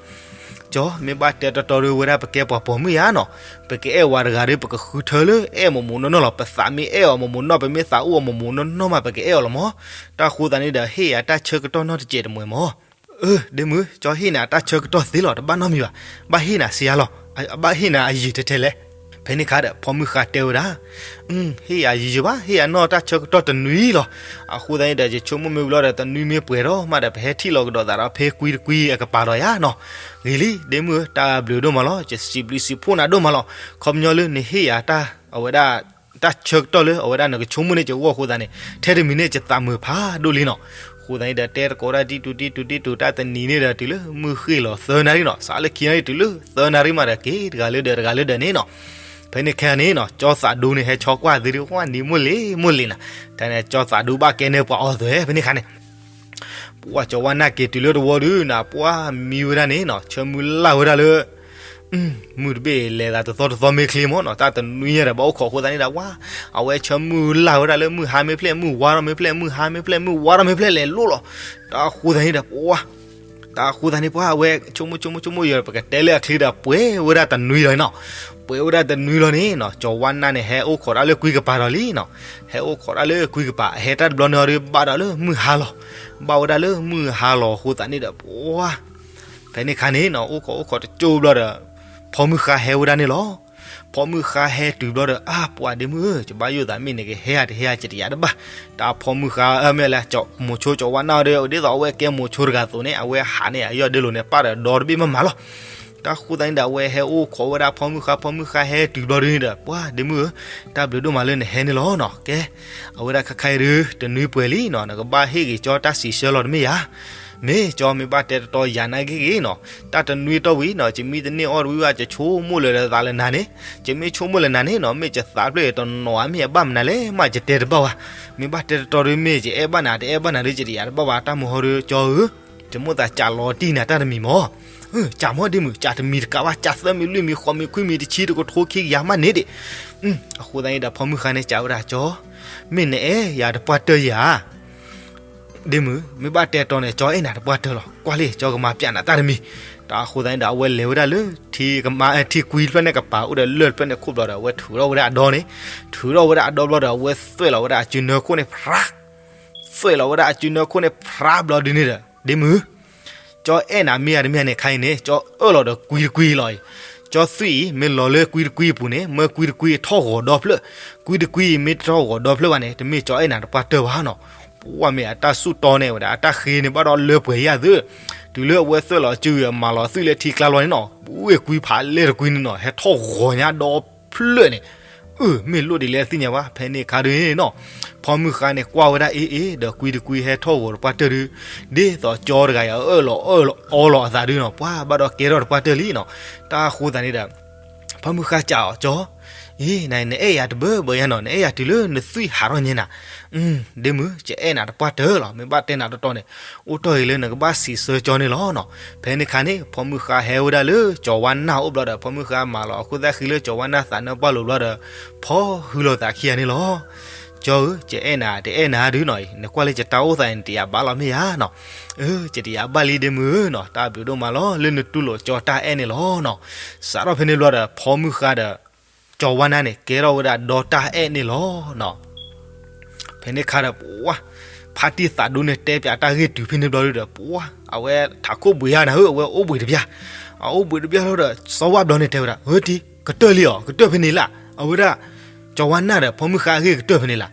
ကၠီ မ့ၢ်ဘၣ်တဲတီတီဒုး ဝဲဒၣ်ပကဲပှၤပိာ်မုၣ်ယါနီၤ, ပကအဲၣ်ဝဲတဂၤဒီး ပကဃုထၢလၢအဲၣ်မိၢ်မိၢ်နီၢ်နီၢ်လီၤ. ပသးမ့ၢ်အဲၣ်အီၤမိၢ်မိၢ်နီၢ်နီၢ် ပမ့ၢ်သးအိၣ်အီၤမိၢ်မိၢ်နီၢ်နီၢ်မး ပကအဲၣ်အီၤလီၤမၢ်. တၢ်ဃိသတးန့ၣ်ဒီး ဟ့ၣ်ယၤတၢ်ဆၢကတီၢ်နီတစဲးတမှဲၤမၢ်. အၢ ဒ့မုၣ် ကၠီဟ့ၣ်နၤတၢ်ဆၢကတီၢ်သ့လီၤ တဘၣ်နီတမံၤဘၣ်. ဘၣ်ဟ့ၣ်နၤစံးယါလီၤ. ဘၣ်ဟ့ၣ်နၤအယံာ်ထဲထဲလဲၣ်. ဖဲန့ၣ်အခါဒီး ဖီမုၢ်ဃါတဲဝဲဒၣ်, ဟ့ၣ်ယၤယံာ်ယံာ်ဘၣ်, ဟ့ၣ်ယၤနီၢ်တၢ်ဆၢကတီၢ်တနွံလီၤ. အဃိသတးန့ၣ်ဒီး ယဆိကမိၣ်မ့ၢ်ဝံၤလီၤဒီး တနွံမ့ၢ်ပှဲၤထီၣ်မးဒီး ပဟဲထံၣ်လီၤကဒီးသးဒီးဖဲကွံတကွံအကပၤဒီးယါနီၤ. ဂ့ၤလံ ဒ့မုၣ်ဧၢ, တၢ်ဘျုးဒိၣ်မးလီၤ. ယစံးဘျုးစံးဖှိၣ်နၤဒိၣ်မးလီၤ. ခီပညီလၢနဟ့ၣ်ယၤတၢ် အဝဲဒၣ် တၢ်ဆၢကတီၢ်လၢအဝဲဒၣ်နကဆိကမိၣ်န့ၢ်က့ၤအဂီၢ်အဃိသတးန့ၣ် ထဲတမံၤန့ၣ် ယသးမုာ်ဖးဒိၣ်လံနီၤ. အဃိသတးန့ၣ်ဒီး တဲသကိးတၢ်ဒ်တူၢ်ဒ်တူၢ်ဒ်တူၢ် တၢ်တနံၤန့ၣ်ဒီး တုၤလၢမုၢ်ဃ့ၢ်လီၤသၢနၣ်ရံၣ်နီၤ, စးလၢခံနၣ်ရံၣ်တုၤလၢသၢနၣ်ရံၣ်မးဒီး က့ၤတဂၤလၢဒၢးတဂၤလၢဒၢးန့ၣ်နီၤ. ဖဲန့ၣ်ခဲအံၤန့ၣ်နီၤ ကၠီသးဒူန့ၣ် ဟဲဆီကွၢ်သုဒ်ဝဲနံၤမိၢ်လံၤမိၢ်လံၤနၤ, တၢ်န့ၣ် ကၠီသးဒူဘၣ်ကဲန့ၢ်ပှၤအီၤသွဲ ဖဲန့ၣ်ခါန့ၣ် ပှၢ်ကၠီၤဝါနၢ်က့ၤတုၤလၢတဝီဒုးနီၤ ပှၢ်မံဝဲဒၣ်န့ၣ်နီၤ ဆၢမုၢ်လၢ်ဝဲဒၣ်လၢ မုၢ်တဘ့ၣ်လဲၤသးတသီတသီမ့ၢ်ချ့မၢ်နီၤ တၢ်တနွံညါဒီး ဘၣ်အိၣ်ခိးအဃိသတးန့ၣ်ဒီး ပှၢ်အဝဲဆၢမုၢ်လၢ်ဝဲဒၣ်လၢ မုၢ်ဟါမ့ၢ်ဖျဲၣ် မုၢ်ဝါထီၣ်မ့ၢ်ဖျဲၣ် မုၢ်ဟါမ့ၢ်ဖျဲၣ် မုၢ်ဝါထီၣ်မ့ၢ်ဖျဲၣ် လဲၤလိၣ်လီၤ. တၢ်အဃိသတးန့ၣ်ဒီး ပှၢ် တၢ်အဃိသတးန့ၣ် ပှၢ်အဝဲဆိကမိၣ်ဆိကမိၣ်ဆိကမိၣ်ယီၤ ပကတဲလၢအချ့ဒီး ပှဲၤဝဲဒၣ်တနွံလီၤနီၤ. ပှဲၤဝဲဒၣ်တနွံလီၤန့ၣ်နီၤ ကၠီၤဝါနၢ်န့ၣ် ဟဲအိၣ်ခိးတၢ်လၢကွံကပၤဒီးလံနီၤ. ဟဲအိၣ်ခိးတၢ်လၢကွံကပၤ အဟဲတၢ်တဘျီန့ၣ်အီၤဒီး ဘၣ်ဒီးလၢမုၢ်ဟါလီၤ. ဘၣ်ဝဲဒၣ်လၢမုၢ်ဟါလီၤအဃိသတးန့ၣ်ဒီး ပှၢ် ဖဲန့ၣ်ခါန့ၣ်နီၤ အိၣ်ခိးအိၣ်ခိးတကၠိဘျီဒီး ဖီမုၢ်ဃါဟဲဝဲဒၣ်န့ၣ်လီၤ. ဖီမုၢ်ဃါဟဲတုၤဘျီဒီး အါ ပှၢ်ဒ့မုၣ်ဧၢ ယဘၣ်ယိၣ်သးမ့ၢ်န့ၣ် ကဟဲဧါတဟဲဧါ ယတယာ်တဘၣ်. တၢ်ဖီမုၢ်ဃါ အမ့ၢ်လၢ မိၤဆိကၠီၤဝါနၢ်ဒီး ဒ်သိးအဝဲကဲမိၤဆိတဂၤအသိးန့ၣ် အဝဲဟးန့ၣ် အယီၢ်ဒ့လိာ်န့ၣ် ပၣ်ဒီးဒီတဘ့ၣ်မးမးလီၤ. တၢ်အဃိသတးန့ၣ်ဒီး အဝဲဟဲအိၣ်ခိးဝဲဒၣ်ဖီမုၢ်ဃါ ဖီမုၢ်ဃါဟဲတုၤဘျီဒုန့ၣ်ဒီး ပှၢ်ဒ့မုၣ်ဧၢ တၢ်ဘျုးဒိၣ်မးလၢနဟဲန့ၣ်လီၤနီၤ. ကဲ အဝဲဒၣ်ခဲခါအံၤဒုး တနွံပှဲၤလံနီၤ နကဘၣ်ဟ့ၣ်ဂ့ၤကၠီတၢ်စံးဆၢလီၤတမ့ၢ်ဧါ. မ့ၢ်ကၠီမ့ၢ်ဘၣ်တဲတတီယၤနာ်က့ဂ့ၤနီၤ တၢ်တနွံတီၢ်ဝံၤနီၤ ယမံတန့ၢ်အီၣ်တဝံၤဘၣ် ယဆိကမိၣ်လၢာ်လၢသးလၢနၤန့ၣ် ယမ့ၢ်ဆိကမိၣ်လၢနၤန့ၣ်နီၤ မ့ၢ်ယသးဖျၢၣ်တနီၤဧါ မ့ၢ်အဘၣ်မနုၤလဲၣ်မး ယတဲတဘၣ်ဘၣ်. မ့ၢ်ဘၣ်တဲတတီဒီး မ့ၢ်ယအဲၣ်ဘၣ်နၤ တအဲၣ်ဘၣ်နၤဒီး ယတယာ်တဘၣ်ဘၣ် တၢ်မုၢ်ဟီဒီး ကၠီဧၢ ယမိၣ်သးကးလီၤတံၢ်နၤတၢ်တမံၤမၢ်. ကးမၢ်ဒ့မုၣ် ကးတမံၤတကးဘၣ် ကးသၢမံၤလွံၢ်မံၤဃိးမံၤခွံမံၤတဆံတကထိခံကယၤမးန့ၣ်ဒံး. အဃိသတးန့ၣ်ဒီး ဖီမုၢ်ဃါန့ၣ် ကးဝဲဒၣ်ကၠီ မ့ၢ်နအဲၣ်ယၤတပှၢ်တၢၢ်ဧါ ဒ့မုၣ် မ့ၢ်ဘၣ်တဲတီန့ၣ် ကၠီအဲၣ်နၤတပှၢ်တၢၢ်လီၤ. ကွၢ်လံ ကၠီကမၤပျးနၤတၢ်တမံၤ. တၢ်အဃိသတးန့ၣ်ဒီး အဝဲလဲၤဝဲဒၣ်လၢ ထံကွံတဖျၢၣ်န့ၣ်ကပၤ အိၣ်ဒီးလၢၢ်တဖျၢၣ်န့ၣ်ခိၣ်ဘျီဒီး အဝဲထုးထီၣ်ဝဲဒၣ်အဒီန့ၣ်, ထုးထီၣ်ဝဲဒၣ်အဒီဘျီဒီး အဝဲသွဲၣ်လီၤဝဲဒၣ်အစုနၢခိၣ်န့ၣ်ဖြါ, သွဲၣ်လီၤဝဲဒၣ်အစုနၢခိၣ်န့ၣ်ဖြါဘျီဒုန့ၣ်ဒီး ဒ့မုၣ် ကၠီအဲၣ်နၤမ့ၢ်ဧါတမ့ၢ်ဧါန့ၣ် ခါအံၤန့ၣ် ကၠီအၢၣ်လီၤဒီးကွံတကွံလီၤအံၤ. ကၠီသွံၣ်အံၤ မ့ၢ်လီၤလၢကွံတကွံအပူၤန့ၣ် မၢကွံတကွံထီၣ်ဂီၤဒီဖျၢၣ်, ကွံတကွံအံၤမ့ၢ်တထီၣ်ဂီၤဒီဖျၢၣ်ဘၣ်န့ၣ် တမ့ၢ်ကၠီအဲၣ်နၤတပှၢ်တၢၢ်ဘၣ်နီၤ. ပှၢ်မ့ၢ်အတၢ်စူၢ်တီန့ၣ်ဝဲဒၣ် အတၢ်ဃ့န့ၣ်ဘၣ်ဒီးလၢပှဲၤယၢ်သု, တုၤလၢအဝဲသွဲၣ်လီၤစုအံၤ မၤလီၤသွံၣ်လၢထံကျါလီၤန့ၣ်နီၤ, ပှၢ်ကွံဖးလဲၢ်တကွံန့ၣ်နီၤ ဟဲထီၣ်ဂီၤညါဒီဖျၢၣ်န့ၣ် အၢ မ့ၢ်လိၣ်ဒ်လဲၣ်တသ့ၣ်ညါဘၣ်. ဖဲန့ၣ်ခါဒုးနီၤ ဖီမုၢ်ဃါန့ၣ်ကွၢ်ဝဲဒၣ်အ့ၣ်အ့ၣ်ဒီးကွံတကွံဟဲထီၣ်ဂီၤတပှၢ်တၢၢ်ဒုး, ဒ်သိးကၠီတဂၤအံၤအအၢၣ်လီၤအီလီၤအသးဒုးနီၤ ပှၢ်ဘၣ်ဒီးကဲထီၣ်တပှၢ်တၢၢ်လံနီၤ. တၢ်ဃိသတးန့ၣ်ဒီး ဖီမုၢ်ဃါကးအီၤ ကၠီ, အံၤ နအဲၣ်ယၤတဘၢဘၢယါနီၤ နအဲၣ်ယၤတုၤလၢနသွံၣ်ဟးထီၣ်ညါနၤ. ဒ့မုၣ် ယအဲၣ်နၤတပှၢ်တၢၢ်လီၤ မ့ၢ်ဘၣ်တဲနၤတတီန့ၣ် အိၣ်တ့ၢ်အံၤလၢနကဘၣ်စံးဆၢကၠီန့ၣ်လီၤနီၤ. ဖဲန့ၣ်ခါန့ၣ် ဖီမုၢ်ဃါဟဲဝဲဒၣ်လၢကၠီၤဝါနၢ်အိၣ်ဘျီဒီး ဖီမုၢ်ဃါမၤလီၤအခိၣ်သၣ်ဃံလၢကၠီၤဝါနၢ်သးနၢၣ်ပှၢ်လိၤဘျီဒီး ဖီဟုလိာ်သးခံဂၤန့ၣ်လီၤ. ကၠီဧၢ ယအဲၣ်နၤ တအဲၣ်နၤဒုးနီၤအံၤ နကွၢ်လၢယတၢ်အိၣ်သးန့ၣ် နတယာ်ဘၣ်လီၤမ့ၢ်ဧါနီၤ. အၢ ယတယာ်ဘၣ်လံဒ့မုၣ်ဧၢနီၤ တၢ်ဘျုးဒိၣ်မးလီၤ လၢနတူၢ်လိာ်ကၠီတၢ်အဲၣ်န့ၣ်လီၤနီၤ. စးထီၣ်ဖဲန့ၣ်ဘျီဒီး ဖီမုၢ်ဃါဒီး ကၠီၤဝါနၢ်န့ၣ် ကဲထီၣ်ဝဲဒၣ်ဒီတၢ်အဲၣ်န့ၣ်လီၤနီၤ. ဖဲန့ၣ်ခါဒီး ပှၢ် ဖါတံၢ်သးဒူန့ၣ် တဲပၠးတၢ်ဂ့ၢ်တုၤဖဲန့ၣ်ဘျီဒီး ပှၢ် အဝဲထးခိၣ်ဘှံးယါနၤဧၢ အဝဲအိၣ်ဘှံးတပျၢ်, အအိၣ်ဘှံးတပျၢ်လီၤဒီး စီၤဝါဘျီန့ၣ်တဲဝဲဒၣ် ဧၢ တံၤ ကတၢၢ်လံအီၤ ကတၢၢ်ဖဲန့ၣ်လၢ အဝဲဒၣ် ကၠီၤဝါနၢ်ဒီးဖီမုၢ်ဃါအဂ့ၢ်ကတၢၢ်ဖဲန့ၣ်လၢ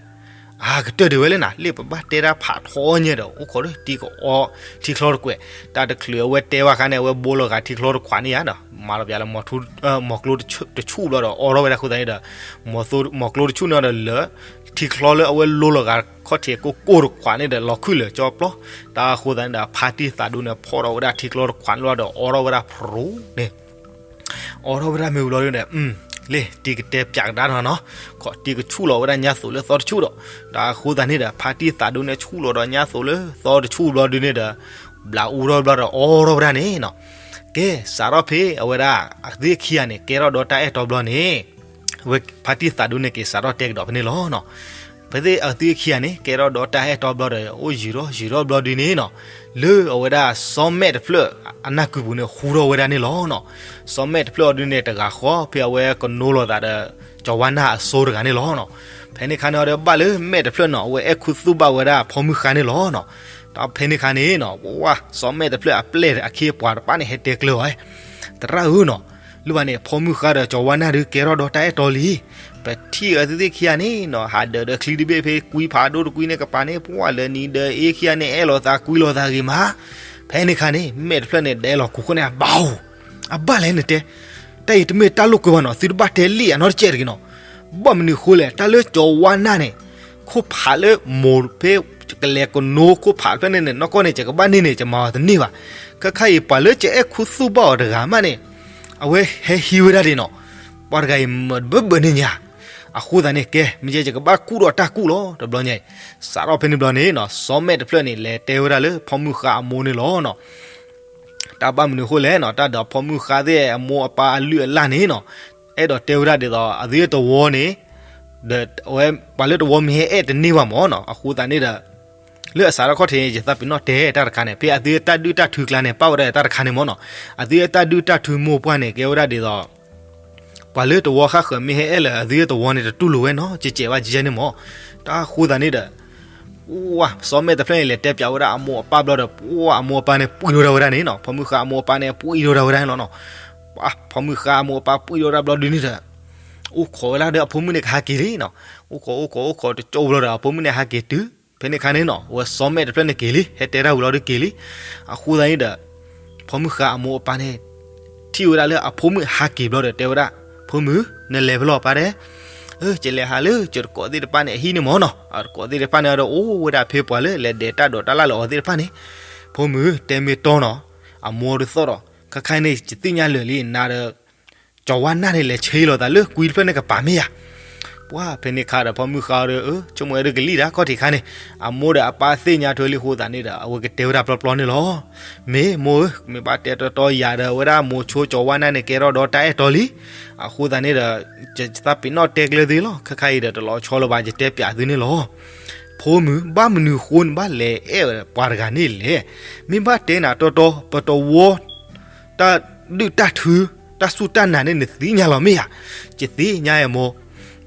အကတၢၢ်ဒံးဝဲလဲၣ်နၤ လၢပဘၣ်တဲတၢ်ဖးထီညါဒီး အိၣ်ခိးဒီးတံၤကအီထံချီတကွဲး, တၢ်တချုးအဝဲတဲဘၣ်ခါန့ၣ် အဝဲဘိလီၤဂာ်ထံချီတခွးန့ၣ်ယါဒီး မၤလီၤပၠးလၢ မီၤကျိတဆူၣ်ဘျီဒီး အီထီၣ်ဝဲဒၣ်အဃိသတးန့ၣ်ဒီး မီၤကျိတဆူၣ်န့ၣ်ဒီးလၢ ထံချီလၢအဝဲလိလီၤဂာ်ခီၣ်ထံးကိၢ်ကိၢ်တခွးန့ၣ်ဒီး လီၤခုၣ်လၢာ်ကၠီပျီ, တၢ်အဃိသတးန့ၣ်ဒီး ဖါတံၢ်သးဒူန့ၣ် ဖီၣ်ထီၣ်ဝဲဒၣ်ထံချီတခွးန့ၣ်လီၤဒီး အီထီၣ်ဝဲဒၣ်ဖရူန့ၣ် အီထီၣ်ဝဲဒၣ်မ့ၢ်ဝံၤလီၤဒီး လ့ၣ် တံၤကတဲပၠးကဒါနီၤနီၤ, ခီၣ်တံၤကဆူၣ်လီၤဝဲဒၣ်ညါသိးလၢသီတဆူၣ်ဒီး, တၢ်အဃိသတးန့ၣ်ဒီး ဖါတံၢ်သးဒူန့ၣ် ဆူၣ်လီၤဒီးညါသိးလၢသီတဆူၣ်ဘျီဒုန့ၣ်ဒီး, ဘျးအူထီၣ်ဘျီဒီးအီထီၣ်ဝဲဒၣ်န့ၣ်နီၤ. ကဲ စးထီၣ်ဖဲအဝဲဒၣ်အသ့ၣ်ခံဂၤန့ၣ် ကဲထီၣ်ဒီးတၢ်အဲၣ်တီဘျီန့ၣ် အဝဲဖါတံၢ်သးဒူန့ၣ်က့ၤစးထီၣ်တဲကဒီးဖဲန့ၣ်လီၤနီၤ. ဖဲသ့ၣ်အသ့ၣ်ခံဂၤန့ၣ် ကဲထီၣ်ဒီးတၢ်အဲၣ်တီဘျီဒီး အိၣ်ယံာ်ထီၣ်ယံာ်ထီၣ်ဘျီဒုန့ၣ်နီၤ, လၢအဝဲဒၣ်စီၤမဲာ်တဖျၢၣ်အနၢ်ကုပူၤန့ၣ် ဟူထီၣ်ဝဲဒၣ်န့ၣ်လီၤနီၤ. စီၤမဲာ်တဖျၢၣ်အီၤဒုန့ၣ် တဂၤဃီ ဖဲအဝဲကနိလီၤသးဒီး ကၠီၤဝါနၢ်အစိတဂၤန့ၣ်လီၤနီၤ. ဖဲန့ၣ်ခါန့ၣ်အီၤဒီး ဘၣ်လၢမဲာ်တဖျၢၣ်နီၤ အဝဲအဲၣ်ခူသူၣ်ဘၣ်ဝဲဒၣ်ဖီမုၢ်ဃါန့ၣ်လီၤနီၤ. ဒီးဖဲန့ၣ်ခါန့ၣ်နီၤ ဝဲ စီၤမဲာ်တဖျၢၣ်အပျဲၢ်အခ့အပှၤတဖၣ်န့ၣ် ဟဲတဲကျၢၤအီၤ, သရၣ်ဧၢနီၤ, လၢဘၣ်န့ၣ် ဖီမုၢ်ဃါဒီးကၠီၤဝါနၢ်ဒုး ကဲထီၣ်ဒီးတၢ်အဲၣ်တီလံ. ပထံၣ်အဝဲသ့ၣ်ခံဂၤန့ၣ်နီၤ ဟးဒၢးဒီးချံတဘ့ၣ်ဖဲကွံဖးဒိၣ်တကွံန့ၣ်ကပၤန့ၣ် ပှၤလၢနံၤဒီးအ့ခံဂၤန့ၣ် အဲၣ်လိာ်သးကွံလိာ်သးဂ့ၤမး. ဖဲန့ၣ်ခါန့ၣ် မဲာ်တဖျၢၣ်န့ၣ် ဒဲးလီၤခူၣ်ခိၣ်န့ၣ် အဘၣ်ဧိၤ, အဘၣ်လဲၣ်နတဲ, တၢ်အံၤတမ့ၢ်တၢ်လိာ်ကွဲဘၣ်နီၤ, သုတဘၣ်တဲလံအနီတစဲးတဂ့ၤနီၤ. ဘၣ်မနုၤဃိလဲၣ်, တၢ်လၢကၠီၤဝါနၢ်န့ၣ် ခိၣ်ဖးလၢမိၢ်ဖဲ ကလဲၤကနိခိၣ်ဖးတဖျၢၣ်န့ၣ်န့ၣ် နီၢ်ကီၢ်န့ၣ် ယကဘၣ်န့ၢ်န့ၣ် ယမၤအီၤတန့ၢ်ဘၣ်. ခဲခါအံၤ ပှၤလၢယအဲၣ်ခူသူၣ်ဘၣ်အီၤတဂၤမးန့ၣ် အဝဲဟဲဟံးဝဲဒၣ်ဒ်နီၤ, ပှၤတဂၤအံၤမၤတဘၢဘၢန့ၣ်ညါ, အဃိသတးန့ၣ် ကဲ မ့ၢ်ကဲ ယကဘၣ်ကူၣ်ဒီးတၢ်ကူၣ်လီၤ တဘျီညါအံၤ. စးထီၣ်ဖဲန့ၣ်ဘျီန့ၣ်နီၤ စီၤမဲာ်တဖျၢၣ်န့ၣ် လဲၤတဲဝဲဒၣ်လၢဖီမုၢ်ဃါအမိၢ်န့ၣ်လီၤနီၤ. တၢ်ဘၣ်မနုၤအဃိလဲၣ်နီၤ တၢ်ဒီးဖီမုၢ်ဃါသ့ၣ်အမိၢ်အပၢ်အလုၢ်အလၢ်န့ၣ်နီၤ အဲၣ်ဒိးတဲဝဲဒၣ်ဒ်သိး အသုတဝီန့ၣ် ဒီးအဝဲ ပှၤလၢတဝီမ့ၢ်ဟဲအဲၣ်တန့ၢ်ဘၣ်မၢ်နီၤ အဃိသတးန့ၣ်ဒီး လၢအစးထီၣ်ခီၣ်ထံး ယသးပ့ၤနီၣ်တဲတၢ်တခါန့ၣ် ဖဲအသုတၢ်ဒုၣ်တၢ်ထုကျါန့ၣ် ပၣ်ဝဲဒၣ်တၢ်တခါန့ၣ်မၢ်နီၤ. အသုတၢ်ဒုၣ်တၢ်ထုမိၢ်ပှၢ်န့ၣ် ကဲဝဲဒၣ်ဒ်သိး ပှၤလၢတဝီဃါဃၢၤမ့ၢ်ဟဲအဲၣ်လၢအသုတဝီန့ၣ် တတူၢ်လိာ်ဝဲနီတစဲးဘၣ်ကဲန့ၣ်မၢ်. တၢ်အဃိသတးန့ၣ်ဒီး ပှၤစီၤမဲာ်တဖျၢၣ်န့ၣ် လဲၤတဲပၠးဝဲဒၣ်အမိၢ်အပၢ်ဘျီဒီး ပှၤအမိၢ်အပၢ်န့ၣ် ပှံၢ်ထီၣ်ဝဲဒၣ်န့ၣ်နီၤ ဖီမုၢ်ဃါအမိၢ်အပၢ်န့ၣ် ပှံၢ်ထီၣ်ဝဲဒၣ်ဝဲဒၣ်န့ၣ်လီၤနီၤ. ပှၤဖီမုၢ်ဃါအမိၢ်အပၢ်ပှံၢ်ထီၣ်ဝဲဒၣ်ဘျီဒုန့ၣ်ဒီး အိၣ်ခိးဝဲဒၣ်ဒီးအဖိမုၣ်န့ၣ် ကဟးက့ၤလံနီၤ. အိၣ်ခိးအိၣ်ခိးအိၣ်ခိးတကၠိဘျီဒီး အဖိမုၣ်န့ၣ် ဟးက့ၤတုၤ ဖဲန့ၣ်အခါန့ၣ်နီၤ ဝဲစီၤမဲာ်တဖျၢၣ်န့ၣ်က့ၤလံ ဟဲတဲတၢ်ဝံၤလီၤဒီးက့ၤလံ. အဃိသတးန့ၣ်ဒီး ဖီမုၢ်ဃါအမိၢ်အပၢ်န့ၣ် ထံၣ်ဝဲဒၣ်လၢအဖိမုၣ်ဟးက့ၤဘျီဒီး တဲဝဲဒၣ် ဖိမုၣ် နလဲၤဖဲလဲၣ်ပၢ်တဲ, ယလဲၤဟးလၢယတကိးသ့ၣ်တဖၣ်န့ၣ် အဟံၣ်န့ၣ်မၢ်နီၤ. အတကိးသ့ၣ်တဖၣ်န့ၣ်ဒီး အိၣ်ဝဲဒၣ်ဖဲပှၤလၢလဲၤဒဲးတၢ်ဒိးတၢ်လၢ်လၢအီၤသ့ၣ်တဖၣ်န့ၣ်, ဖိမုၣ် တဲမ့ၢ်တီနီၤ. အမိၢ်ဒုးသီၣ်ဒီး ခဲခါန့ၣ် ယသ့ၣ်ညါလၢာ်လံ နၤဒီး ကၠီၤဝါနၢ်န့ၣ် လဲၤဆ့လီၤသးလၢကွံတဖျၢၣ်န့ၣ်ကပၤမ့ၢ်ဧါ. ပှၤဖဲန့ၣ်ခါဒီး ဖီမုၢ်ဃါဒီး ဆိကမိၣ်ဝဲဒၣ်ကလံၣ်ဒၣ်ခီၣ်ထံးခါန့ၣ်, အမိၢ်ဒီးအပၢ်သ့ၣ်ညါထွဲလံအဃိသတးန့ၣ်ဒီး အဝဲကတဲဝဲဒၣ်ပျီပျီန့ၣ်လီၤ. မ့ၢ်မိၢ်ဧၢ, မ့ၢ်ဘၣ်တဲတီတီယၤဒီး အဝဲဒၣ်မိၤဆိကၠီၤဝါနၢ်န့ၣ် ကဲထီၣ်ဒီးတၢ်အဲၣ်တီလံ. အဃိသတးန့ၣ်ဒီး ယသးပ့ၤနီၣ်တဲကျဲသုလီၤ. ခဲခါအံၤဒီး တလီၤဆီလၢၤဘၣ် ယတဲပၠးသုန့ၣ်လီၤ. ဖိမုၣ် ဘၣ်မနုၤဃိနဘၣ်လဲၤအဲၣ်ပှၤတဂၤန့ၣ်လဲၣ်. မ့ၢ်ဘၣ်တဲနၤတီတီ ပတဝီ တၢ်ဒုၣ်တၢ်ထု တၢ်စူၢ်တၢ်နာ်န့ၣ် နသ့ၣ်ညါလီၤမ့ၢ်ဧါ. ယသ့ၣ်ညါယမိၢ်.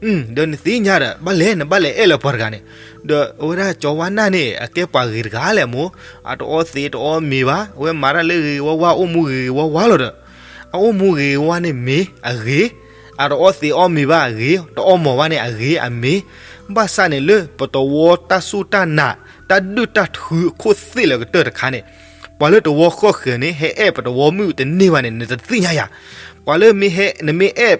ဒီးနသ့ၣ်ညါဒီး ဘၣ်လဲၣ် နဘၣ်လဲၤအဲၣ်လၢပှၤတဂၤန့ၣ်. ဒီးအဝဲဒၣ်ကၠီၤဝါနၢ်န့ၣ် အကဲပှၤဂ့ၤတဂၤလဲၣ်မိၢ်, အတအီသံးတအီမ့ၤဘၣ်, အဝဲမၤတၢ်လၢဂ့ၤဂ့ၤဝါဝါ အိၣ်မူဂ့ၤဂ့ၤဝါဝါလီၤဒီး အအိၣ်မူဂ့ၤဂ့ၤဝါဝါန့ၣ်မ့ၢ်အဂ့ၤ, အတအီသံးအီမ့ၤဘၣ်အဂ့ၤ, တအီမ့ၤဘၣ်န့ၣ်အဂ့ၤအမ့ၢ်, ဘၣ်ဆၣ်န့ၣ်လၢပတဝီတၢ်စူၢ်တၢ်နာ် တၢ်ဒုၣ်တၢ်ထုအခိၣ်သ့ၣ်လၢကတၢၢ်တခါန့ၣ်, ပှၤလၢတဝီဃီၣ်ဃၢၤန့ၣ် ဟဲအဲၣ်ပတဝီမုၣ်တန့ၢ်ဘၣ်န့ၣ် နတသ့ၣ်ညါယၤ. ပှၤလၢမ့ၢ်ဟဲ နမ့ၢ်အဲၣ်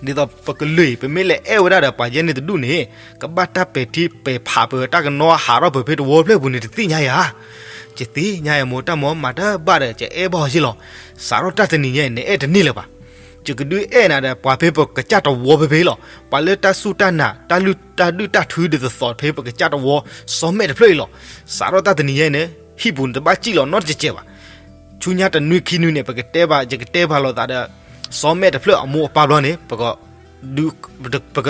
ဒ်သိးပကလုာ်အံၤ ပမ့ၢ်လဲၤအဲၣ်ဝဲဒၣ်ဒီးပှၤယဲန့ၣ်တဒူၣ်န့ၣ် ကဘၣ်တၢ်ပဲာ်ထံပဲာ်ဖးပၢၤ တၢ်ကနီၤဟးထီၣ်ပၢၤဖဲတဝီဖျၢၣ်ပူၤန့ၣ် တသ့ၣ်ညါယၤ. ယသ့ၣ်ညါယမိၢ် တၢ်မိၢ်မၤတၢ်ဘၣ်ဒီး ယအဲၣ်ဘၣ်အီၤယ့ၢ်လီၤ. စးထီၣ်တၢ်တနံၤညါအံၤ နအဲၣ်တန့ၢ်လၢၤဘၣ်. ယကဒုးအဲၣ်နၤဒီး ပှၤဖဲပကစၢ်တဝီဖဲဖဲလီၤ. ပှၤလၢတၢ်စူၢ်တၢ်နာ် တၢ်လုၢ်တၢ်ဒုၣ်တၢ်ထုဒ်သိးသိးဖဲပကစၢ်တဝီ စီၤမဲာ်တဖျၢၣ်အံၤလီၤ. စးထီၣ်တၢ်တနံၤညါအံၤန့ၣ် ဟံၣ်ပူၤန့ၣ်တဘၣ်စံၣ်လီၤနီတစဲးဘၣ်. ဆူညါတနွံခံနွံန့ၣ် ပကတဲဘၣ် ယကတဲဘၣ်လိာ်သးဒီး စီၤမဲာ်တဖျၢၣ်အမိၢ်အပၢ်ဘျီန့ၣ် ပက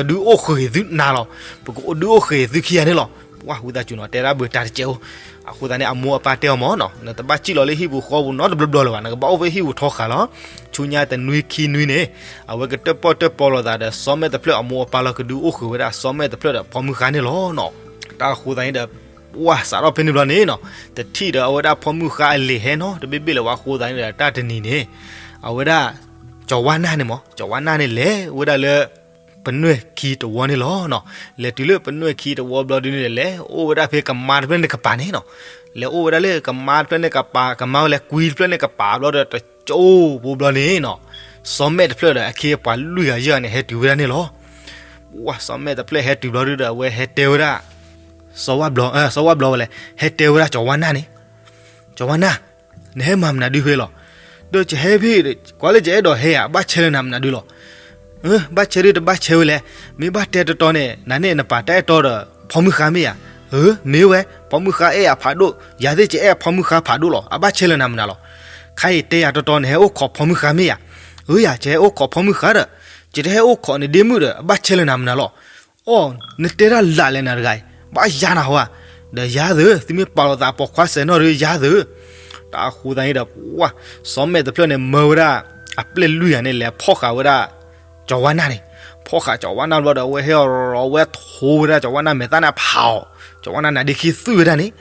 ဒုးအိၣ်ဃုာ်သုနၤလီၤ. ပကဒုးအိၣ်ဃုာ်သုခံဂၤန့ၣ်လီၤ. ပှၤဝံသးစူၤနီၤ တဲဒၣ်ဘၢတၢ်တစဲးအိၣ်. အဃိသတးန့ၣ် အမိၢ်အပၢ်တဲအီၤမၢ်နီၤ နတဘၣ်စံၣ်လီၤလၢဟံၣ်ပူၤဃီပူၤနီတဘျီဘျီလၢၤဘၣ်. နကဘၣ်အိၣ်ဖဲဟံၣ်ပူၤထီဃာ်လီၤ. ဆူညါတနွံခံနွံန့ၣ် အဝဲကတၢၣ်ပီၣ်တၢၣ်ပီလိာ်သးဒီးစီၤမဲာ်တဖျၢၣ်အမိၢ်အပၢ်လီၤ ကဒုးအိၣ်ဃုာ်ဝဲဒၣ်စီၤမဲာ်တဖျၢၣ်ဒီးဖီမုၢ်ဃါန့ၣ်လီၤနီၤ. တၢ်အဃိသတးန့ၣ်ဒီး ပှၤစးထီၣ်ဖဲန့ၣ်ဘျီန့ၣ်နီၤ တထံၣ်ဒီးအဝဲဒၣ်ဖီမုၢ်ဃါအလံာ်ဟဲနီတဘ့ၣ်ဘ့ၣ်လၢၤဘၣ်အဃိသတးန့ၣ်ဒီး တၢ်တနံၤန့ၣ် အဝဲဒၣ် ကၠီၤဝါနၢ်န့ၣ်မၢ် ကၠီၤဝါနၢ်န့ၣ်လဲၤဝဲဒၣ်လၢ ပနွဲၢ်ခံတဝီန့ၣ်လီၤနီၤ. လဲၤတုၤလၢပနွဲၢ်ခံတဝီဘျီဒုန့ၣ်ဒီး လဲၤအိၣ်ဝဲဒၣ်ဖဲကမါတဖျၢၣ်န့ၣ်ကပၤန့ၣ်နီၤ. လဲၤအိၣ်ဝဲဒၣ်လၢကမါတဖျၢၣ်န့ၣ်ကပၤ ကမါဝဲလဲၤကွံတဖျၢၣ်န့ၣ်ကပၤဘျီဒီး တကၠိဖိဘျီန့ၣ်နီၤ စီၤမဲာ်တဖျၢၣ်ဒီးအခ့အပှၤလွံၢ်ဂၤယဲၢ်ဂၤန့ၣ် ဟဲတုၤဝဲဒၣ်န့ၣ်လီၤ. ပှၤစီၤမဲာ်တဖျၢၣ်ဟဲတုၤဘျီဒုဒီး အဝဲဟဲတဲဝဲဒၣ် စီၤဝၣ်ဘျီ စီၤဝၣ်ဘျီဝဲလဲၣ် ဟဲတဲဝဲဒၣ်ကၠီၤဝါနၢ်န့ၣ် ကၠီၤဝါနၢ် နဟဲမၤမနုၤဒုဖဲလီၤ. ဒီးကဟဲဖဲ ကွၢ်လၢယအဲၣ်ဒိးဟဲဧါ ဘၣ်ဆဲးလၢနၤမနုၤဒုလီၤ. ဘၣ်ဆဲးဒုတဘၣ်ဆဲးဝဲလဲၣ်. မ့ၢ်ဘၣ်တဲတီတီန့ၣ် နၤန့ၣ်နပာ်တၢ်အဲၣ်တီဒီး ဖီမုၢ်ဃါမ့ၢ်ဧါ. မ့ၢ်ဝဲ ဖီမုၢ်ဃါအဲၣ်ယၤဖးဒိၣ် ယၤသ့ၣ်ကအဲၣ်ဖီမုၢ်ဃါဖးဒိၣ်လီၤ. အဘၣ်ဆဲးလၢနၤမနုၤလီၤ. ခါအံၤတဲယၤတီတီ နဟဲအိၣ်ခိးဖီမုၢ်ဃါမ့ၢ်ဧါ. ဧၢ ယၤ ကဟဲအိၣ်ခိးဖီမုၢ်ဃါဒီး ကတဟဲအိၣ်ခိးနဒ့မုၣ်ဒီး အဘၣ်ဆဲးလၢနၤမနုၤလီၤ. အိ နတဲတၢ်လၢ်လဲၣ်နၤတဂၤအံၤ ဘၣ်ယါနၤဟီဧါ. ဒီးယါသု သုမ့ၢ်ပာ်လီၤသးပိာ်ခွါစဲးနီၣ်ဒီးယါသု. တၢ်အဃိသတးန့ၣ်ဒီး ပှၤ စီၤမဲာ်တဖျၢၣ်န့ၣ် မၢဝဲဒၣ် အပျဲၢ်လွံၢ်ဂၤန့ၣ် လဲၤဖီၣ်ဃာ်ဝဲဒၣ် ကၠီၤဝါနၢ်န့ၣ်. ဖီၣ်ဃာ်ကၠီၤဝါနၢ်ဘျီဒီး အဝဲဟဲအီၤ အဝဲထိဝဲဒၣ်ကၠီၤဝါနၢ်မဲာ်သၣ်န့ၣ်ဖးအီၤ. ကၠီၤဝါနၢ်နါဒ့ခံသွံၣ်ဝဲဒၣ်န့ၣ်.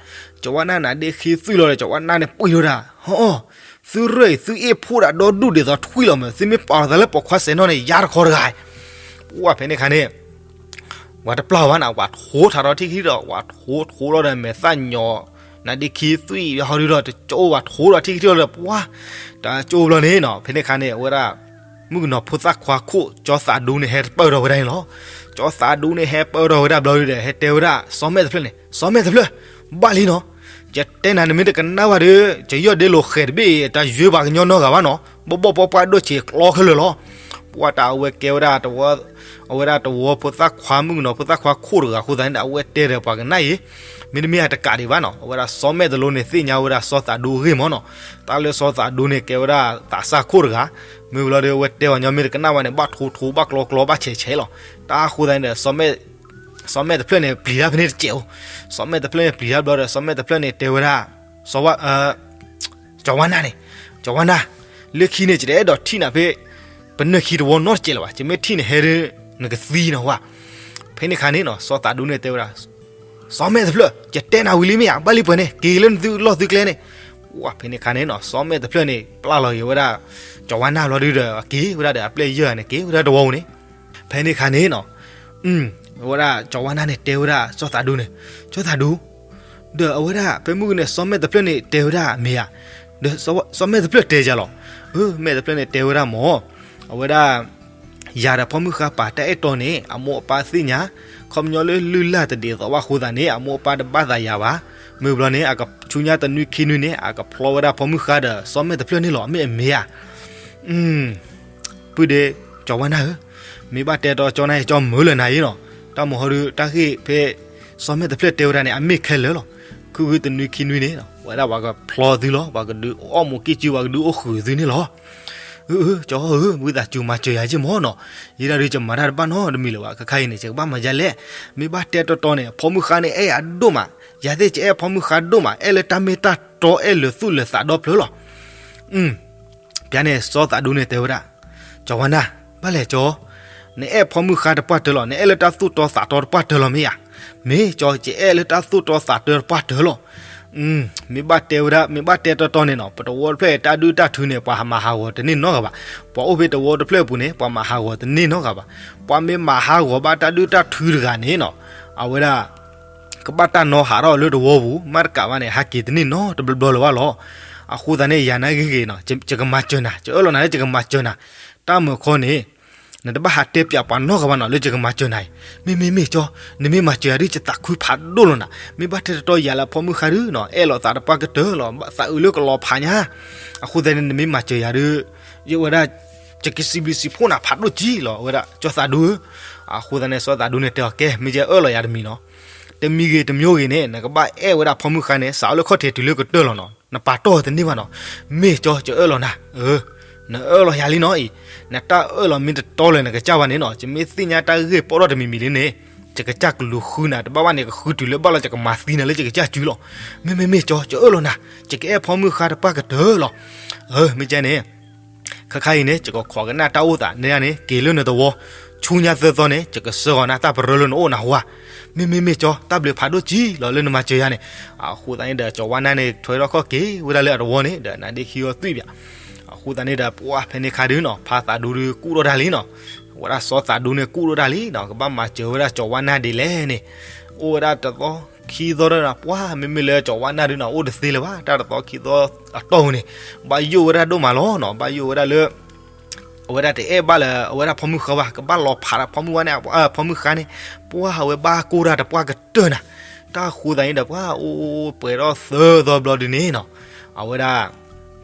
ကၠီၤဝါနၢ်နါဒ့ခံသွံၣ်လီၤဒီး ကၠီၤဝါနၢ်န့ၣ်ပှ့ၤဝဲဒၣ် ဟီ သုရဲၣ်အံၤ သုအ့ၣ်ဖှိၣ်ဒၣ်ဒီဒူၣ်ဒ်သိးထွံၣ်လီၤမး, သုမ့ၢ်ပာ်လီၤသးလၢပိာ်ခွါစဲးနီၣ်န့ၣ် ယါတခီတဂၤ. ပှၤဖဲန့ၣ်ခါန့ၣ် ပှၤတပျၢ်ဘၣ်နၤ ပှၤထိထးဒီးထံၣ်ကထံၣ်ဒီး ပှၤထိထိဒီးမဲာ်သၣ်ညီ နါဒ့ခံသွံၣ်ဟီဒုဒီး တကၠိပှၤထိဒီးထံၣ်ကထံၣ်ဒီး ပှၤ တကၠိဘျီန့ၣ်နီၤ ဖဲန့ၣ်ခါန့ၣ် အဝဲဒၣ် မုၣ်ကနီၤဖိသၣ်ခွါခိၣ် ကၠီသးဒူန့ၣ် ဟဲတပၢၢ်ထီၣ်ဝဲဒၣ်န့ၣ်လီၤ. ကၠီသးဒူန့ၣ် ဟဲပၢၢ်ထီၣ်ဝဲဒၣ်ဘျီဒုဒီး ဟဲတဲဝဲဒၣ် စီၤမဲာ်တဖျၢၣ်န့ၣ် စီၤမဲာ်တဖျၢၣ် ဘၣ်လံနီၤ. ယတဲနၤ နမ့ၢ်တကနၣ်ဘၣ်ဒီး ယယီၢ်ဒ့လိာ်ဃဲၤတဘ့ၣ် တၢ်ယွဲပှၤကညီနီတဂၤဘၣ်နီၤ. ဘီၣ်ဘီၣ်ပှၢ်ပှၢ်ဒိၣ်ဆံးကျီခဲလၢာ်လီၤ. ပှၢ်တၢ်အဝဲကဲဝဲဒၣ် အဝဲဒၣ်တဝီဖိသၣ်ခွါ မုၣ်ကနီၤဖိသၣ်ခွါခိၣ်တဂၤအဃိသတးန့ၣ်ဒီး အဝဲတဲဒီးပှၤကနၣ်အံၤ, မ့တမ့ၢ်အတကးဒံးဘၣ်နီၤ, အဝဲဒၣ်စီၤမဲာ်တလိန့ၣ် သ့ၣ်ညါဝဲဒၣ်စီၤသးဒူအဂ့ၢ်မးနီၤ, တၢ်လၢစီၤသးဒူန့ၣ် ကဲဝဲဒၣ်သးစၢ်ခိၣ်တဂၤ, မ့ၢ်ဘျီဒီး အဝဲတဲပှၤညီမ့ၢ်တကနၣ်ဘၣ်န့ၣ် ဘၣ်ထိထိ ဘၣ်ကျီကျီ ဘၣ်ဆဲးဆဲးလီၤ, တၢ်အဃိသတးန့ၣ်ဒီး စီၤမဲာ်တဖျၢၣ်န့ၣ် ပျံၤတၢ်ဖဲန့ၣ်တစဲးအိၣ်, စီၤမဲာ်တဖျၢၣ်န့ၣ် ပျံၤတၢ်ဘျီဒီး စီၤမဲာ်တဖျၢၣ်န့ၣ် တဲဝဲဒၣ် စီၤဝါ ကၠီၤဝါနၢ်န့ၣ်, ကၠီၤဝါနၢ်, လၢခံန့ၣ် ယတအဲၣ်ဒိးထံၣ်နၤဖဲ ပနၢၢ်ခံတဝီနီတစဲးလၢၤဘၣ်, ယမ့ၢ်ထံၣ်နဟဲဒီး နကသံနီၤဝဲ. ဖဲန့ၣ်အခါန့ၣ်နီၤ စီၤသးဒူန့ၣ်တဲဝဲဒၣ်, စီၤမဲာ်တဖျၢၣ် ယတဲနၤဝံၤလံမ့ၢ်ဧါ, ဘၣ်လံပှဲၤန့ၣ် က့ၤလၢနသုလီၢ်သုကျဲန့ၣ်. ဝဲဖဲန့ၣ်အခါန့ၣ်နီၤ စီၤမဲာ်တဖျၢၣ်န့ၣ် ပျၢ်လီၤက့ၤဝဲဒၣ် ကၠီၤဝါနၢ်ဘျီဒုဒီး က့ၤဝဲဒၣ်ဒီးအပျဲၢ်ယဲၢ်န့ၣ် က့ၤဝဲဒၣ်တဝီပူၤန့ၣ်. ဖဲန့ၣ်အခါန့ၣ်နီၤ ဝဲဒၣ်ကၠီၤဝါနၢ်န့ၣ် တဲဝဲဒၣ်စီၤသးဒူန့ၣ်, စီၤသးဒူ, ဒီးအဝဲဒၣ် ဖဲမုၢ်ဂီၤန့ၣ် စီၤမဲာ်တဖျၢၣ်န့ၣ် တဲဝဲဒၣ်မ့ၢ်ဧါ, ဒီးစီၤမဲာ်တဖျၢၣ်တဲယၤလီၤ. အၢ မဲာ်တဖျၢၣ်န့ၣ် တဲဝဲဒၣ်မ့ၢ်, အဝဲဒၣ် ယၤဒီးဖီမုၢ်ဃါပာ်တၢ်အဲၣ်တီန့ၣ် အမိၢ်အပၢ်သ့ၣ်ညါ, ခီပညီလၢလုၢ်လၢ်တဒ်သိးဘၣ်အဃိသတးန့ၣ် အမိၢ်အပၢ်တဘၣ်သးယၤဘၣ်. မ့ၢ်ဘျီန့ၣ် အကဆူညါတနွံခံနွံန့ၣ် အကဖျီဝဲဒၣ်ဖီမုၢ်ဃါဒီးစီၤမဲာ်တဖျၢၣ်န့ၣ်လီၤ. မ့ၢ်အမ့ၢ်ဧါ. ပုၢ်ဒ့ ကၠီၤဝါနၢ်ဧၢ, မ့ၢ်ဘၣ်တဲတီကၠီနၢ် ကၠီမုာ်လၢနၤအံၤနီၤ, တၢ်မဟီဒု တၢ်ဂ့ၢ်ဖဲ စီၤမဲာ်တဖျၢၣ်တဲဝဲဒၣ်န့ၣ် အမ့ၢ်ခဲလၢာ်လီၤ. ခုဂုတနွံခံနွံန့ၣ် ဝဲဒၣ်ပှၤကဖျီသုလီၤ, ပှၤကဒုးအိၣ်မူကံၢ်စု ပှၤကဒုးအိၣ်ဃုာ်သုန့ၣ်လီၤ. အၢ အၢ ကၠီဧၢ, ဝံသးစူၤမၤစၢၤယၤက့မ့ၢ်နီၤ, ယဲဒၣ်ဒုးယမၤတၢ်တဘၣ်နီတမံၤလၢၤဘၣ်, ခဲခါအံၤန့ၣ် ယကဘၣ်မၤဒ်လဲၣ်. မ့ၢ်ဘၣ်တဲတီတီန့ၣ် ဖီမုၢ်ဃါန့ၣ် အဲၣ်ယၤဒိၣ်မး, ယၤသ့ၣ် ယအဲၣ်ဖီမုၢ်ဃါဒိၣ်မး, အဲၣ်လၢတၢ်မ့ၢ်တၢ်တီ အဲၣ်လၢာ်သူၣ်လၢာ်သးဒီဖျၢၣ်လီၤ. ပျၢ်န့ၣ် စီၤသးဒူန့ၣ်တဲဝဲဒၣ်, ကၠီၤဝါနၢ်, ဘၣ်လဲၣ်ကၠီ, နအဲၣ်ဖီမုၢ်ဃါတပှၢ်တၢၢ်လီၤ, နအဲၣ်လၢတၢ်သူၣ်တီသးတီတပှၢ်တၢၢ်လီၤမ့ၢ်ဧါ. မ့ၢ်ကၠီ, ယအဲၣ်လၢတၢ်သူၣ်တီသးတီတပှၢ်တၢၢ်လီၤ. မ့ၢ်ဘၣ်တဲဝဲဒၣ်, မ့ၢ်ဘၣ်တဲတီတီန့ၣ်နီၤ, ပတဝီတဖျၢၣ်တၢ်ဒုၣ်တၢ်ထုန့ၣ် ပှၤမၤဟးဂီၤတန့ၢ်နီတဂၤဘၣ်. ပှၤအိၣ်ဖဲတဝီတဖျၢၣ်အပူၤန့ၣ် ပှၤမၤဟးဂီၤတန့ၢ်နီတဂၤဘၣ်. ပှၤမ့ၢ်မၤဟးဂီၤဘၣ်တၢ်ဒုၣ်တၢ်ထုတဂၤန့ၣ်နီၤ, အဝဲဒၣ် ကဘၣ်တၢ်နီၤဟးထီၣ်လၢတဝီပူၤ, မ့ၢ်တကးဘၣ်န့ၣ် ဟးက့ၤတန့ၢ်နီတဘျီဘျီလၢၤဘၣ်လီၤ. အဃိသတးန့ၣ် ယၤနာ်ဂ့ၤဂ့ၤနီၤ, ယကမၤစၢၤနၤ, ယအၢၣ်လီၤနၤလၢယကမၤစၢၤနၤ. တၢ်မုၢ်ခီန့ၣ် နတဘၣ်ဟးတဲပၠးပှၤနီတဂၤဘၣ်နီၤ လၢယကမၤစၢၤနၤအံၤ. မ့မ့မ့ၢ်ကၠီ, နမ့ၢ်မၤစၢၤယၤဒုး ယသးခုဖးဒိၣ်လီၤနၤ. မ့ၢ်ဘၣ်တဲတီတီယၤလၢဖီမုၢ်ဃါဒုးနီၤ, အဲၣ်လီၤသးတပှၢ်ကတၢၢ်လီၤ, သးအုးလၢကလီၤဖးညါ. အဃိသတးန့ၣ် နမ့ၢ်မၤစၢၤယၤဒုး ယဝဲဒၣ် ယကစံးဘျုးစံးဖှိၣ်နၤဖးဒိၣ်က့လီၤ အဝဲဒၣ် ကၠီသးဒူဧၢ. အဃိသတးန့ၣ် စီၤသးဒူန့ၣ်တဲအီၤ ကဲ မ့ၢ်ယအၢၣ်လီၤယၤတမံၤနီၤ, တမံၤဂ့ၤတမံၤဂ့ၤန့ၣ် နကဘၣ်အဲၣ်ဝဲဒၣ်ဖီမုၢ်ဃါန့ၣ် စးထီၣ်လၢခီၣ်ထံးတုၤလၢကတၢၢ်လီၤနီၤ. နပာ်တီၢ်တန့ၢ်ဘၣ်နီၤ. မ့ၢ်ကၠီ ယအၢၣ်လီၤနၤ. အၢ နအၢၣ်လီၤယၤလံနီၤအံၤ, နတၢ်အၢၣ်လီၤမ့ၢ်တတီလၢနကစၢ်ဘၣ်န့ၣ်နီၤ, ယမ့ၢ်သ့ၣ်ညါတၢ်ဂ့ၢ်ပိာ်ထီၣ်တမံၤမံၤလံန့ၣ် ယကစၢ်ကလူၤဃုနၤ, တဘၣ်ဘၣ်န့ၣ် ကဃုတုၤလၢဘၣ်လီၤ ယကမၤသံနၤလၢယကစၢ်စုလီၤ. မ့မ့မ့ၢ်ကၠီ ယအၢၣ်လီၤနၤ, ယကအဲၣ်ဖီမုၢ်ဃါတပှၢ်ကတၢၢ်လီၤ. အၢ မ့ၢ်ကဲန့ၣ် ခဲခါအံၤန့ၣ် ယကခိးကနၣ်တၢ်အိၣ်သးန့ၣ်န့ၣ် က့ၤလၢနတဝီ, ဆူညါသၢသီန့ၣ် ယကဆှၢဂီၤနၤတၢ်ပရၢလၢနအိၣ်နဟူဧါ. မ့မ့မ့ၢ်ကၠီ တၢ်ဘျုးဖးဒိၣ်က့လီၤလၢနမၤစၢၤယၤန့ၣ်. အဃိသတးန့ၣ်ဒီး ကၠီၤဝါနၢ်န့ၣ် ထွဲထီၣ်ခီၣ်က့ၤဝဲဒၣ်လၢအတဝီန့ၣ်ဒီး နါဒ့ခံဂီၤသွံၣ်ပၠး. အဃိသတးန့ၣ်ဒီး ပှၢ်ဖဲန့ၣ်ခါဒုးနီၤ ဖါသးဒူဒုးကူၣ်ထီၣ်တၢ်လံနီၤ, အဝဲဒၣ်စီၤသးဒူန့ၣ်ကူၣ်ထီၣ်တၢ်လံနီၤ, ကဘၣ်မၤစၢၤဝဲဒၣ်ကၠီၤဝါနၢ်ဒ်လဲၣ်န့ၣ်, အိၣ်ဝဲဒၣ်တသီခံသီဒီး ပှၢ်မ့မ့ၢ်လၢကၠီၤဝါနၢ်ဒုးနီၤ အိၣ်တသ့လၢၤဘၣ်, တၢ်တသီခံသီအတီၢ်ပူၤန့ၣ် ဘၣ်ယိၣ်ဝဲဒၣ်ဒိၣ်မးလီၤနီၤ, ဘၣ်ယိၣ်ဝဲဒၣ်လၢ အဝဲဒၣ်တအဲၣ်ဘၣ်လၢ အဝဲဒၣ်ဖီမုၢ်ဃါဘၣ်, ကဘၣ်လီၤဖးဒီးဖီမုၢ်ဝါန့ၣ်, ဖီမုၢ်ဃါန့ၣ်, ပှၢ်အဝဲဘၣ်ကိၢ်တၢ်တပှၢ်ကတၢၢ်နၤ. တၢ်ဃိသတးန့ၣ်ဒီး ပှၢ်အိၣ်ပှဲၤထီၣ်သၢသီဘျီဒုးန့ၣ်နီၤ, အဝဲဒၣ်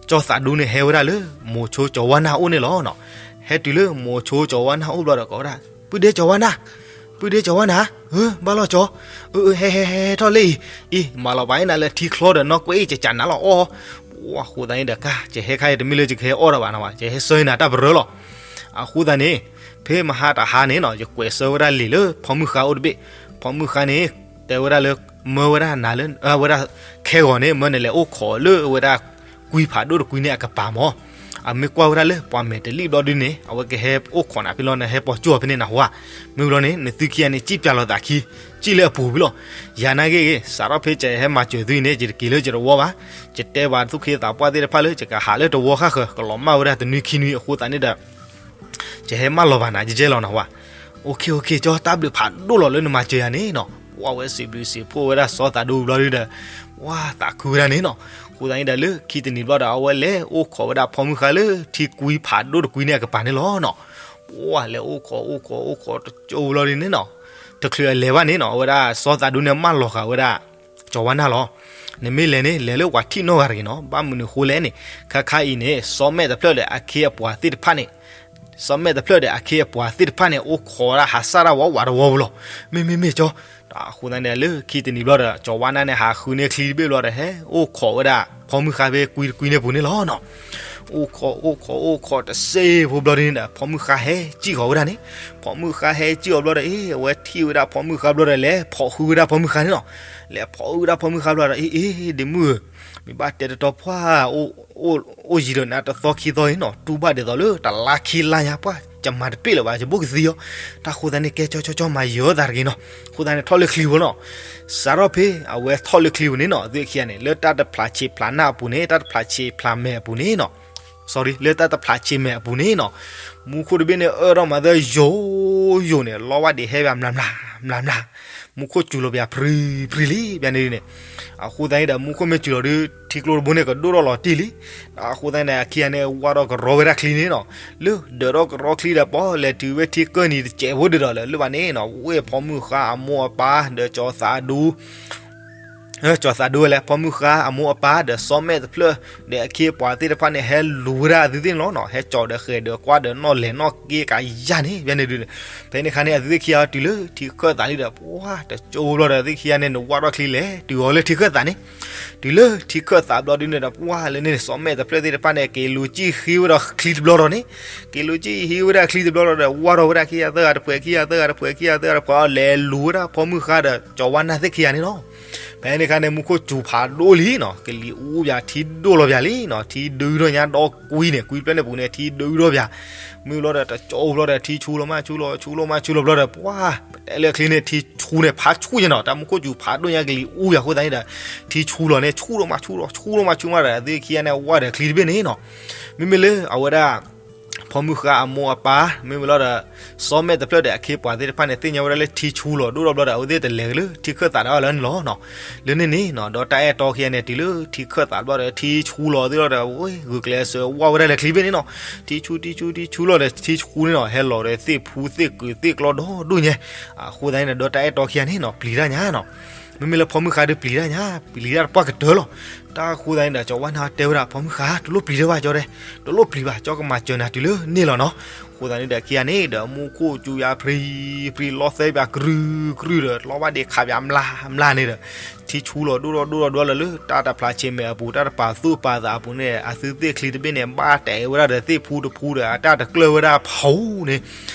ကၠီၤသးဒူန့ၣ် ဟဲဝဲဒၣ်လၢ မိၤဆိကၠီၤဝါနၢ်အိၣ်န့ၣ်လီၤနီၤ. ဟဲတုၤလၢမိၤဆိကၠီၤဝါနၢ်အိၣ်ဘျီဒီး ကိးဝဲဒၣ် ပုၢ်ဒ့ကၠီၤဝါနၢ်, ပုၢ်ဒ့ကၠီၤဝါနၢ်, ဘၣ်လီၤကၠီၤ, အၢ ဟဲဟဲဟဲထီၣ်လၢအံၤ, အံၤ မၤလီၤပာ်အံၤနၤလၢထံချီဒီးနီၢ်ကွဲးအံၤ ကကးနၤလီၤအီၣ်. ပှၢ်အဃိသတးန့ၣ်ဒီး ကါ ယဟဲခါအံၤတမ့ၢ်လၢယကဟဲအီၣ်တၢ်ဘၣ်နၤဘၣ်, ယဟဲဆှၢနၤတၢ်ပရၢလီၤ. အဃိသတးန့ၣ် ဖဲမဟါတဟါန့ၣ်နီၤ ယကွဲးဆှၢဝဲဒၣ်လံာ်လၢဖီမုၢ်ဃါအိၣ်တဘ့ၣ်, ဖီမုၢ်ဃါန့ၣ် တဲဝဲဒၣ်လၢ မၢဝဲဒၣ်နၤလၢ အဝဲဒၣ် ခဲဂီၤန့ၣ် မၢနလဲၤအိၣ်ခိးလၢအဝဲဒၣ် ကွံဖးဒိၣ်တကွံန့ၣ်အကပၤမၢ်. အမ့ၢ်ကွၢ်ဝဲဒၣ်လၢပှၤမဲာ်တလံၣ်ဘျီဒုန့ၣ် အဝဲကဟဲအိၣ်ခိးနၤဖဲလီၤ နဟဲပိာ်ကၠိအီၤဖဲန့ၣ်နဟူဧါ. မ့ၢ်ဘျီန့ၣ် နသုခံဂၤန့ၣ် စံၣ်ပၠးလိာ်သးခံ, စံၣ်လၢအပူၤဖဲလီၤ. ယၤနာ်ဂ့ၤဂ့ၤ စးထီၣ်ဖဲယဟဲမၤစၢၤသုန့ၣ် ယတက့ၤလၢယတဝီဘၣ်. ယတဲပှၤသူၣ်က့သးပှၢ်သ့ၣ်တဖၣ်လၢ ယကဟးလၢတဝီဃၣ်ဃၢၤ ကလီၤမၢ်ဝဲဒၣ်တနွံခံနွံအဃိသတးန့ၣ်ဒီး ယဟဲမၢလီၤဘၣ်နၤ ယကဲလီၤနဟူဧါ. အိၣ်ခ့ အိၣ်ခ့ ကၠီ တၢ်ဘျုးဖးဒိၣ်လီၤလၢနမၤစၢၤယၤန့ၣ်နီၤ. ပှၢ်ဝဲစံးဘျုးစံးဖှိၣ်ဝဲဒၣ်စီၤသးဒူဘျီဒုဒီး ပှၢ်သးခုဝဲဒၣ်န့ၣ်နီၤ. အဃိသတးန့ၣ်ဒီး လၢခံတနံၤဘျီဒီး အဝဲလဲၤအိၣ်ခိးဝဲဒၣ်ဖီမုၢ်ဃါလၢထံကွံဖးဒိၣ်တကွံန့ၣ်အကပၤန့ၣ်လီၤနီၤ. ပှၢ်လဲၤအိၣ်ခိး အိၣ်ခိး အိၣ်ခိးတကၠိဘျီဒုန့ၣ်နီၤ. တချုးအလဲၤဘၣ်န့ၣ်နီၤ အဝဲဒၣ်စီၤသးဒူန့ၣ် မၢလီၤဃာ်ဝဲဒၣ် ကၠီၤဝါနၢ်လီၤ. နမ့ၢ်လဲၤန့ၣ် လဲၤလၢပှၤထံၣ်နီတဂၤတဂ့ၤနီၤ. ဘၣ်မနုၤဃိလဲၣ်န့ၣ် ခါခါအံၤန့ၣ် စီၤမဲာ်တဖျၢၣ်ဒီးအခ့အပှၤသ့ၣ်တဖၣ်န့ၣ် စီၤမဲာ်တဖျၢၣ်ဒီးအခ့အပှၤသ့ၣ်တဖၣ်န့ၣ် အိၣ်ခိးဝဲဒၣ်ဟးစၢ်တၢ်ဝးဝးတဝီပူၤလီၤ. မ့မ့မ့ၢ်ကၠီ, အဃိသတးန့ၣ် လၢခံတနံၤဘျီဒီး ကၠီၤဝါနၢ်န့ၣ် ဟးဃုန့ၢ်ချံတဘ့ၣ်ဘျီဒီး ဟဲအိၣ်ခိးဝဲဒၣ် ဖီမုၢ်ဃါဖဲကွံတကွံန့ၣ်ပူၤန့ၣ်လီၤနီၤ. အိၣ်ခိးအိၣ်ခိးအိၣ်ခိးတစ့ဖိဘျီဒ်န့ၣ်ဒီး ဖီမုၢ်ဃါဟဲစံၣ်ဃီၤဝဲဒၣ်န့ၣ်, ဖီမုၢ်ဃါဟဲစံၣ်အီၤဘျီဒီး အ့ အဝဲထံၣ်ဝဲဒၣ်ဖီမုၢ်ဃါဘျီဒီး လဲၤဖီၣ်ဃုဝဲဒၣ်ဖီမုၢ်ဃါန့ၣ်လီၤ. လဲၤဖီၣ်ဃုဝဲဒၣ်ဖီမုၢ်ဃါဘျီဒီး အ့ အ့ ဒ့မုၣ်ဧၢ, မ့ၢ်ဘၣ်တဲတတီၤပှၢ် အိၣ်ယံၤဒီးနၤတသီခံသီအံၤနီၤ, တူၢ်ဘၣ်ဒ်သိးလၢ တလါခံလါညါပှၢ် ယမၤတပ့ၢ်လၢၤဘၣ် ယဘိၣ်ကသံအီၤ, တၢ်ဃိသတးန့ၣ် ကဲကၠီကၠီကၠီ မၤယၢၤသးတဂ့ၤနီၤ. အဃိသတးန့ၣ် ထီၣ်လၢချံဖိနီၤ. စးထီၣ်ဖဲအဝဲထီၣ်လၢချံဖိန့ၣ်နီၤ အဝဲသ့ၣ်ခံဂၤန့ၣ် လၢတၢ်တဖျးဆံးဖျးနၢ်အပူၤန့ၣ် တၢ်တဖျးဆံးဖျးမဲာ်အပူၤန့ၣ်နီၤ, sorry လၢတၢ်တဖျးဆံးမဲာ်အပူၤန့ၣ်နီၤ, မူခိၣ်တဘ့ၣ်န့ၣ် အၢၣ်ထီၣ်မၤသၢယိာ်ယိာ်န့ၣ် လီဝၢ်ဒံးဟဲဘၣ်မျးမျး မျးမျး, မူခိၣ်စူၤလီၤပၠးဖြံဖြံလံ ပၠးန့ၣ်ဒ်န့ၣ်. အဃိသတးန့ၣ်ဒီး မူခိၣ်မ့ၢ်စူၤလီၤဒီး ထံကျိတဘိန့ၣ် ကဒိၣ်ထီၣ်လီၤတံၢ်လံ. အဃိသတးန့ၣ် အခံဂၤန့ၣ် ဝၢ်ထီၣ်ကရီဝဲဒၣ်ချံန့ၣ်နီၤ, လၢဒၢးထီၣ်ကရီချံဒီး ပီၣ်လဲၤတုၤဝဲထံကၢၢ်နံၤတစဲးဖိဒီး လၢလၢဘၣ်န့ၣ်နီၤ, ဝ့ၢ်ဖီမုၢ်ဃါအမိၢ်အပၢ်ဒီးကၠီၤသးဒူ ကၠီၤသးဒူဝဲလဲၣ် ဖီမုၢ်ဃါအမိၢ်အပၢ်ဒီးစီၤမဲာ်တဖျၢၣ် ဒီးအခ့အပှၤသ့ၣ်တဖၣ်န့ၣ် ဟဲလူၤဝဲဒၣ်အသုသ့ၣ်န့ၣ်လီၤနီၤ, ဟဲကၠီၤဒီးဃဲၤဒီးကွၢ်ဒီးနီၣ်လဲၤနီၣ်က့ကယၢ်န့ၣ် ဖဲန့ၣ်ဒုးန့ၣ်, ဖဲန့ၣ်ခါန့ၣ် အသုသ့ၣ်ခံဂၤတုၤလၢထံခၢၣ်သးလံဒီး ပှၢ်တကၠိဘျီဒီး အသုသ့ၣ်ခံဂၤန့ၣ် နဝၢ်ထီၣ်ချံလဲၤတုၤအီၤလၢထံခၢၣ်သးန့ၣ်, တုၤလၢထံခၢၣ်သးဘျီဒုးန့ၣ်ဒီး ပှၢ်လၢန့ၣ် စီၤမဲာ်တဖျၢၣ်သ့ၣ်တဖၣ်န့ၣ် က့ၤလူၤကံၣ်ဟံးဝဲဒီးချံတဘျီဒီးန့ၣ်, က့ၤလူၤကံၣ်ဟံးဝဲဒၣ်ချံတဘျီဒီး ဝၢ်ထီၣ်ဝဲဒၣ်ခံဂၤသၢဂၤတဖှဲး ခံဂၤသၢဂၤတဖှဲး ခံဂၤသၢဂၤတဖှဲး အီၤလဲၤလူၤဝဲဒၣ်ဖီမုၢ်ဃါဒီး ကၠီၤဝါနၢ်သ့ၣ်ခံဂၤန့ၣ်လီၤ. ဖဲန့ၣ်ခါန့ၣ် မူခိၣ်စူၤဖးဒိၣ်လံနီၤ, ကလံၤအူပၠး ထံဒိၣ်လီၤပၠးလံနီၤ, ထံဒုးထီၣ်ညါဒီကွံန့ၣ် ကွံဖျၢၣ်န့ၣ်ပူၤန့ၣ် ထံဒုးထီၣ်ပၠး, မ့ၢ်ဘျီဒီး တကၠိဘျီဒီး ထံဆူလီၤမးဆူလီၤ ဆူလီၤမးဆူလီၤဘျီဒီး ပှၢ် ပတဲလၢချံန့ၣ် ထံဆူန့ၣ် ဖးဆူညါနီၤ, တၢ်မူခိၣ်စူၤဖးဒိၣ်ညါ ကလံၤအူပၠးအဃိသတးန့ၣ်ဒီး ထံဆူလီၤန့ၣ် ဆူလီၤမးဆူလီၤ ဆူလီၤမးဆူမးဒီး အသုသ့ၣ်ခံဂၤန့ၣ် ဝၢ်ဒီးချံတဘ့ၣ်န့ၣ်နီၤ, မ့မ့ၢ်လၢအဝဲဒၣ် ဖီမုၢ်ဃါအမိၢ်အပၢ် မ့မ့ၢ်လီၤဒီး စီၤမဲာ်တဖျၢၣ်ဒီးအခ့အပှၤသ့ၣ်တဖၣ်န့ၣ် သ့ၣ်ညါဝဲဒၣ်လၢထံဆူလီၤဒိၣ်ထီၣ်ဘျီဒီး အဝဲသ့ၣ်တလဲၤက့ၤလၢထံခၢၣ်သးဒီးအီၤလၢန့ၣ်လီၤနီၤ. လၢန့ၣ်န့ၣ်နီၤ ဒီးတၢ်အဲၣ်တီခံဂၤန့ၣ် တုၤလၢထံခၢၣ်သးဘျီဒီး ထံဆူလီၤသ့ၣ်လီၤဒီး ဝဲဂုာ်ကျဲးစၢးဝၢ်ဝဲဒၣ်လၢချံတဘ့ၣ်န့ၣ်နီၤ, ထံဆူ ထံဆူ ထံဆူလီၤဒီး ထံဆူန့ၣ်နီၤ ဟဲလီၤဒီးသ့ၣ်ဖူသ့ၣ်ကုာ်သ့ၣ်ကျီဒီဒူၣ်ညါ, အဃိသတးန့ၣ်ဒီး ဒီးတၢ်အဲၣ်တီခံဂၤန့ၣ်နီၤ ပျံၤတၢ်ညါနီၤ. မ့မ့ၢ်လၢဖီမုၢ်ဃါဒီးပျံၤတၢ်ညါ ပျံၤတၢ်တပှၢ်ကတၢၢ်လီၤ. တၢ်အဃိသတးန့ၣ်ဒီး ကၠီၤဝါနၢ်တဲဝဲဒၣ် ဖီမုၢ်ဃါ တလိၣ်ပျံၤတၢ်ဘၣ်ကၠီတဲ, တလိၣ်ပျံၤဘၣ် ကၠီကမၤစၢၤနၤတုၤလၢန့ၣ်လီၤနီၤ. အဃိသတးန့ၣ်ဒီး ခံဂၤန့ၣ်ဒီး မူခိၣ်စူၤပၠးဖြံဖြံ လီသဲပၠးကြုာ်ကြုာ်ဒီး လီဘၣ်ဒ့ခးပၠးမျးမျးန့ၣ်ဒီး ထံဆူလီၤဒိၣ်ထီၣ်ဒိၣ်ထီၣ်ဒိၣ်လီၤလၢ တၢ်တဖျးဆံးမဲာ်အပူၤ တၢ်တပာ်သူၣ်ပာ်သးအပူၤန့ၣ် အသုသ့ၣ်ချံတဘ့ၣ်န့ၣ် ဘၣ်တဲာ်ဝဲဒၣ်ဒီးသ့ၣ်ဖူတဖူဒီး အတၢ်တကျၢၢ်ဝဲဒၣ်ဖူန့ၣ်,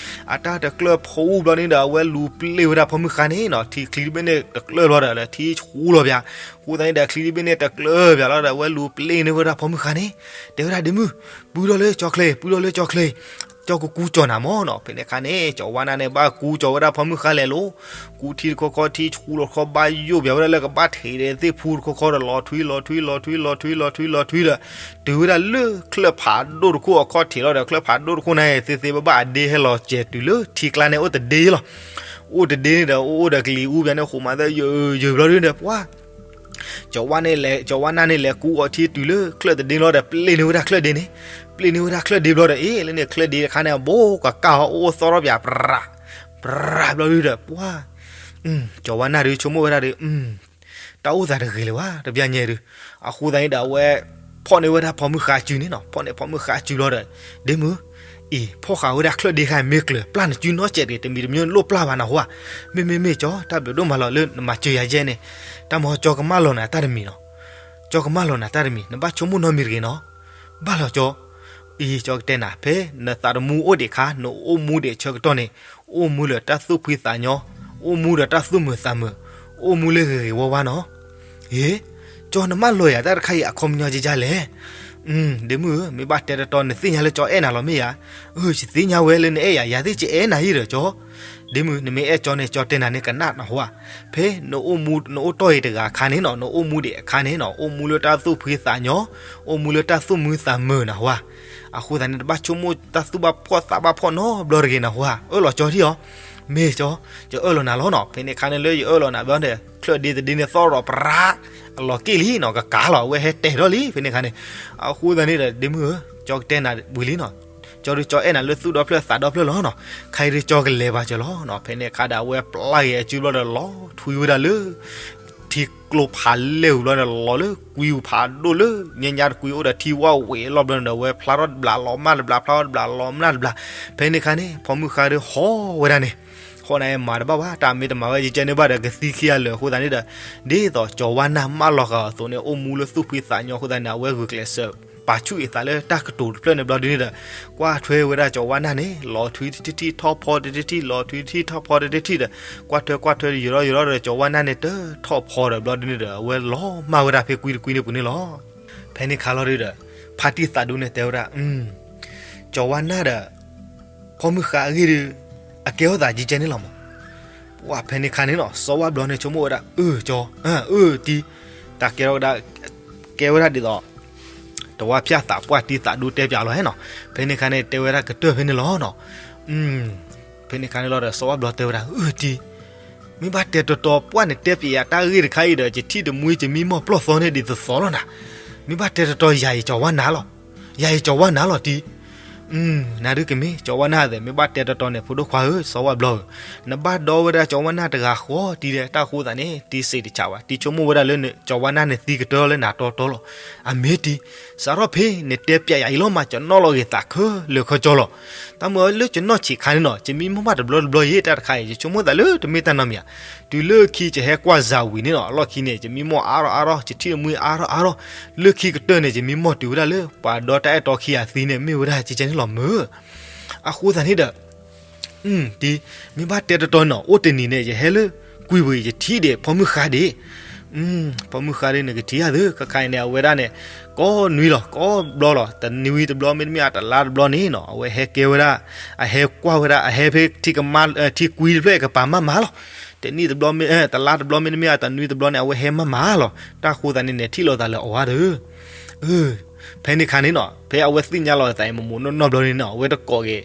အတၢ်တကျၢၢ်ဖူဘျီန့ၣ်ဒီး အဝဲလူၤပျ့ၢ်ဝဲဒၣ်ဖီမုၢ်ဃါန့ၣ်နီၤ, ထံချံတဘ့ၣ်န့ၣ်တကျၢၢ်ဘျီဒီး လၢထံဆူလီၤပၠး, အဃိသတးန့ၣ်ဒီး ချံတဘ့ၣ်န့ၣ်တကျၢၢ်ပၠးလီၤဒီး အဝဲလူၤပျ့ၢ်န့ၢ်ဝဲဒၣ်ဖီမုၢ်ဃါန့ၣ်, တဲဝဲဒၣ်ဒ့မုၢ်, ပုၢ်ဒီးလၢကၠီချ့ ပုၢ်ဒီးလၢကၠီချ့, ကၠီကကူကၠီနၤမၢ်နီၤ. ဖဲန့ၣ်အခါန့ၣ် ကၠီၤဝါနၢ်န့ၣ် ဘၣ်ကူကၠီဝဲဒၣ်ဖီမုၢ်ဃါလဲၤလိၤ, ကူထံတခီခီ ထံဆူလီၤခီ ဘၣ်ယိၣ်ပၠးဝဲဒၣ်လၢကဘၣ်ထံးဒီးသ့ၣ်ဖူတခီခီဒီး လီၤထွံလီၤထွံလီၤထွံလီၤထွံလီၤထွံဒီး တုၤဝဲဒၣ်လၢချၢၣ်ဖးဒိၣ်တခိၣ်အခီၣ်ထံးလီၤဒီး ချၢၣ်ဖးဒိၣ်တခိၣ်န့ၣ် သ့သ့ဘၣ်ဘၣ်အဒ့ဟဲလီၤစဲးတုၤလၢထံကျါန့ၣ် အိၣ်တဒ့လီၤ. အိၣ်တဒ့န့ၣ်ဒီး အိၣ်အိၣ်ဒီးကလံၤအူပၠးန့ၣ် ဃိးမၤသၢယိာ်ယိာ်ဘျီဒုးဒီး ပှၢ် ကၠီၤဝါနၢ်လဲၤ ကၠီၤဝါနၢ်န့ၣ်လဲၤကူအီၤထံတုၤလၢချၢၣ်တဒ့လီၤဒီး ပျ့ၢ်န့ၢ်ဝဲဒၣ်ချၢၣ်ဒ့န့ၣ်, ပျ့ၢ်န့ၢ်ဝဲဒၣ်ချၢၣ်ဒ့ဘျီဒီး အ့ လၢန့ၣ်ချၢၣ်ဒ့တခါန့ၣ် အဘိကကၢ်အီၤ အိၣ်အိၣ်သီထီၣ်ပၠး ပြၢ ပြၢ ဘျီဒုးဒီး ပှၢ် ကၠီၤဝါနၢ်ဒုး ဆိကမိၣ်ဝဲဒၣ်ဒီး တၢ်အိၣ်သးတဂ့ၤလၢၤဘၣ် တပျၢ်ညဲဒုး, အဃိသတးန့ၣ်ဒီး အဝဲ ဖီၣ်န့ၢ်ဝဲဒၣ်ဖီမုၢ်ဃါစုန့ၣ်နီၤ, ဖီၣ်န့ၢ်ဖီမုၢ်ဃါစုဘျီဒီး ဒ့မုၢ် အံၤ ဖီၣ်ဃာ်ဝဲဒၣ်ချၢၣ်ဒ့ခါ မ့ၢ်ကျၢၤ ပျၢ်နစုနီတစဲးတဂ့ၤ, တမံၤတမံၤလိၣ်ပျၢ်ဘၣ်နၢ်ဟူဧါ. မ့မ့ၢ်မ့ၢ်ကၠီ တၢ်ဘျုးဒိၣ်မးလီၤလၢနမၤစၢၤယၤယဲၢ်န့ၣ်, တၢ်မ့ၢ်ကၠီကမၢလီၤနၤတၢ်တမံၤနီၤ, ကၠီကမၢလီၤနၤတၢ်တမံၤ နဘၣ်ဆိကမိၣ်နီတမံၤတဂ့ၤနီၤ. ဘၣ်လီၤကၠီ, အံၤ ကၠီကတဲနၤ ဖဲနသးတမူအိၣ်ဒံးအခါ နအိၣ်မူဒံးဆၢကတီၢ်န့ၣ် အိၣ်မူလၢတၢ်သူၣ်ဖှံသးညီ, အိၣ်မူဒီးတၢ်သူၣ်မုာ်သးမုာ်, အိၣ်မူလၢဂ့ၤဂ့ၤဝါဝါနီၤ. အ့ ကၠီနမၢလီၤယၤတၢ်တခါအံၤ အခီပညီကကလဲၣ်. ဒ့မုၢ်ဧၢ, မ့ၢ်ဘၣ်တဲတတီ နသ့ၣ်ညါလၢကၠီအဲၣ်နၤလီၤမ့ၢ်ဧါ. အၢ ယသ့ၣ်ညါဝဲလၢနအဲၣ်ယၤ, ယၤသ့ၣ်ကအဲၣ်နၤအံၤဒီးကၠီ. ဒ့မုၢ် နမ့ၢ်အဲၣ်ကၠီန့ၣ် ကၠီတဲနၤန့ၣ်ကနၣ်နၢ်ဟူဧါ. ဖဲနအိၣ်မူ နအိၣ်တီၢ်အံၤတဂၤအခါန့ၣ်နီၤ, နအိၣ်မူဒံးအခါန့ၣ်နီၤ, အိၣ်မူလၢတၢ်သူၣ်ဖှံသးညီ, အိၣ်မူလၢတၢ်သူၣ်မုာ်သးမုာ်နၢ်ဟူဧါ. အဃိသတးန့ၣ် တဘၣ်ဆိကမိၣ်တၢ်သူၣ်ဘၣ်ဖှီၣ်သးဘၣ်ဖှီၣ်နီတဘျီတဂ့ၤနၢ်ဟူဧါ. အၢၣ်လီၤကၠီထံၣ်အီၤ. မ့ၢ်ကၠီ, ယအၢၣ်လီၤနၤလီၤနီၤ. ဖဲန့ၣ်အခါန့ၣ်လၢယအၢၣ်လီၤနၤဘျီန့ၣ် ချၢၣ်ဒ့တဒ့န့ၣ်သီၣ်ဒီးပြး အလီၤက့ၣ်လံနီၤ, ကကးလီၤ, အဝဲဟဲတဲာ်ထီၣ်လံ ဖဲန့ၣ်အခါန့ၣ်. အဃိသတးန့ၣ်ဒီး ဒ့မုၢ်ဧၢ, ကၠီကတဲနၤဝံၤလံနီၤ. ကၠီဒုးကၠီအဲၣ်နၤလၢသူၣ်ဒီဖျၢၣ်သးဒီဖျၢၣ်လီၤနီၤ. ခဲအံၤဒုးကၠီကလဲၤဘၣ်ကၠီလီၤနီၤ. ဖဲန့ၣ်အခါဒီး အဝဲပျၢ်ဂ့ၤအစုဘျီဒီး လီၤထွံဝဲဒၣ်လၢ ထံ ထံကျိဖးလဲၢ်ဝံၤဘျီန့ၣ် လီၤလၢကွံဝံၤဖးဒိၣ်လၢညါညါတကွံအိၣ်ဒီးထံဝၣ်ဝဲအလီၢ်ဘျီန့ၣ်ဒီး အဝဲဖျါထီၣ်တဘျးလီၤမၢ်တဘျး ဖျါထီၣ်တဘျးလီၤမၢ်တဘျး ဖဲန့ၣ်ခါန့ၣ် ဖီမုၢ်ဃါဒီးဟီၣ်ဝဲဒၣ်န့ၣ် ဟီၣ်နၤအဲၣ်မၤတဘၣ်ဘၣ် တၢ်မ့ၢ်တမၤဝဲကကဲန့ၢ်ဘၣ်ဒီးကသံခံဂၤလၢာ်အဃိသတးန့ၣ်ဒီး ဒ်သိးကၠီၤဝါနၢ်မၢလီၤဃာ်အသိးန့ၣ် အိၣ်မူလၢသူၣ်ဖှံသးညီအဃိသတးန့ၣ် အဝဲဂုာ်ကျဲးစၢးပာ်ဆူၣ်အသးလၢတၢ်ကတိၤတဖျၢၣ်န့ၣ်ဘျီဒ်န့ၣ်ဒီး ကွၢ်ထွဲဝဲဒၣ်ကၠီၤဝါနၢ်န့ၣ် လီၤထွံတထံၣ်ထံၣ် ထီၣ်ဖီတထံၣ်ထံၣ် လီၤထွံတထံၣ်ထီၣ်ဖီတထံၣ်ထံၣ်ဒီး ကွၢ်ထွဲကွၢ်ထွဲယိၤထီၣ်ယိၤထီၣ်ဒီး ကၠီၤဝါနၢ်န့ၣ်တထီၣ်ဖီဒီးဘျီဒ်န့ၣ်ဒီး အဝဲလီၤမၢ်ဝဲဒၣ်ဖဲကွံတကွံန့ၣ်ပူၤန့ၣ်လီၤ. ဖဲန့ၣ်ခါလီၤဒုဒီး ဖါတံၢ်သးဒူန့ၣ်တဲဝဲဒၣ် ကၠီၤဝါနၢ်ဒီး ဖီမုၢ်ဃါအဂ့ၢ်ဒီး အကဲထီၣ်သးကကဲန့ၣ်လီၤမး. ပှၢ်ဖဲန့ၣ်ခါန့ၣ်နီၤ စီၤဝၣ်ဘျီန့ၣ်ဆိကမိၣ်ဝဲဒၣ် အၢၣ်ကၠီ အၢၣ်တံၢ် တၢ်ကဲထီၣ်ဝဲဒၣ် ကဲဝဲဒၣ်ဒ်သိး တဝါဖၠၣ်သးပှၢ်တံၢ်သးဒူတဲပၠးလီၤဟဲနီၤ. ဖဲန့ၣ်ခါန့ၣ် တဲဝဲဒၣ်ကတၢၢ်ဖဲန့ၣ်လီၤနီၤ. ဖဲန့ၣ်ခါန့ၣ်လီၤဒီး စီၤဝၣ်ဘျီတဲဝဲဒၣ် အၢၣ်တံၢ် မ့ၢ်ဘၣ်တဲတတီပှၢ်န့ၣ်တဲပၠးယၤတၢ်ဂ့ၢ်တခါအံၤဒီး ယထံၣ်တမှံယမံမီၢ်ပျီၢ်သီန့ၣ်ဒ်သိးသိးလီၤနၤ. မ့ၢ်ဘၣ်တဲတတီယၤအံၤကၠီၤဝါနၢ်လီၤ. ယၤအံၤကၠီၤဝါနၢ်လီၤတံၢ် နဒုကမ့ၢ်ကၠီၤဝါနၢ်သ့ၣ် မ့ၢ်ဘၣ်တဲတတီန့ၣ် ဖိဒိၣ်ခွါဧၢ စီၤဝၣ်ဘျီဧၢ, နဘၣ်ဒီဝဲဒၣ်ကၠီၤဝါနၢ်တဂၤဃီတံၢ်ဒီး တၢ်ဃိသးန့ၣ် တံၢ်စံးတဆးဘၣ်, တံၢ်ဆိကမိၣ်ဝဲဒၣ်လၢကၠီၤဝါနၢ်န့ၣ်သံကတၢၢ်လၢနၤတီတီလီၤ. အမ့ၢ်တံၢ် စးထီၣ်ဖဲနတဲပၠးယၤအံၤလီၤမး ကနီၣ်လီၤဂ့ၤသးခဲလၢာ်ခဲဆ့လီၤ. တၢ်မ့ၢ်လၢကနီၣ်ဆံးခါန့ၣ်နီၤ ယမံမီၢ်ဘၣ်တဘျီတဘျီယဲ တၢ်တခါအံၤ ယဆိကမိၣ်သးလၢတမ့ၢ်တၢ်နီတမံၤဧါ. တုၤလၢခံယဟဲကွၢ်စၤဝံၤန့ၣ်နီၤ အလီၢ်ခံန့ၣ် ယမံမီၢ်အါထီၣ်အါထီၣ် ယထံၣ်တမှံအါထီၣ်အါထီၣ်, လၢခံကတၢၢ်န့ၣ် ယမံမီၢ်တုၤဝဲဒၣ်လၢပှၤဒီတၢ်အဲၣ်တီခံဂၤသံန့ၣ် မ့ၢ်ဝဲဒၣ်ကကဲန့ၣ်လီၤမၢ်. အဃိသတးန့ၣ်ဒီး တံၢ် မ့ၢ်ဘၣ်တဲတတီနီၤ အိၣ်တနံၤန့ၣ် ယဟဲလၢကွံပူၤ ယထံၣ်ဒီးဖီမုၢ်ဃါဒံး, ဖီမုၢ်ဃါဒံး နကထံၣ်ဧါသ့ၣ် ခဲခါအံၤန့ၣ် အဝဲဒၣ်န့ၣ် ကိးနွံလီၤ ကိးဘျီလီၤ. တနွံတဘျီ မ့တမ့ၢ်ဧါ တလါတဘျီန့ၣ်နီၤ အဝဲဟဲကဲဝဲဒၣ်, အဟဲကွၢ်ဝဲဒၣ် အဟဲဖဲထံကမါ ထံကွံတဖျၢၣ်အကပၤမးမးလီၤ. တနံၣ်တဘျီ တလါတဘျီ မ့တမ့ၢ်ဧါ တနွံတဘျီန့ၣ် အဝဲဟဲမးမးလီၤ. တၢ်ဃိသတးန့ၣ်န့ၣ် ထံၣ်လိာ်သးလၢအီၤဧါဒီး ဖဲန့ၣ်ခါန့ၣ်နီၤ ဖဲအဝဲသ့ၣ်ညါလီၤသးအံၤ မ့ၢ်မ့ၢ်နီၢ်နီၢ်ဘျီန့ၣ်နီၤ အဝဲတကိးက့ၤ,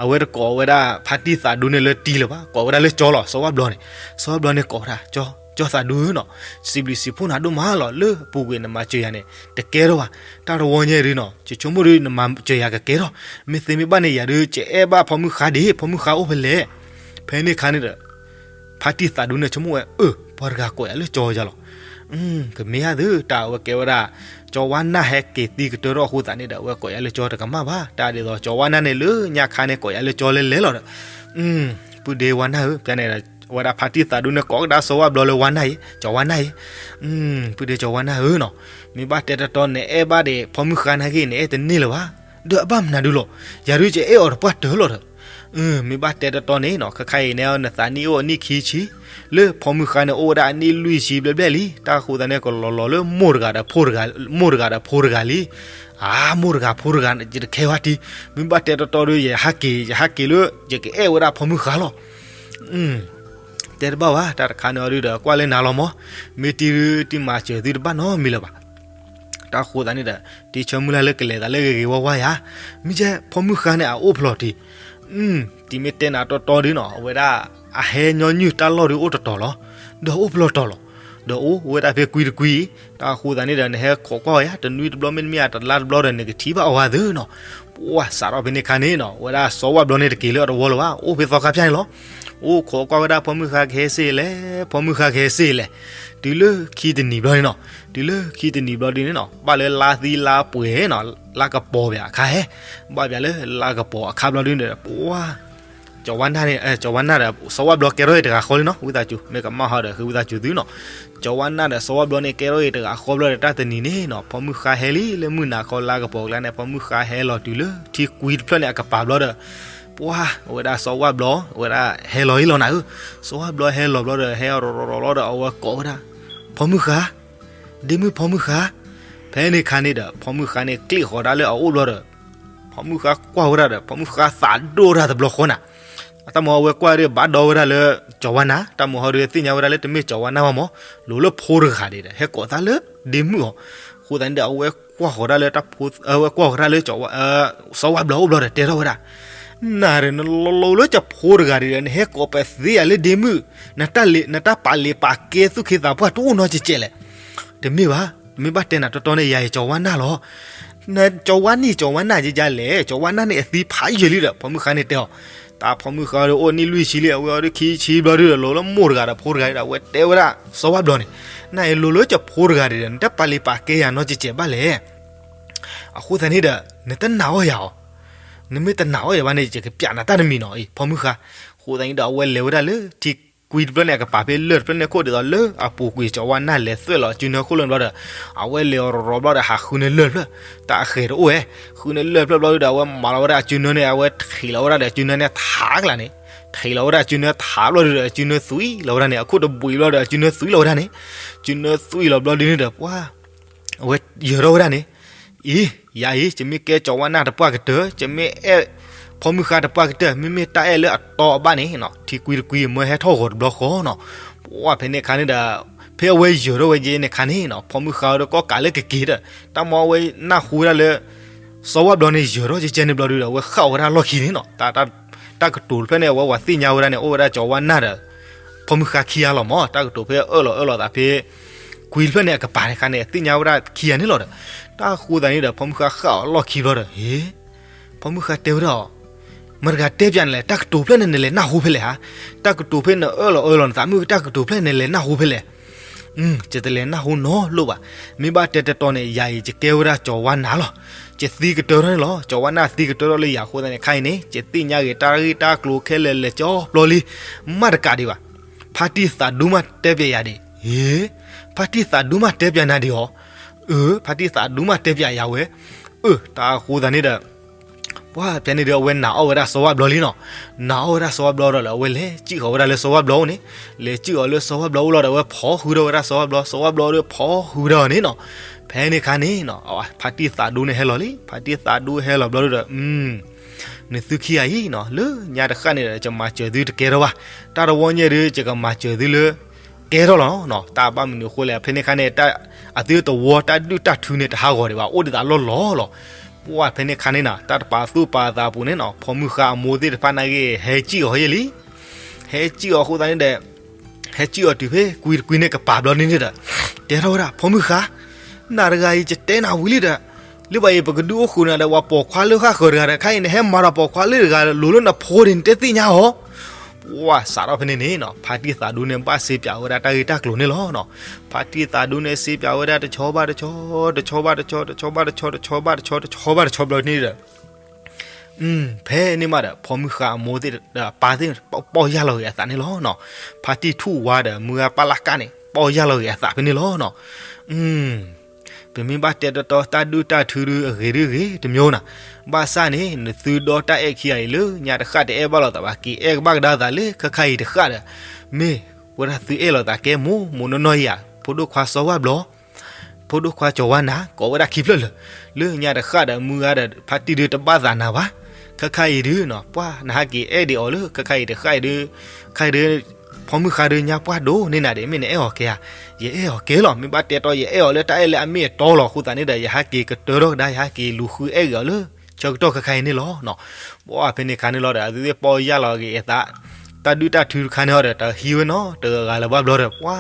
အဝဲတကိးဝဲဒၣ်ဖါတံၢ်သးဒူန့ၣ်လၢတံၢ်လၢၤဘၣ်, ကိးဝဲဒၣ်လၢကၠီလီၤ. စီၤဝၣ်ဘျီန့ၣ်, စီၤဝၣ်ဘျီန့ၣ်ကိးဝဲဒၣ် ကၠီ, ကၠီသးဒူဧၢနီၤ, စံးဘျုးစံးဖှိၣ်နၤဒိၣ်မးလီၤ လၢအပူၤကွံာ်နမၤစၢၤယၤန့ၣ် တကဲထီၣ်ဘၣ်. တၢ်တဝီညါဒုနီၤ ယဆိကမိၣ်ဒု နမၤစၢၤယၤကကဲထီၣ်, မ့ၢ်သ့မ့ၢ်ဘၣ်န့ၣ် ယၤဒု ကအဲၣ်ဘၣ်ဖီမုၢ်ဃါဒံး ဖီမုၢ်ဃါအိၣ်ဖဲလဲၣ်. ဖဲန့ၣ်ခါန့ၣ်ဒီး ဖါတံၢ်သးဒူန့ၣ်ဆိကမိၣ်ဝဲ အၢ ပှၤတဂၤကိးယၤလၢကၠီယၤလီၤ. ကမ့ၢ်ဧါသ့ၣ် တၢ်အဝဲကဲဝဲဒၣ် ကၠီၤဝါနၢ်ဟဲက့ၤသံကတၢၢ်ထီၣ်အဃိသတးန့ၣ်ဒီး အဝဲကိးယၤလၢကၠီတကမၣ်ဘၣ်. တၢ်ဒ်သိး ကၠီၤဝါနၢ်န့ၣ်လၢညါခါန့ၣ် ကိးယၤလၢကၠီလဲၤလဲၤလီၤဒီး ပုၢ်ဒ့ဝါနၢ်ဧၢ, ဖဲန့ၣ်ဒီး ဝဲဒၣ်ဖါတံၢ်သးဒူန့ၣ်ကိးကဒါစီၤဝၣ်ဘျီလၢဝါနၢ်အံၤ, ကၠီၤဝါနၢ်အံၤ, ပုၢ်ဒ့ကၠီၤဝါနၢ်ဧၢနီၤ, မ့ၢ်ဘၣ်တဲတတီ နအဲၣ်ဘၣ်ဒံး ဖီမုၢ်ဃါနာ်က့ နအဲၣ်တန့ၢ်လၢၤဘၣ်. ဒီးအဘၣ်မနုၤဒုလီၤ, ယၤဒု ယအဲၣ်အီၤတပှၢ်တၢၢ်လီၤဒီး မ့ၢ်ဘၣ်တဲတတီန့ၣ်နီၤ ခဲခါအံၤန့ၣ် နသးနံၣ်အိၣ်အနံၣ်ခံဆံ, လၢဖီမုၢ်ဃါန့ၣ် အိၣ်ဝဲဒၣ်အနံၣ်လွံၢ်ဆံဘျဲၣ်ဘျဲၣ်လံ. တၢ်ဃိသတးန့ၣ် ကလီၤလီၤလၢမိၢ်တဂၤဒီးဖိတဂၤ, မိၢ်တဂၤဒီးဖိတဂၤလံ. အါ မိၢ်တဂၤဖိတဂၤ ယတခဲဘၣ်တံၢ်, မ့ၢ်ဘၣ်တဲတတီဒီး ယဟးက့ၤ ယဟးက့ၤလၢ ယကအဲၣ်ဝဲဒၣ်ဖီမုၢ်ဃါလီၤ. တဲတဘၣ်ဘၣ် တၢ်တခါန့ၣ်အီၤဒုဒီး ကွၢ်လၢနၤလီၤမး, မ့ၢ်တံၢ်ဒု တံၢ်မၤစၢၤသုတဘၣ်နီတမံၤလၢၤဘၣ်. တၢ်ဃိသတးန့ၣ်ဒီး တံၢ်ဆၢမုၢ်လၢ်လၢကလဲၤသးလၢဂ့ၤဂ့ၤဝါဝါယၤ, မ့ၢ်ကဲ ဖီမုၢ်ဃါန့ၣ် အအိၣ်ဖျီၣ်တံၢ်, တံၢ်မ့ၢ်တဲနၤတီတီဒုနီၤ အဝဲဒၣ် အဟဲညီနုၢ်တၢ်လီၢ်ဒုအိၣ်တတီၤလီၤ, ဒီးအိၣ်ဖျီၣ်တီၤလီၤ, ဒီးအိၣ်ဝဲဒၣ်ဖဲကွံတကွံ, တၢ်ဃိသတးန့ၣ်ဒီး နဟဲခိးကွၢ်ဝဲယၤ တနွံတဘျီမ့တမ့ၢ် တလါတဘျီဒီး နကထံၣ်ဘၣ်အီၤဧါသ့ၣ်နီၤ. ပှၤစးထီၣ်ဖဲန့ၣ်ခါန့ၣ်နီၤ အဝဲဒၣ်စီၤဝၣ်ဘျီန့ၣ်တက့ၤလၢအတဝီလၢၤဘၣ်, အိၣ်ဖဲသီခါဖၠၣ်န့ၣ်လီၤ. အိၣ်ခိးကွၢ်ဝဲဒၣ်ဖီမုၢ်ဃါကဟဲစ့ၢ်လဲၣ်, ဖီမုၢ်ဃါကဟဲစ့ၢ်လဲၣ်. တုၤလၢခံတနံၤဘျီန့ၣ်နီၤ, တုၤလၢခံတနံၤဘျီဒုန့ၣ်နီၤ ဘၣ်လၢလါသံလါပှဲၤနီၤ လါကပီၤပၠးအခါဟဲ, ဘၣ်ပၠးလၢလါကပီၤအခါဘျီဒုန့ၣ် ပှၤ ကၠီၤဝါနၢ်န့ၣ် ကၠီၤဝါနၢ်ဒီး စီၤဝၣ်ဘျီကဲထီၣ်အံၤတဂၤဃီလံနီၤ, ဝံသးစူၤ မ့ၢ်ကမၣ်ဟီဒီး ဃ့ဝံသးစူၤသုနီၤ. ကၠီၤဝါနၢ်ဒီးစီၤဝၣ်ဘျီန့ၣ် ကဲထီၣ်အံၤတဂၤဃီဘျီဒီး တၢ်တနံၤန့ၣ်နီၤ ဖီမုၢ်ဃါဟဲလံ လၢမုၢ်နၤခီလါကပီၤကျါန့ၣ် ဖီမုၢ်ဃါဟဲလီၤတုၤလၢထံကွံတဖျၢၣ်န့ၣ် အကပၤဘျီဒီး ပှၤ အဝဲဒၣ်စီၤဝၣ်ဘျီ အဝဲဒၣ်ဟဲလီၤအံၤလီၤနၤဧၢ, စီၤဝၣ်ဘျီဟဲလီၤဘျီဒီး ဟဲအီၤရီၤရီၤရီၤဘျီဒီး အဝဲကိးဝဲဒၣ် ဖီမုၢ်ဃါ ဒ့မုၣ်ဖီမုၢ်ဃါ. ဖဲန့ၣ်ခါန့ၣ်ဒီး ဖီမုၢ်ဃါန့ၣ် ကျ့ၣ်ဃီၤဒၣ်လၢအအိၣ်ဘျီဒီး ဖီမုၢ်ဃါကွၢ်ဝဲဒၣ်ဒီး ဖီမုၢ်ဃါသးဒိၣ်တၢ်တဘျီဃီနၤ. တၢ်မၤအဝဲကွၢ်ဒီး ဘၣ်ဒီဝဲဒၣ်လၢ ကၠီၤဝါနၢ်, တၢ်မၤဟီဒီးသ့ၣ်ညါဝဲဒၣ်လၢတမ့ၢ်ကၠီၤဝါနၢ်ဘၣ်မး, လိၤလၢဖိတဂၤဒံးဒီး ဟဲကိးသးလၢ ဒ့မုၣ်အီၤ. အဃိသတးန့ၣ်ဒီး အဝဲကွၢ်ဃီၤဒၣ်လၢ အဝဲကွၢ်ဃီၤဒၣ်လၢ စီၤဝၣ်ဘျီအိၣ်ဘျီဒီး တဲထီၣ်ဝဲဒၣ် နၤဒီး နလိၤလိၤလၢကၠီၤဖိတဂၤဒံးဒီး နဟဲကိးပသ့ယၤလၢဒ့မုၣ်, နတၢ်ပာ်လ့ၤပာ်ကဲသူၣ်က့သးပှၢ်တအိၣ်နီတစဲးလဲၣ်. တမ့ၢ်ဘၣ်, မ့ၢ်ဘၣ်တဲနၤတီတီန့ၣ် ယၤအံၤကၠီၤဝါနၢ်လီၤ. နကၠီၤဝါနၢ် ကၠီၤဝါနၢ်ယဲယလဲၣ်, ကၠီၤဝါနၢ်န့ၣ်အသံဖးယံာ်လံဒီး ဖီမုၢ်ဃါန့ၣ်တဲအီၤ. တၢ်ဖီမုၢ်ဃါဒီးအိၣ်နံၣ်လွံၢ်ဆံလံ, အဝဲအီၤဒုခံဆံဘျီဒုဒီး လိၤလၢမိၢ်တဂၤဒီးဖိတဂၤဒီး အဝဲတဲဝဲဒၣ် စီၤဝၣ်ဘျီန့ၣ် နအံၤလိၤလၢကၠီဖိတဂၤဒီး နတပာ်လံၤပာ်ကဲယၤနီတစဲးဘၣ်လဲၣ်. အဃိသတးန့ၣ်ဒီး နတနာ်အီၣ်ယၤအီၤ, နမ့ၢ်တနာ်အီၣ်ယၤဘၣ်န့ၣ် ယကပျးနၤတၢ်တမံၤနီၤအံၤ ဖီမုၢ်ဃါ. အဃိသတးန့ၣ်ဒီး အဝဲလဲၤဝဲဒၣ်လၢထံကွံတဖျၢၣ်န့ၣ် အကပၤဖဲလၢၢ်တဖျၢၣ်န့ၣ်အခိၣ်ဒ်သိးလၢအပူၤကွံာ် ကၠီၤဝါနၢ်လဲၤသွဲၣ်လီၤအစုနၢအခိၣ်လၢဘျီဒီး အဝဲလဲၤအီၤရီၤရီၤဘျီဒီး ဟးဃုန့ၢ်လၢၢ်တဖျၢၣ်, တၢ်အဃဲၤတအိၣ်ဝဲ, ဃုန့ၢ်လၢၢ်တဖျၢၣ်ဘျီဒီး အဝဲမၤလီၤဝဲဒၣ်အစုနၢန့ၣ် အဝဲထံးလီၤဝဲဒၣ်ဒီးအစုနၢန့ၣ်ထးကလာ်န့ၣ်, ထံးလီၤဝဲဒၣ်အစုနၢထးဘျီဒီး အစုနၢသွံလီၤဝဲဒၣ်န့ၣ်, အခိၣ်တဘှံးဘျီဒီး အစုနၢသွံလီၤဝဲဒၣ်န့ၣ်, အစုနၢသွံလီၤဘျီဒ်န့ၣ်ဒီး ပှၤ အဝဲယၢၤထီၣ်ဝဲဒၣ်န့ၣ်, အံၤ ယၤအံၤ ယမ့ၢ်ကဲကၠီၤဝါနၢ်တပှၢ်ကတၢၢ်, ယမ့ၢ်အဲၣ်ဖီမုၢ်ဃါတပှၢ်ကတၢၢ်, မ့မ့ၢ်တၢ်အဲၣ်လၢအတီအဘၣ်န့ၣ်နီၤ ထံကွံတကွံမၢဟဲထီၣ်ဂီၤတဘျီဃီနီၤ. ပှၤဖဲန့ၣ်အခါန့ၣ်ဒီး ဖဲအဝဲယၢၤထီၣ်ဝဲယဲန့ၣ်အခါန့ၣ်နီၤ ဖီမုၢ်ဃါဒီးကီၢ်ကးလၢကက့ၤဒီး တၢ်မၤအဝဲနၢ်ဟူဝဲဒၣ်လၢ စီၤဝၣ်ဘျီန့ၣ် ယၢၤထီၣ်ကဲကဲန့ၣ်ဘျီဒုဒီး အဝဲဃၣ်အီၤဝဲဒၣ်လီၢ်ခံန့ၣ်နီၤ. တၢ်ကတိၤတဖျၢၣ်န့ၣ် အဝဲဝဲသ့ၣ်ညါဝဲဒၣ်န့ၣ် အိၣ်ဝဲဒၣ်ကၠီၤဝါနၢ်ဒီး ဖီမုၢ်ဃါခံဂၤလီၤမး. တၢ်ကတိၤဖဲအၢၣ်လီၤအၢၣ်လီၤသးဖဲ ကွံတဖျၢၣ်န့ၣ် အကပၤန့ၣ်အခါန့ၣ် အသ့ၣ်ညါဝဲဒၣ်ခံဂၤန့ၣ်လီၤဒီး တၢ်ဃိသးန့ၣ်ဒီး ဖီမုၢ်ဃါဃၣ်အီၤလီၢ်ခံဘျီဒီး ဟ့ ဖီမုၢ်ဃါတဲဝဲဒၣ်အီၤ, မတၤတဂၤတဲပၠးနလဲၣ်, တၢ်ကတိၤဖျၢၣ်န့ၣ် နလဲၤနၢ်ဟူဖဲလဲၣ်ဧါ. တၢ်ကတိၤဖဲနအၢၣ်လီၤအၢၣ်လီၤနသးမုၣ် တၢ်ကတိၤဖျၢၣ်န့ၣ် နလဲၤနၢ်ဟူဖဲလဲၣ်. ယတလဲၤနၢ်ဟူနီတလိၣ်ဘၣ်. မ့ၢ်ဘၣ်တဲတတီန့ၣ် ယၤအံၤ ယကဲဝဲဒၣ်ကၠီၤဝါနၢ်လီၤ. ယသံကတၢၢ်ထီၣ်န့ၣ်လီၤ. ကၠီၤဝါနၢ်သံကတၢၢ်ထီၣ်လၢယၤအဃိသတးန့ၣ် ခဲအံၤန့ၣ် ယသ့ၣ်ညါဂ့ၤ တၢ်ဂ့ၢ်တၢ်ကျိၤခဲလၢာ်လဲၤကၠီပျီလံ မ့ၢ်တကးဒံးဘၣ်. ဖါတံၢ်သးဒူမးတဲပၠးယၤဒံး, ဟ့ ဖါတံၢ်သးဒူမးတဲပၠးနၤဒံးဧါ. အၢ ဖါတံၢ်သးဒူမးတဲပၠးယၤဝဲ. အၢ တၢ်ဃိသးန့ၣ်ဒီး ပှၤဖဲန့ၣ်ဒီး အဝဲနာ်အီၣ်ဝဲဒၣ်စီၤဝၣ်ဘျီလံနီၤ. နာ်အီၣ်ဝဲဒၣ်စီၤဝၣ်ဘျီဒီး အဝဲလဲၤစံၣ်ဃီၤဝဲဒၣ်လၢစီၤဝၣ်ဘျီအအိၣ်န့ၣ်, လဲၤစံၣ်အီၤလၢစီၤဝၣ်ဘျီအအိၣ်လီၤဒီး အဝဲဖီဃုာ်ထီၣ်ဝဲဒၣ်စီၤဝၣ်ဘျီ, စီၤဝၣ်ဘျီဒီးဖီဃုာ်ထီၣ်အီၤန့ၣ်နီၤ. ဖဲန့ၣ်အခါန့ၣ်နီၤ ဖါတံၢ်သးဒူန့ၣ်ဟဲလီၤလံ. ဖါတံၢ်သးဒူဟဲလီၤဘျီဒီး နသုခံဂၤအံၤနီၤ လၢညါတဃၣ်န့ၣ်ဒီး ယမၤစၢၤသုတကဲထီၣ်ဘၣ်. တၢ်တဝီညါဒီး ယကမၤစၢၤသုလၢ ကဲထီၣ်လီၤနီၤ. တၢ်ဘၣ်မနုၤအဃိလဲၣ် ဖဲန့ၣ်အခါန့ၣ် အသုတဝီတၢ်ဒုၣ်တၢ်ထုန့ၣ် တဟးဂီၤဒံးဘၣ် အိၣ်ဒံးသးလီၢ်လီၢ်လီၤ. ပှၤဖဲန့ၣ်အခါန့ၣ်နီၤ တၢ်တပာ်သူၣ်ပာ်သးအပူၤန့ၣ်နီၤ ဖီမုၢ်ဃါအမိၢ်သ့ၣ်တဖၣ်နာ်က့ ဟဲစံၣ်အီၤဟဲလံ. ဟဲစံၣ်အီၤအဃိသတးန့ၣ်ဒီး ဟဲစံၣ်အီၤတုၤဖဲကွံတကွံန့ၣ်ကပၤဘျီန့ၣ်ဒီး တဲထီၣ်ဝဲဒၣ် ဖီမုၢ်ဃါ နၤတဂၤအံၤ ယတဲနၤဝံၤလံဒီး လၢဘၣ်အံၤ ပကဒုးအိၣ်ဃုာ်နၤဒီး ပှၤပိာ်ခွါလၢဃၣ်ဃၢၤတဂၤဒီး ခဲအံၤနဟဲမၤဒီးပိာ်ခွါလၢတဂၤ လိၤလၢနဖိဒ်နတဲသ့ၣ်ညါဧါ. ပှၤစးထီၣ်ဖဲန့ၣ်န့ၣ်နီၤ ဖါတံၢ်သးဒူန့ၣ် ဘၣ်စ့ပၠးဝဲဒၣ်တၢ်ဂ့ၢ်တၢ်ကျိၤန့ၣ်လီၤနီၤ. ဖါတံၢ်သးဒူန့ၣ် စ့ပၠးဝဲဒၣ်တဆီဘၣ်တဆီ, တဆီဘၣ်တဆီ, တဆီဘၣ်တဆီ, တဆီဘၣ်တဆီ, တဆီဘၣ်တဆီဘျီန့ၣ်ဒီး ဖဲန့ၣ်မးဒီး ဖီမုၢ်ဃါအမိၢ်သ့ၣ်ဒီးအပၢ်သ့ၣ် ပီၢ်ယၢ်လီၤဂ့ၤအသးန့ၣ်လီၤနီၤ. ဖါတံၢ်ထူၣ်ဝါဒီးမုၢ်ဂၤပၢ်လၢ်ကၣ်န့ၣ် ပီၢ်ယၢ်လီၤဂ့ၤအသးဖဲန့ၣ်လီၤနီၤ. ပမ့ၢ်ဘၣ်တဲတီတီ တၢ်ဒုၣ်တၢ်ထုဒုးအဂ့ၤဒုးဂ့ၤတမံၤနီၤ. ဘၣ်ဆၣ်န့ၣ် နသုဒီတၢ်အဲၣ်ခံဂၤအံၤလၢညါတဃၣ်တအဲၣ်ဘၣ်လိာ်သးဘၣ် က့ၤအဲၣ်ကဘၣ်ကဒါသးလၢခဲခါအံၤတဃၣ်ဒီး မ့ၢ်ဝဲဒၣ်သုအဲၣ်လိာ်သးကဲမိၢ်မိၢ်နီၢ်နီၢ်ဧါ, ဖိဒိၣ်ခွါစီၤဝၣ်ဘျီ ဖိဒိၣ်ခွါကၠီၤဝါနၤ ကိးဝဲဒၣ်ခံဖျၢၣ်လၢာ်, လၢညါတဃၣ်ဒီးမုၢ်ဂၤဒီးဖါတံၢ်ဒုးတဘၣ်သးနၤဘၣ်. ခဲခါအံၤဒုးနီၤ ပှၤနဟဲက့ၤအဲၣ်ဒံးအီၤလၢခဲခါအံၤတဃၣ်အံၤဒုး, ခဲအံၤဒုး ဖီမုၢ်ဃါဒုးညါပှၢ်ဒိၣ်န့ၢ်နၤဒံး မ့ၢ်နအဲၣ်အီၤကဲဧါ. ယအဲၣ်အီၤကဲလီၤ. မ့ၢ်ဘၣ်တဲတီ ယအဲၣ်အီၤလၢတၢ်အဲၣ်လၢအမ့ၢ်အတီလီၤ. အဃိသတးန့ၣ်ဒီး ယဟဲက့ၤကတၢၢ်ထီၣ်ကဒါ ယဟဲက့ၤလူၤဃုအဲၣ်ဂ့ၤအီၤလၢ ဆၢကတီၢ်ခဲခါအံၤန့ၣ်လီၤနီၤ. ပှၤဖဲန့ၣ်ခါန့ၣ်လီၤဒီး အသုသ့ၣ်ပီၢ်ယၢ်လီၤဂ့ၤအသး တၢ်ဒုၣ်တၢ်ထုတခါန့ၣ်ဟီဒီး တဟံးဝဲနီတဂၤလၢၤဘၣ်ဘျီဒီး ပှၤ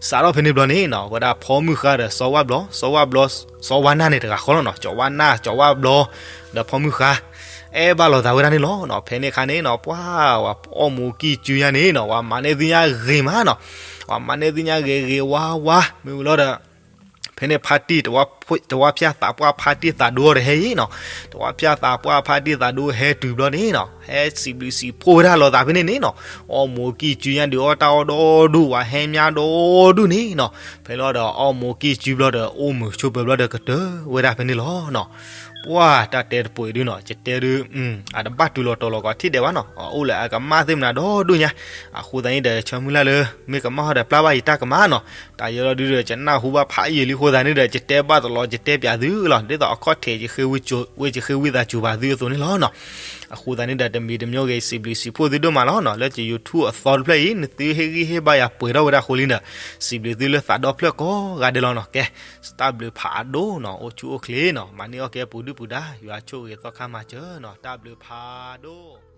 စးထီၣ်ဖဲန့ၣ်ဘျီန့ၣ်နီၤ ဝဲဒၣ်ဖီမုၢ်ဃါဒီးစီၤဝၣ်ဘျီ စီၤဝၣ်ဘျီ စီၤဝါနၢ်န့ၣ်တဂၤဃီလီၤနီၤ စီၤဝါနၢ် စီၤဝၣ်ဘျီ ဒီးဖီမုၢ်ဃါ အဲၣ်ဘၣ်လိာ်သးဝဲဒၣ်န့ၣ်လီၤနီၤ. ဖဲန့ၣ်ခါန့ၣ်နီၤ ပှၤ ဝဲအီၣ်မူၤကံၢ်စုညါန့ၣ်နီၤ ဝဲမၤန့ၢ်သုညါဂ့ၤမးနီၤ ဝဲမၤန့ၢ်သုညါဂ့ၤဂ့ၤဝါဝါ မ့ၢ်ဝံၤလီၤဒီး ဖဲန့ၣ်ဖါတံၢ် တဝၢဖၠါသးပှၢ် ဖါတံၢ်သးဒိၣ်ဒီးဟဲအံၤနီၤ တဝၢဖၠါသးပှၢ် ဖါတံၢ်သးဒိၣ်ဟဲတုၤဘျီန့ၣ်နီၤ ဟဲစံးဘျုးစံးဖှိၣ်ဝဲဒၣ်လိာ်သးဖဲန့ၣ်န့ၣ်နီၤ အီၣ်မူၤကံၢ်စုညါဒုးအီၣ်တၢ်အီၣ်ဒီဒူၣ် ဝဲဟဲမါဒီဒူၣ်န့ၣ်နီၤ ဖဲလီၤဒီးအီၣ်မူၤကံၢ်စုဘျီဒီး အိၣ်မုာ်ဆိးပၢၤဘျီဒီးကတၢၢ်ဝဲဒၣ်ဖဲန့ၣ်လီၤနီၤ. ပှၤတၢ်တဲတပှဲၤဒုးနီၤ ယတဲဒုး အတဘၣ်တူၢ်လိာ်တီၤလိာ်ကီးထံၣ်ဒဲးဘၣ်နီၤ အအိၣ်လၢအကမၣ်သ့ၣ်မနၤဒီဒူၣ်ညါ အဃိသတးန့ၣ်ဒီး ဆၢမုၢ်လၢ်လၢ မ့ၢ်ကမၣ်ဟီဒီးပျၢ်ဘၣ်ယတၢ်ကမၣ်နီၤ တၢ်ယဲလီၤဒုးဒီး ယနၢ်ဟူဘၣ်ဖးယံာ်လံအဃိသတးန့ၣ်ဒီး ယတဲဘၣ်တလီၤ ယတဲပၠးသုလီၤ ဒ်သိးအခီၣ်ထံး ဝဲယဃ့ဝံသးစူၤဘၣ်သုအသိးန့ၣ်လီၤနီၤ. အဃိသတးန့ၣ်ဒီး တမံၤတမံၤဂ့ၤ စံးဘျုးစံးဖှိၣ်သုဒိၣ်မးလီၤနီၤ လၢယ YouTube အသီတဖျၢၣ်အံၤ နသုဟ့ၣ်ဂံၢ်ဟ့ၣ်ဘါယၤပှဲၤထီၣ်ဝဲဒၣ်အဃိလံဒီး စံးဘျုးသုလၢသးဒီဖျၢၣ်ကိးဂၤဒဲးလီၤနီၤ ကဲ တၢ်ဘျုးဖးဒိၣ်နီၤ အိၣ်ဆူၣ်အိၣ်ချ့နီၤ မၤန့ၢ်အီၣ်ကဲပူၤဒုၣ်ပူၤဒါ ယွၤဆိၣ်ဂ့ၤသီခါမၤစၢၤနီၤ တၢ်ဘျုးဖးဒိၣ်